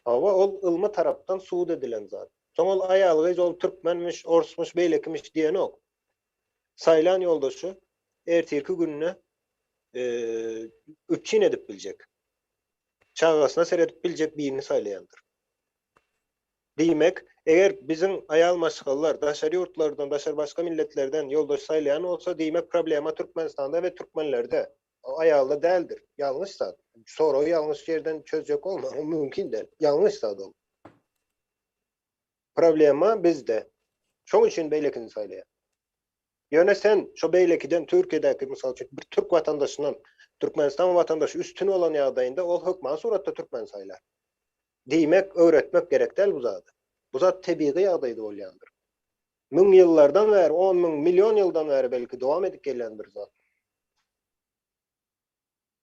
Hawa, ol ylmy tarapdan subut edilen zat. Soň ol aýal-gyz ol türkmenmiş, orsmuş, beýlekimiş diýenok. Saýlan ýoldaşy ertirki gününe üpjün edip biljek, çagasyna seredip biljek birini saýlaýandyr. Diýmek, eger biziň aýal maşgalalar daşary ýurtlardan, daşary başga milletlerden ýoldaş saýlaýan bolsa, diýmek problema Türkmenistanda we türkmenlerde, aýalda däldir. Ýalňyş zat. Soragy ýalňyş ýerden çözjek bolma, o mümkin däl. Ýalňyş zat ol. Problema bizde. Şoň üçin beýlekini saýlaýar. Ýöne sen şo beýlekiden Türkiýedäki mysal üçin bir türk watandaşyndan Türkmenistan watandaşy üstün bolan ýagdaýynda ol hökman suratda türkmeni saýlar. Diýmek, öwretmek gerek däl bu zady. Bu zat tebigy ýagdaýda bolýandyr. Müň ýyllardan bäri, on müň, million ýyldan bäri belki dowam edip gelýän bir zat.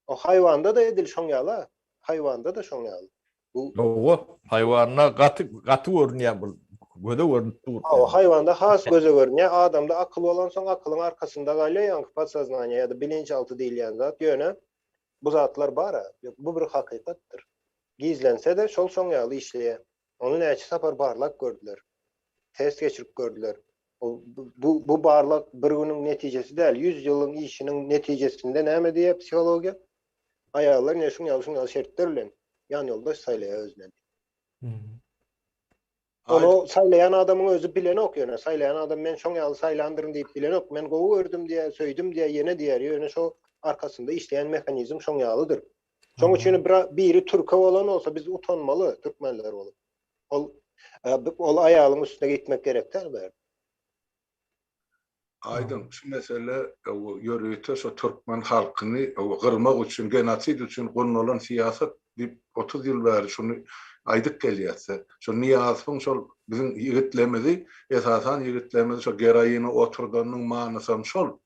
O haýwanda-da edil şoň ýaly-a. Haýwanda-da şoň ýaly. Bu Hawa, haýwanda gaty gaty görünýär bu. Göze görünip dur. Hawa, haýwanda has göze görünýär. Adamda akyl bolansoň akylyň arkasynda galýar ýaňky podsoznaniýe ýa-da bilinçalty diýilýän zat. Ýöne bu zatlar bar-a. Bu bir hakykatdyr. Gizlense-de şol şoň ýaly işleýär. Ony näçe sapar barlap gördüler. Test geçirip gördüler. Bu bu barlag bir günüň netijesi däl, 100 ýylyň işiniň netijesinde näme diýýär psihologiýa? Aýallar ine şuň ýaly şuň ýaly şertler bilen ýanýoldaş saýlaýar özüne. Ony saýlaýan adamyň özi bilenok ýöne saýlaýan adam men şoň ýaly saýlandyryn diýip bilenok. Men gowy gördüm diýýär, söýdüm diýýär, ýene diýýär. Ýöne şo arkasynda işleýän mehanizm şoň ýalydyr. Şoň üçin bir biri türke bolan bolsa biz utanmaly türkmenler bolup. Ol ol aýalyň üstüne gitmek gerek däl bärde. Aýdyň, şu mesele ýörite şo türkmen halkyny gyrmak üçin, genosid üçin gurnalan syýasat diýip 30 ýyl bäri şuny aýdyp gelýäs. Şo Nyýazowyň şol biziň ýigitlerimizi, esasan ýigitlerimizi şo geroina oturdanynyň manysam şol.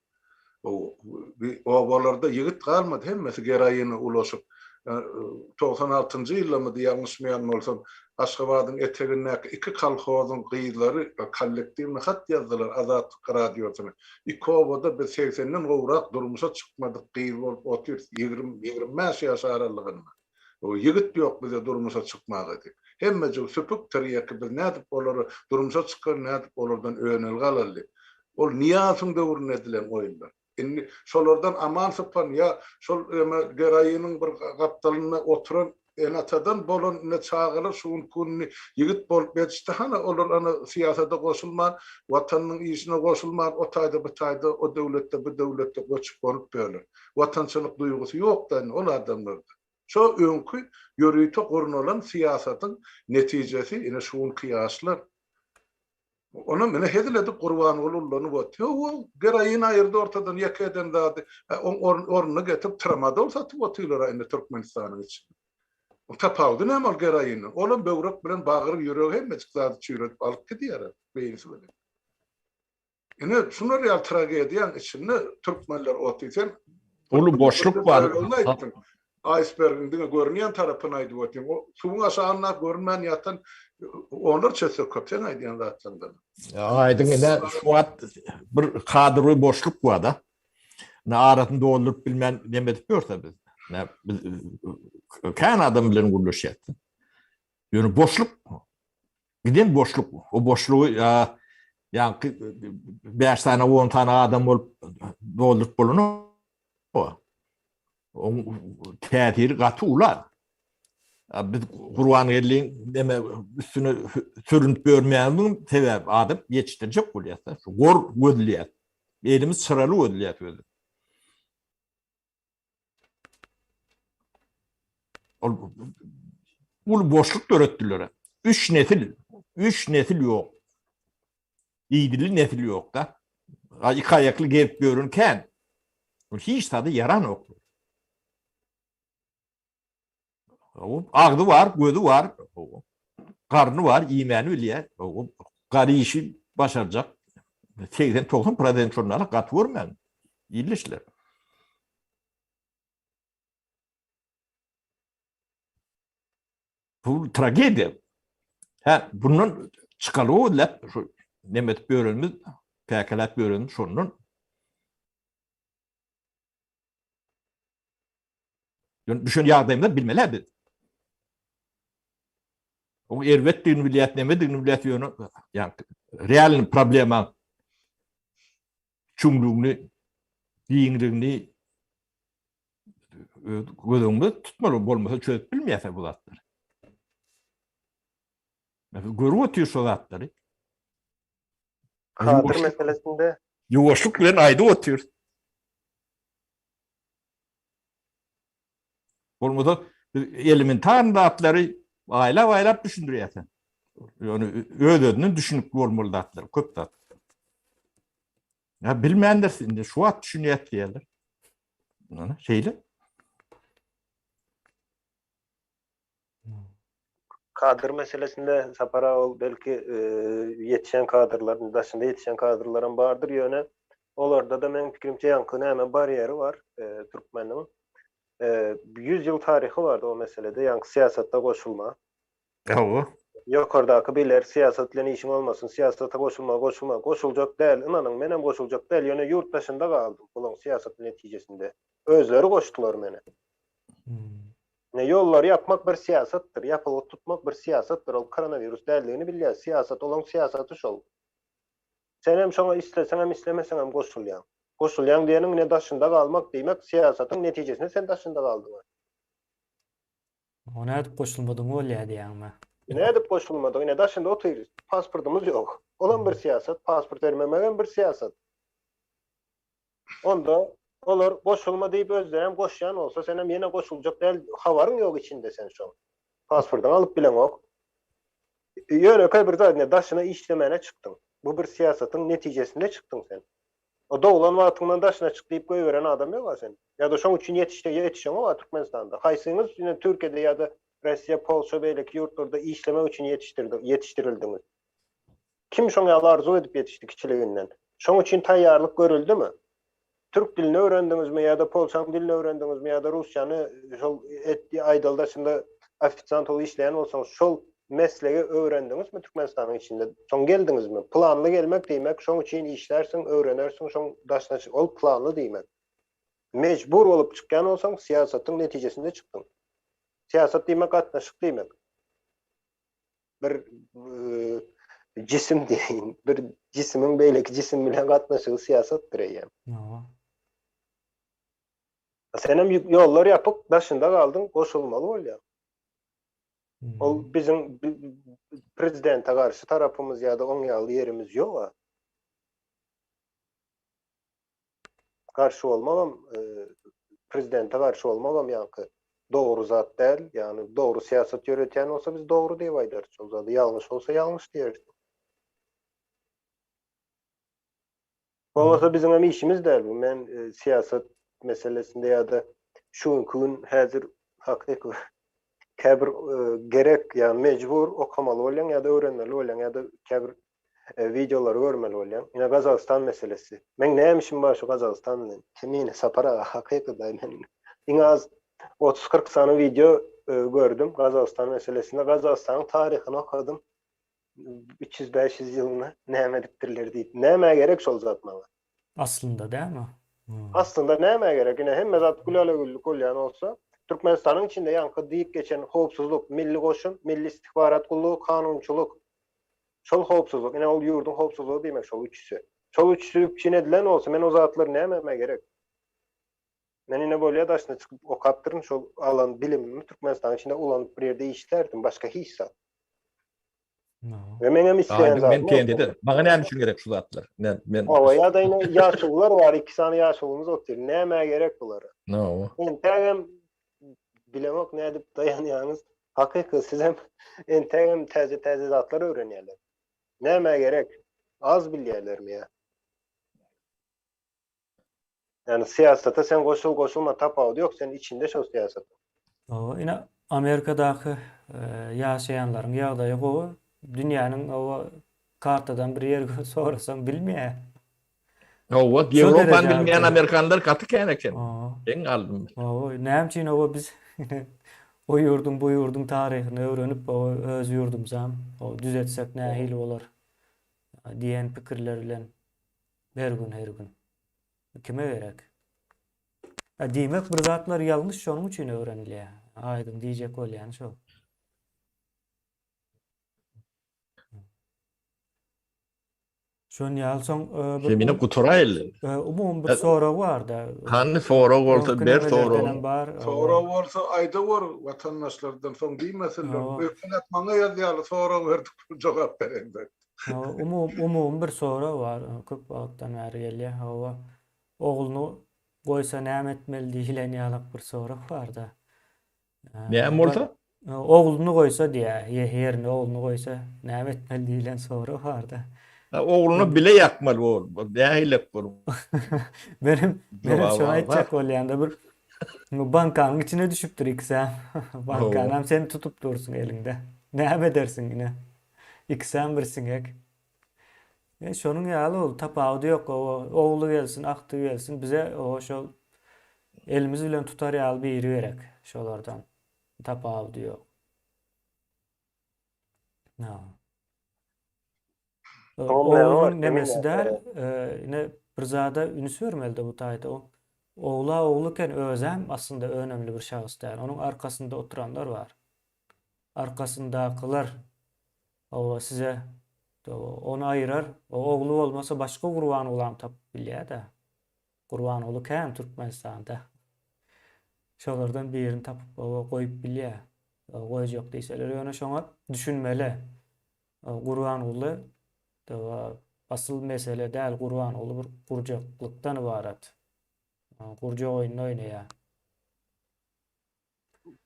Obalarda ýigit galmady, hemmesi geroina ulaşyp. 96-njy ýyldamydy ýalňyşmaýan bolsam, Aşgabadyň etegindäki iki kolhozyň gyzlary kollektiwny hat ýazdylar Azatlyk radiosyna. Iki obada biz segsenden gowrak durmuşa çykmadyk gyz bolup otyrys, ýigrim, 25 ýaş aralygynda. Ýigit ýok bize durmuşa çykmaga diýip. Hemmejigi süpük tirýeki biz nädip olara durmuşa çykar, nädip olardan önelge alaly diýip. Ol Nyýazowyň döwründe edilen oýunlar. Indi şolardan aman sypan ýa şol eme geroiniň bir gapdalynda oturan ene-atadan bolan ine çagalar şu günki gününi ýigit bolup ýetişdi. Hany olar ana syýasata goşulman, watanynyň işine goşulman o taýda bu taýda o döwletde bu döwletde göçüp gonup ýörler. Watançylyk duýgusy ýok-da indi ol adamlarda. Şo öňki ýörite gurnalan syýasatyň netijesi ine şu günki ýaşlar. Onam ine hezil edip Gurbanguly ullanyp otyr. Hawa, geroin aýyrdy ortadan ýeke eden zady. Oň ornuny getirip tramadol satyp otyrlar-a indi Türkmenistanyň içinde. Oň tapawudy näme ol geroinden? Olam böwrek bilen bagyr, ýüregi hemmejik zady çüýredip alyp gidýär-ä beýnisi bilen. Ine, şular ýaly tragediýaň içinde türkmenler otyr. Sen uly boşluk bar. Aýsbergiň diňe görünýän tarapyny aýdyp otyň. O suwuň aşagynda görünmän ýatan onlarça esse köp seň aýdýan zatlaryňdan. Aýdyň ine şu wagt bir kadrowy boşluk bar-da. Ine arasyny dolduryp bilmän neme edip ýörse biz. Ine biz kän adam bilen gürleşýäs. Ýöne boşluk giden boşluk. O boşlugy ýaňky 5 sany 10 sany adam bolup dolduryp bolanok. Oň täsiri gaty uly. Biz Gurbangeldiň neme üstüne sürünip ýörmeýänimiziň sebäbi adam ýetişdirjek bolýar-da. Şu gor gözleýär. Elimiz çyraly gözleýär özü. Ol uly boşluk döretdiler. Üç nesil, üç nesil ýok. Idili nesil ýok-da. Iki aýakly gezip ýören kän. Ol hiç zada ýaranok. Agzy bar, gözi bar, garny bar, iýmäni bilýär. Gary işi başarjak. 80-90 prosent şondan gaty görmäň. Ildeşler. Bu tragediýa. Hä, bundan çykalga gözläp, şu neme edip ýörenimiz, käkeläp ýörenimiz şondan. Ýöne düşen ýagdaýymyzy bilmeli biz. Oň erbetdigini bilýäs, nemedigini bilýäs, ýöne ýa realny problema çuňlugyny, giňligini öz göz öňünde tutmaly, bolmasa çözüp bilmeýäs bu zatlary. Biz görüp otyrys şu zatlary. Kadr meselesinde ýuwaşlyk bilen aýdyp otyrys. Bolmasa biz elementar zatlary aýlap-aýlap düşündirýäs. Ýöne öz-özünden düşünikli bolmaly zatlar, köp zat. Ya bilmändir indi şu wagt düşünýär diýerler. Ana şeýle. Kadr meselesinde Sapar aga ol belki ýetişen kadrlaryň daşynda ýetişen kadrlaram bardyr ýöne olarda-da meň pikirimçe ýaňky näme barýeri bar türkmeniň 100 ýyl taryhy bardy o meselede ýaňky syýasatda goşulma. Hawa. Ýokardaky biler syýasat bilen işiň bolmasyn syýasata goşulma goşulma goşuljak däl ynanyň menem goşuljak däl ýöne ýurt daşynda galdym bulaň syýasaty netijesinde özleri goşdular meni. Ine ýollary ýapmak bir syýasatdyr, ýapylgy tutmak bir syýasatdyr, ol koronawirus däldigini bilýäs, syýasat olaň syýasaty şol. Senem şoňa isleseňem islemeseňem goşulýaň. Goşulýaň diýeniň ine daşynda galmak diýmek, syýasatyň netijesinde sen daşynda galdyň. O nädip goşulmadyň bolýa diýýäňmi? Nädip goşulmadyk, ine daşynda otyrys, pasportymyz ýok. Olam bir syýasat, pasport bermemegem bir syýasat. Onda olar goşulma diýip özlerem goşýan bolsa senem ýene goşuljak däl habaryň ýok içinde sen şoň. Pasportyňy alyp bileňok. Ýönekeý bir zat ine daşyna işlemäne çykdyň. Bu bir syýasatyň netijesinde çykdyň sen. O doglan wagtyňdan daşyna çyk diýip goýberen adam ýoga sen. Ýa-da şoň üçin ýetişde ýetişeňoga Türkmenistanda. Haýsyňyz ine Türkiýede ýa-da Russiýa, Polşa beýleki ýurtlarda işlemek üçin ýetişdirdi ýetişdirildiňiz. Kim şoň ýaly arzuw edip ýetişdi kiçiliginden? Şoň üçin taýýarlyk görüldimi? Türk dilini öwrendiňizmi ýa-da polşaň dilini öwrendiňizmi ýa-da rusçany şol et aýdaly daşynda ofisiant bolup işleýän bolsaňyz şol meslegi öwrendiňizmi Türkmenistanyň içinde? Soň geldiňizmi? Planly gelmek diýmek şoň üçin işlärsiň, öwrenersiň, şoň daşyna çyk ol planly diýmek. Mejbur bolup çykýan bolsaň syýasatyň netijesinde çykdyň. Syýasat diýmek gatnaşyk diýmek. Bir jisim diýeýin, bir jisimiň beýleki jisim bilen gatnaşygy syýasatdyr eýýäm. Hawa. Senem ýollar ýapyk, daşynda galdyň, goşulmaly bolýaň. Ol biziň prezidente garşy tarapymyz ýa-da oň ýaly ýerimiz ýog-a. Garşy bolmagam, prezidente garşy bolmagam ýaňky dogry zat däl. Ýagny dogry syýasat ýöretýän bolsa biz dogry diýip aýdarys şol zady, ýalňyş bolsa ýalňyş diýeris. Bolmasa biziň hem işimiz däl bu. Men syýasat meselesinde ýa-da şu günki gün häzir hakyky käbir gerek ýagny mejbur okamaly bolýaň ýa-da öwrenmeli bolýaň ýa-da käbir wideolary görmeli bolýaň. Ine Gazagystan meselesi. Meň näme işim bar şu Gazagystan bilen? Kemine Sapar aga hakyky daý men iň az 30-40 sany wideo gördüm Gazagystan meselesinde. Gazagystanyň taryhyny okadym. 300-500 ýylyny näme edipdirler diýip. Nämä gerek şol zat maňa? Aslynda dälmi? Aslynda nämä gerek? Ine hemme zat gülala-güllük bolýan bolsa, Türkmenistanyň içinde ýaňky diýip geçen howpsuzlyk, milli goşun, milli istihbarat gullugy, kanunçylyk, şol howpsuzlyk, ine ol ýurduň howpsuzlygy diýmek şol üçüsi. Şol üçüsi üpjün edilen bolsa, men o zatlar nämeme gerek? Men ine bolýa daşyna çykyp okapdyryn, şol alan bilimimi Türkmenistanyň içinde ulanyp bir ýerde işlärdim, başga hiç zat. We meňem isleýän zadym. Men TNT-de. Maňa näme üçin gerek şu zatlar? Men men Hawa, ýa-da ine ýaşulular bar, iki sany ýaşulymyz otyr. Nämä gerek bulara? No. Entägem bilemok nädip daýanýaňyz. Hakyky sizem entägem täze-täze zatlar öwrenýärler. Nämä gerek? Az bilýärlermi ýa? Ýani syýasata sen goşul goşulma tapawudy ýok sen içinde şol syýasatyň. Hawa ine Amerikadaky ýaşaýanlaryň ýagdaýy gowy. Dünýäniň hawa kartadan bir ýer sorasaň bilmeýär. Hawa Ýewropany bilmeýän amerikanlar gaty kän eken. Geň galdym. Hawa näme üçin hawa biz o ýurduň bu ýurduň taryhyny öwrenip hawa öz ýurdumyzam düzetsek nähili bolar diýen pikirler bilen Her gün her gün. Kime gerek? A diýmek bir zatlar ýalňyş şonuň üçin öwrenilýär. Aýdyň diýjek bolýany şol. Şon ýaly soň bir Kemine guturaýly. Umumy bir sorag barda. Hany sorag bolsa ber sorag. Sorag bolsa aýdawor watandaşlardan soň diýmesinler. Ökünip maňa ýazýarlar sorag berdik jogap bereňde. Umumy bir sorag bar, köp wagtdan bäri gelýär. Hawa, ogluny goýsa näme etmeli diýlen ýalak bir sorag bar-da. Näme bolsa? Ogluny goýsa diýýär, ýerine ogluny goýsa näme etmeli diýlen sorag bar-da. Ogluny bile ýakmaly bol, nähilek bol. Menem, menem şony aýtjak bolýan-da, bir bankanyň içine düşüpdir ikisem. Bankanam sen tutup dursuň eliňde. Näme edersiň ine? Ikisem bir siňek. E, şonuň ýaly ol tapawudy ýok. O ogly gelsin, aktygy gelsin, bize o şol elimiz bilen tutar ýaly biri gerek şolardan. Tapawudy ýok. Ha. Ogluň nemesi däl, ine bir zada üns bermeli-de bu taýda. O ogla ogly eken özem aslynda önemli bir şahs däl. Onuň arkasynda oturanlar bar. Arkasyndakylar hawa size ony aýyrar. O ogly bolmasa başga Gurbangulam tapyp bilýär-dä. Gurbanguly kän Türkmenistanda. Şolardan birini tapyp hawa goýup bilýär. Goýjak diýseler ýöne şoňa düşünmeli. Gurbanguly asyl mesele däl Gurbanguly bir gurjaklykdan ybarat. Gurjak oýnuny oýnaýar.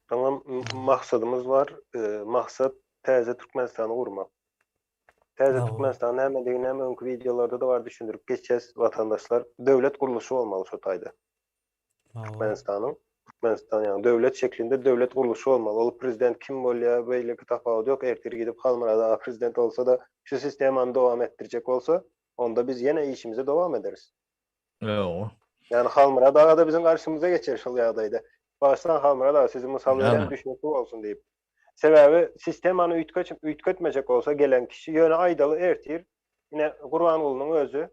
Soňam maksadymyz bar. Maksat täze Türkmenistany gurmak. Täze Türkmenistan nämedigini hem öňki wideolarda-da bar düşündirip geçýäs watandaşlar. Döwlet gurluşy bolmaly şo taýda. Türkmenistanyň Türkmenistan ýagny döwlet şeklinde döwlet gurluşy bolmaly. Ol prezident kim bolýar, beýleki tapawudy ýok. Ertir gidip Halmyrat aga prezident bolsa-da şu sistemany dowam etdirjek bolsa, onda biz ýene işimize dowam ederis. Ýoga. Ýani Halmyrat aga-da biziň garşymyza geçer şol ýagdaýda. Bagyşlaň Halmyrat aga sizi mysal berýän düşnükli bolsun diýip. Sebäbi sistemany üýtgeç üýtgetmejek bolsa gelen kişi ýöne aýdaly ertir ine Gurbangulynyň özi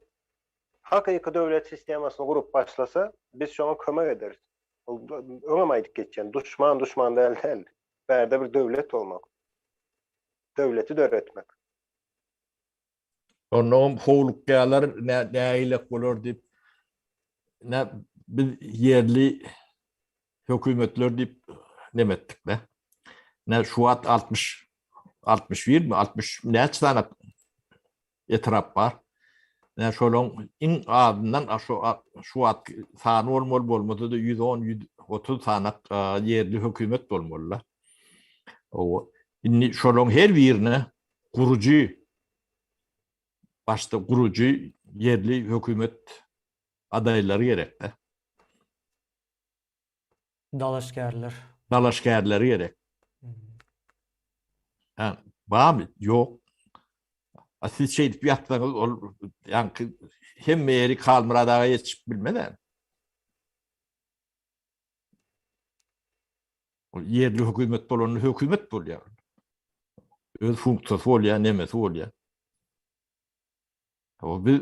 hakyky döwlet sistemasyny gurup başlasa biz şoňa kömek ederis. Ol öňem aýdyp geçýän duşman duşman däl däl. Bärde bir döwlet bolmak. Döwleti döretmek. Onnoňam howlukýarlar nägilek bolar diýip. Nä biz ýerli hökümetler diýip neme etdik-de. Nä şu wagt 60 61 mi 60 näçe sany etrap bar. Nä şolaň iň azyndan şu şu wagt sany bolmaly bolmasa-da 110 130 sany ýerli hökümet bolmaly-da. Indi şolaň her birine gurujy başda gurujy ýerli hökümet adaýlary gerekde. Dalaşgärler. Dalaşgärleri gerek. Ha, barmy? Ýok. A siz şeýdip ýatsaňyz ol ýaňky hemme ýeri Halmyrat aga ýetişip bilmez ä. Ol ýerli hökümet bolanda hökümet bolýar. Öz funksiýasy bolýar, nemesi bolýar. O biz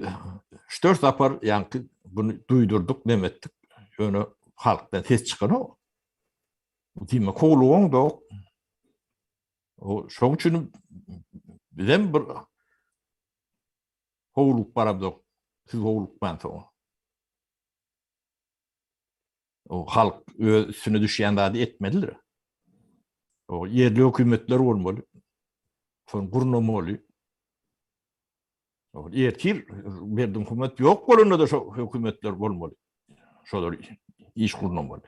üç-dört sapar ýaňky bunu duýdurdyk, neme etdik. Ýöne halkdan ses çykanok. Diýmek, howlugaň dok. O şoň üçin bizem bir howlugyp baramzok. Siz howlukmansoň. O halk öz üstüne düşýän zady etmelidir. O ýerli hökümetler bolmaly. Şony gurnamaly. O ertir Berdimuhamet ýok bolanda da şo hökümetler bolmaly. Şolar iş gurnamaly.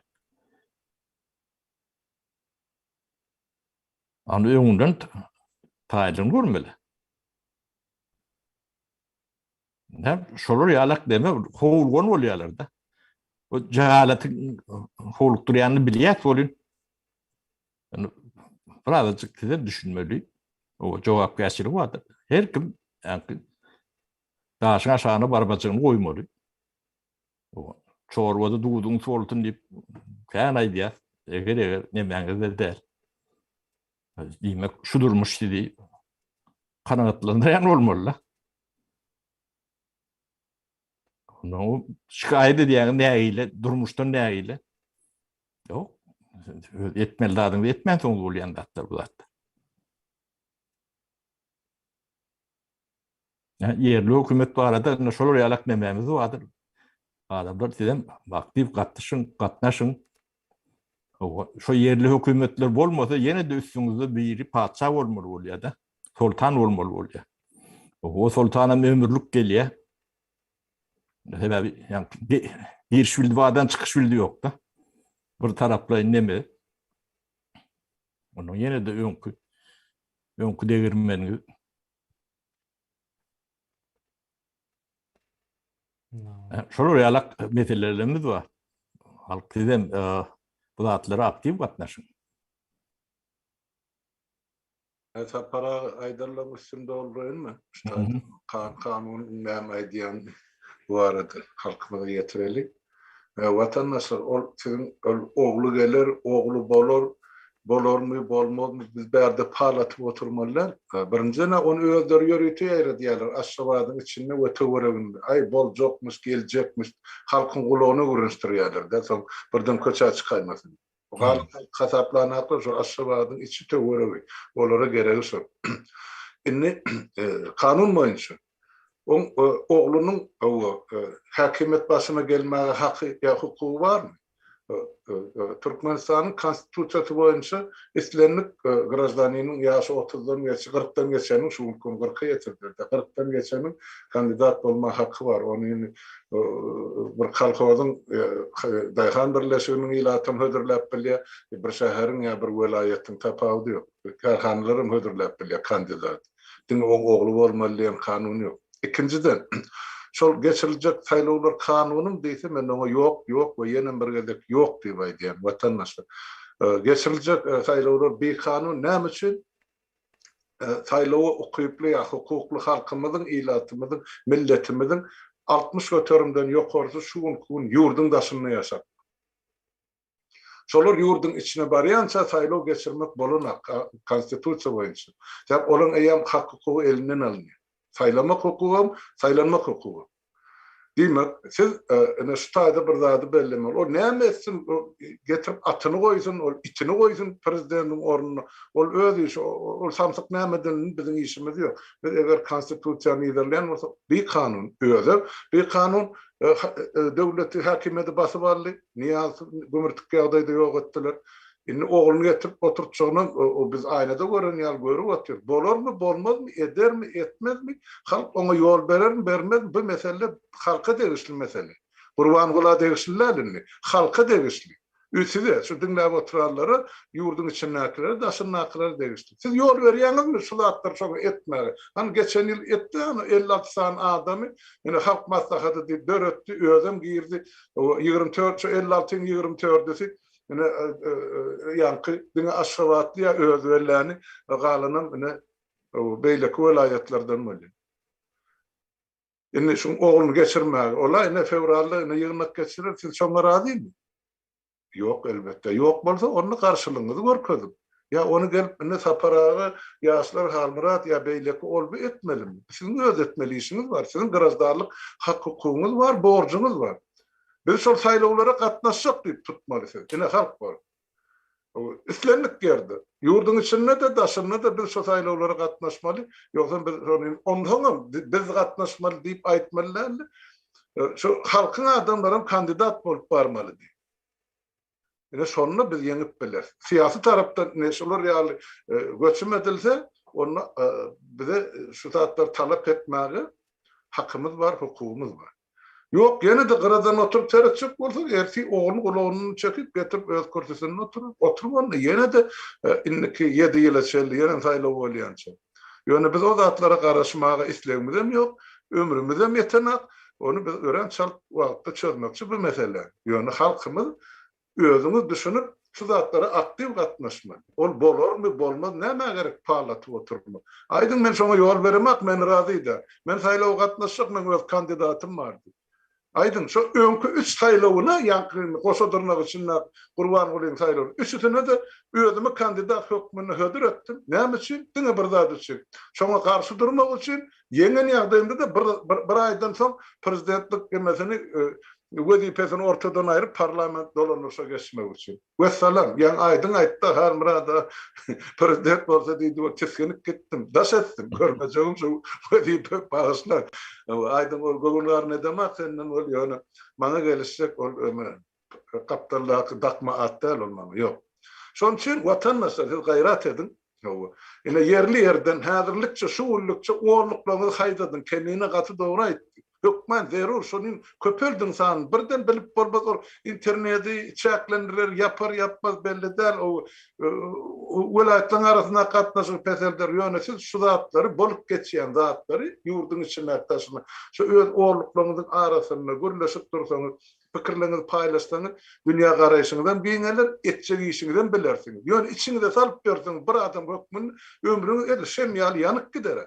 Any öňünden taýlygyny görmeli. Näme şolar ýalak deme howulgan bolýarlar-da. O jehaletiň howlukdyrýanyny bilýäs welin ýöne birazajyk sizem düşünmeli. O jogapkärçilik bardyr. Her kim ýaňky daşyň aşagyna barbajygyny goýmaly. O çorbada duzuň solsun diýip kän aýdýas. Eger-eger nemäňizde däl. Diýmek şu durmuş sizi kanagatlandyrýan bolmaly-da. Ondan şikaýat edýäňiz nägile, durmuşdan nägile. Ýok. Öz etmeli zadyňyzy etmänsoňyz bolýan zatlar bu zatlar. Ýa ýerli hökümet barada indi şolar ýalak nemämiz bardyr. Adamlar sizem aktiw gatnaşyň, gatnaşyň. Şo ýerli hökümetler bolmasa ýene-de üstüňizde biri patyşa bolmaly bolýar-da. Soltan bolmaly bolýar. O soltanam ömürlik gelýär. Sebäbi ýa giriş bildi bardan çykyş bildi ýok-da. Bir taraplaýyn neme. Onuň ýene-de öňki öňki degirmeniňiz Şolar ýalak meselelerimiz bar. Halk sizem bu zatlara aktiw gatnaşyň. Sapar aga aýdanlaryň üstüni dolduraýynmy? Şu kanun näme aýdýan bu barada halkymyza ýetireli. Watandaşlar ol siziň ol ogly geler, ogly bolar, bolarmy, bolmazmy biz bärde pal atyp oturmaly däl. Birinjiden-ä ony özleri ýörite ýaýradýarlar Aşgabadyň içinde we töwereginde. Aý boljakmyş, geljekmiş halkyň gulagyna öwrenişdirýärler-de soň birden köçä çykaýmasyn. Galan halk hasaplanaklar şol Aşgabadyň içi töweregi. Olara geregi şol. Indi kanun boýunça oň oglunyň häkimiýet başyna gelmäge haky ýa hukugy barmy? Türkmenistanyň Konstitusiýasy boýunça islendik graždaniniň ýaşy otuzdan geçi, kyrkdan geçeniň, şu günki gün kyrka ýetirdiler-de, kyrkdan geçeniň kandidat bolma haky bar. Ony indi bir kolhozyň, daýhan birleşiginiň ilatam hödürläp bilýär, bir şäheriň ýa bir welaýatyň tapawudy ýok. Kärhanalaram hödürläp bilýär kandidat. Diňe oň ogly bolmaly diýen kanun ýok. Ikinjiden, şol geçiriljek saýlawlar kanunymy diýse, men oňa ýok, ýok we ýenem bir gezek ýok diýip aýdýan, watandaşlar. Geçiriljek saýlawlar bikanun. Näme üçin? Saýlawa ukyply ýa hukukly halkymyzyň, ilatymyzyň, milletimiziň. 60 göterimden ýokarsy şu günki gün ýurduň daşynda ýaşap. Şolar ýurduň içine barýança saýlaw geçirmek bolanak konstitusiýa boýunça. Sebäp olaryň eýýäm hak-hukugy elinden alynýar. Saýlamak hukugam, saýlanmak hukugam. Diýmek, siz ine şu taýda bir zady bellemeli. Ol näme etsin, getirip atyny goýsun, ol itini goýsun prezidentiň ornuna. Ol öz işi, ol samsyk näme edenini biziň işimiz ýok. Biz eger konstitusiýany yzarlaýan bolsak, bikanun özem, bikanun döwleti, häkimiýeti basyp aldy. Nyýazowy gümürtik ýagdaýda ýok etdiler. Indi ogluny getirip oturtjagynam biz aýnada gören ýaly görüp otyrys. Bolarmy, bolmazmy, edermi, etmezmi, halk oňa ýol berermi, bermezmi, bu mesele halka degişli mesele. Gurbangula degişli däl indi. Halka degişli. Size, şu diňläp oturanlara, ýurduň içindäkilere, daşyndakylara degişli. Siz ýol berýäňizmi şu zatlary şoňa etmäge? Hany geçen ýyl etdi hany 56 sany adamy ine Halk Maslahaty diýip döretdi, özem girdi. 24 şu 56-yň 24-üsi Ine ýaňky diňe Aşgabatly ýa özi belläni galanam ine beýleki welaýatlardan bolýar. Indi şuň ogluny geçirmäge, ola ine fewralda ine ýygnak geçirer, siz şoňa razymy? Ýok elbetde. Ýok bolsa onda garşylygyňyzy görkeziň. Ýa ony gelip indi Sapar aga, ýaşlar Halmyrat ýa beýleki ol bu etmelimi? Siziň öz etmeli işiňiz bar. Siziň graždanlyk hak-hukugyňyz bar, borjuňyz bar. Biz şol saýlawlara gatnaşjak diýip tutmaly siz. Ine halk bolup. Islendik ýerde, ýurduň içinde-de, daşynda-da biz şo saýlawlara gatnaşmaly. Ýogsam biz şony onsoňam biz gatnaşmaly diýip aýtmaly däldi. Şu halkyň adamlaram kandidat bolup barmaly diýip. Ine şonda biz ýeňip bileris. Syýasy tarapdan ine şular ýaly göçüm edilse, onda bize şu zatlary talap etmäge hakymyz bar, hukugymyz bar. Ýok, ýene-de gyradan oturyp seretjek bolsak, ertir ogluny gulagyndan çekip getirip öz kürsüsinde oturar. Oturyp onda ýene-de indiki ýedi ýyla çenli ýene saýlaw bolýança. Ýöne biz o zatlara garaşmaga islegimizem ýok, ömrümizem ýetenak. Ony biz örän çalt wagtda çözmekçi bu meseläni. Ýöne halkymyz özüňiz düşünip şu zatlara aktiw gatnaşmaly. Ol bolarmy, bolmaz nämä gerek pal atyp oturmak. Aýdyň men şoňa ýol beremak men razy däl. Men saýlawa gatnaşjak meň öz kandidatym bar diýip. Aýdyň şo öňki üç saýlawyna ýaňky goşa dyrnak içinde Gurbangulyň saýlawyny üçüsine-de özümi kandidat hökmünde hödür etdim. Näme üçin? Diňe bir zat üçin. Şoňa garşy durmak üçin Ýeňen ýagdaýynda-da bir bir aýdan soň prezidentlik emesini wezipesini ortadan aýryp parlament dolandyryşa geçmek üçin. Wessalam, ýaňy aýdyň aýtdy Halmyrat prezident bolsa diýdi we tisginip gitdim. Daş etsin, görmejegim şu wezipe bagyşla. Aýdyň ol göwün garyn edemak senden ol ýöne maňa gelişjek ol öme gapdaldaky dakma at däl ol maňa ýok. Şonuň üçin watandaşlar siz gaýrat ediň. Hawa. Ine ýerli ýerden häzirlikçe şu günlükçe onluklaryňyzy haýdadyň. Kemine gaty dogry aýtdy. Hökman zerur şonuň köpeldiň sanyny. Birden bilip bolmaz ol internedi çäklendirer ýapar ýapmaz belli däl o welaýatlaryň arasyndaky gatnaşygy peselder. Ýöne siz şu zatlary bolup geçýän zatlary ýurduň içindäki daşynda şu öz onluklaryňyzyň arasynda gürleşip dursaňyz Pikirleriňizi paýlaşsaňyz, dünýä garaýşyňyzam giňeler, etjek işiňizem bilersiňiz. Ýöne içiňize salyp ýörseňiz bir adam hökmünde ömrüňiz edil şem ýaly ýanyp gider.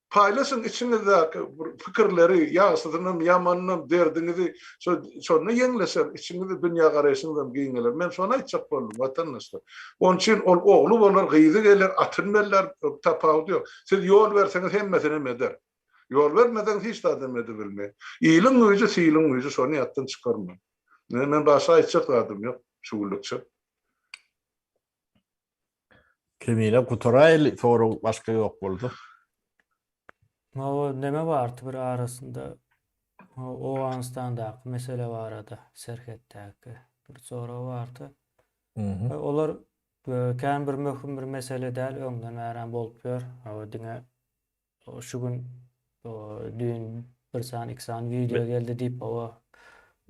Paýlaşyň içiňizdäki bir pikirleri, ýagşysynam, ýamanynam, derdiňizi, şo şonda ýeňleşer, içiňizi dünýä garaýşyňyzam giňeler. Men şony aýtjak boldum, watandaşlar. Onuň üçin ol ogly bolar, gyzy geler, atyny bellär, tapawudy ýok. Siz ýol berseňiz hemmesinem eder. Ýol bermeseň hiç zadam edibilmeýär. Iliň güýji, siliň güýji şony ýatdan çykarma. Ine men başga aýtjak zadym ýok şu günlükçe. Kemine gutaraýly sorag başga ýok bolsa. Hawa neme bardy bir arasynda Owganystandaky mesele barada serhetdäki bir sorag bardy. Olar kän bir möhüm bir mesele däl öňden bärem bolup ýör. Hawa diňe Şu gün düýn bir sany iki sany wideo geldi diýip owa.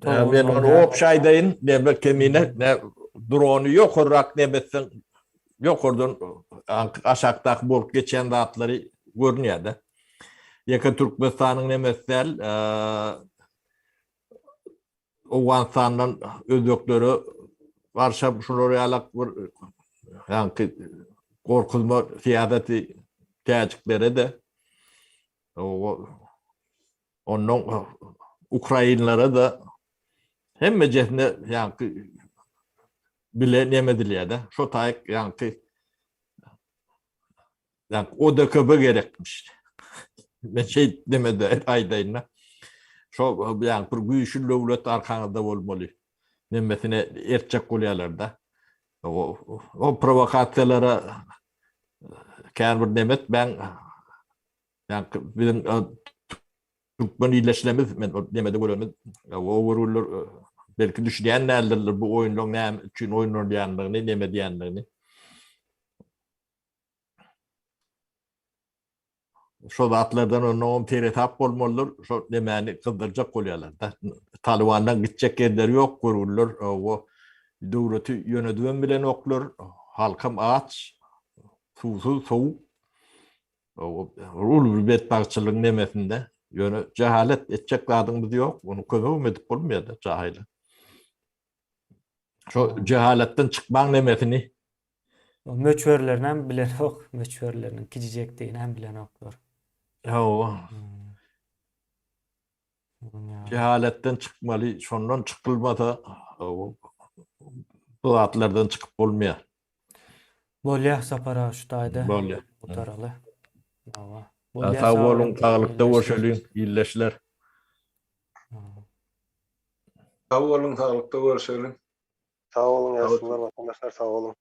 Men ony obşi aýdaýyn, neme kemine, ne drony ýokarrak neme etseň, ýokardan aşakdaky bolup geçýän zatlary görünýär-de. Ýeke Türkmenistanyň nemesi däl, Owganystandan özbeklere garşam şular ýalak bir ýaňky gorkuzma syýasaty täjiklere-de. Ondan ukrainlere-de hemmejesine ýaňky bile neme edilýär-de. Şo taýyk ýaňky ýaňky ODKB gerekmiş. Men şeý demede aýdaýyn-da. Şo ýaňky bir güýçli döwlet arkaňyzda bolmaly. Nemesine ertjek bolýarlar-da. O prowokasiýalara kän bir neme etmäň. Ýaňky biziň türkmen ildeşlerimiz, men o nemede görenimiz, o görgüliler belki düşünýän däldirler bu oýunlaryň näme üçin oýnalýandygyny, neme edýändigini. Şo zatlardan onnoňam seresap bolmalydyr, şo nemäni gyzdyrjak bolýarlar-da. Talybandan gitjek ýerleri ýok, görgüliler o döwleti ýönedibem bilenoklar, halkam aç, suwsuz, sowuk. Uly bir betbagtçylygyň nemesinde. Ýöne jehalet etjek zadyňyz ýok, ony kömegem edip bolmaýar-da jahyla. Şo jehaletden çykmaň nemesini. Möçberlerini hem bilenok, möçberleriniň kiçijekdigini hem bilenoklar. Hawa. Jehaletden çykmaly, şondan çykylmasa bu zatlardan çykyp bolmaýar. Bolýar Sapar aga şu taýda. Bolýar. Gutaraly. Hawa. Bolýar. Sag boluň, saglykda görşeliň, ildeşler. Sag boluň, saglykda görşeliň. Sag boluň ýaşulular, watandaşlar sag boluň.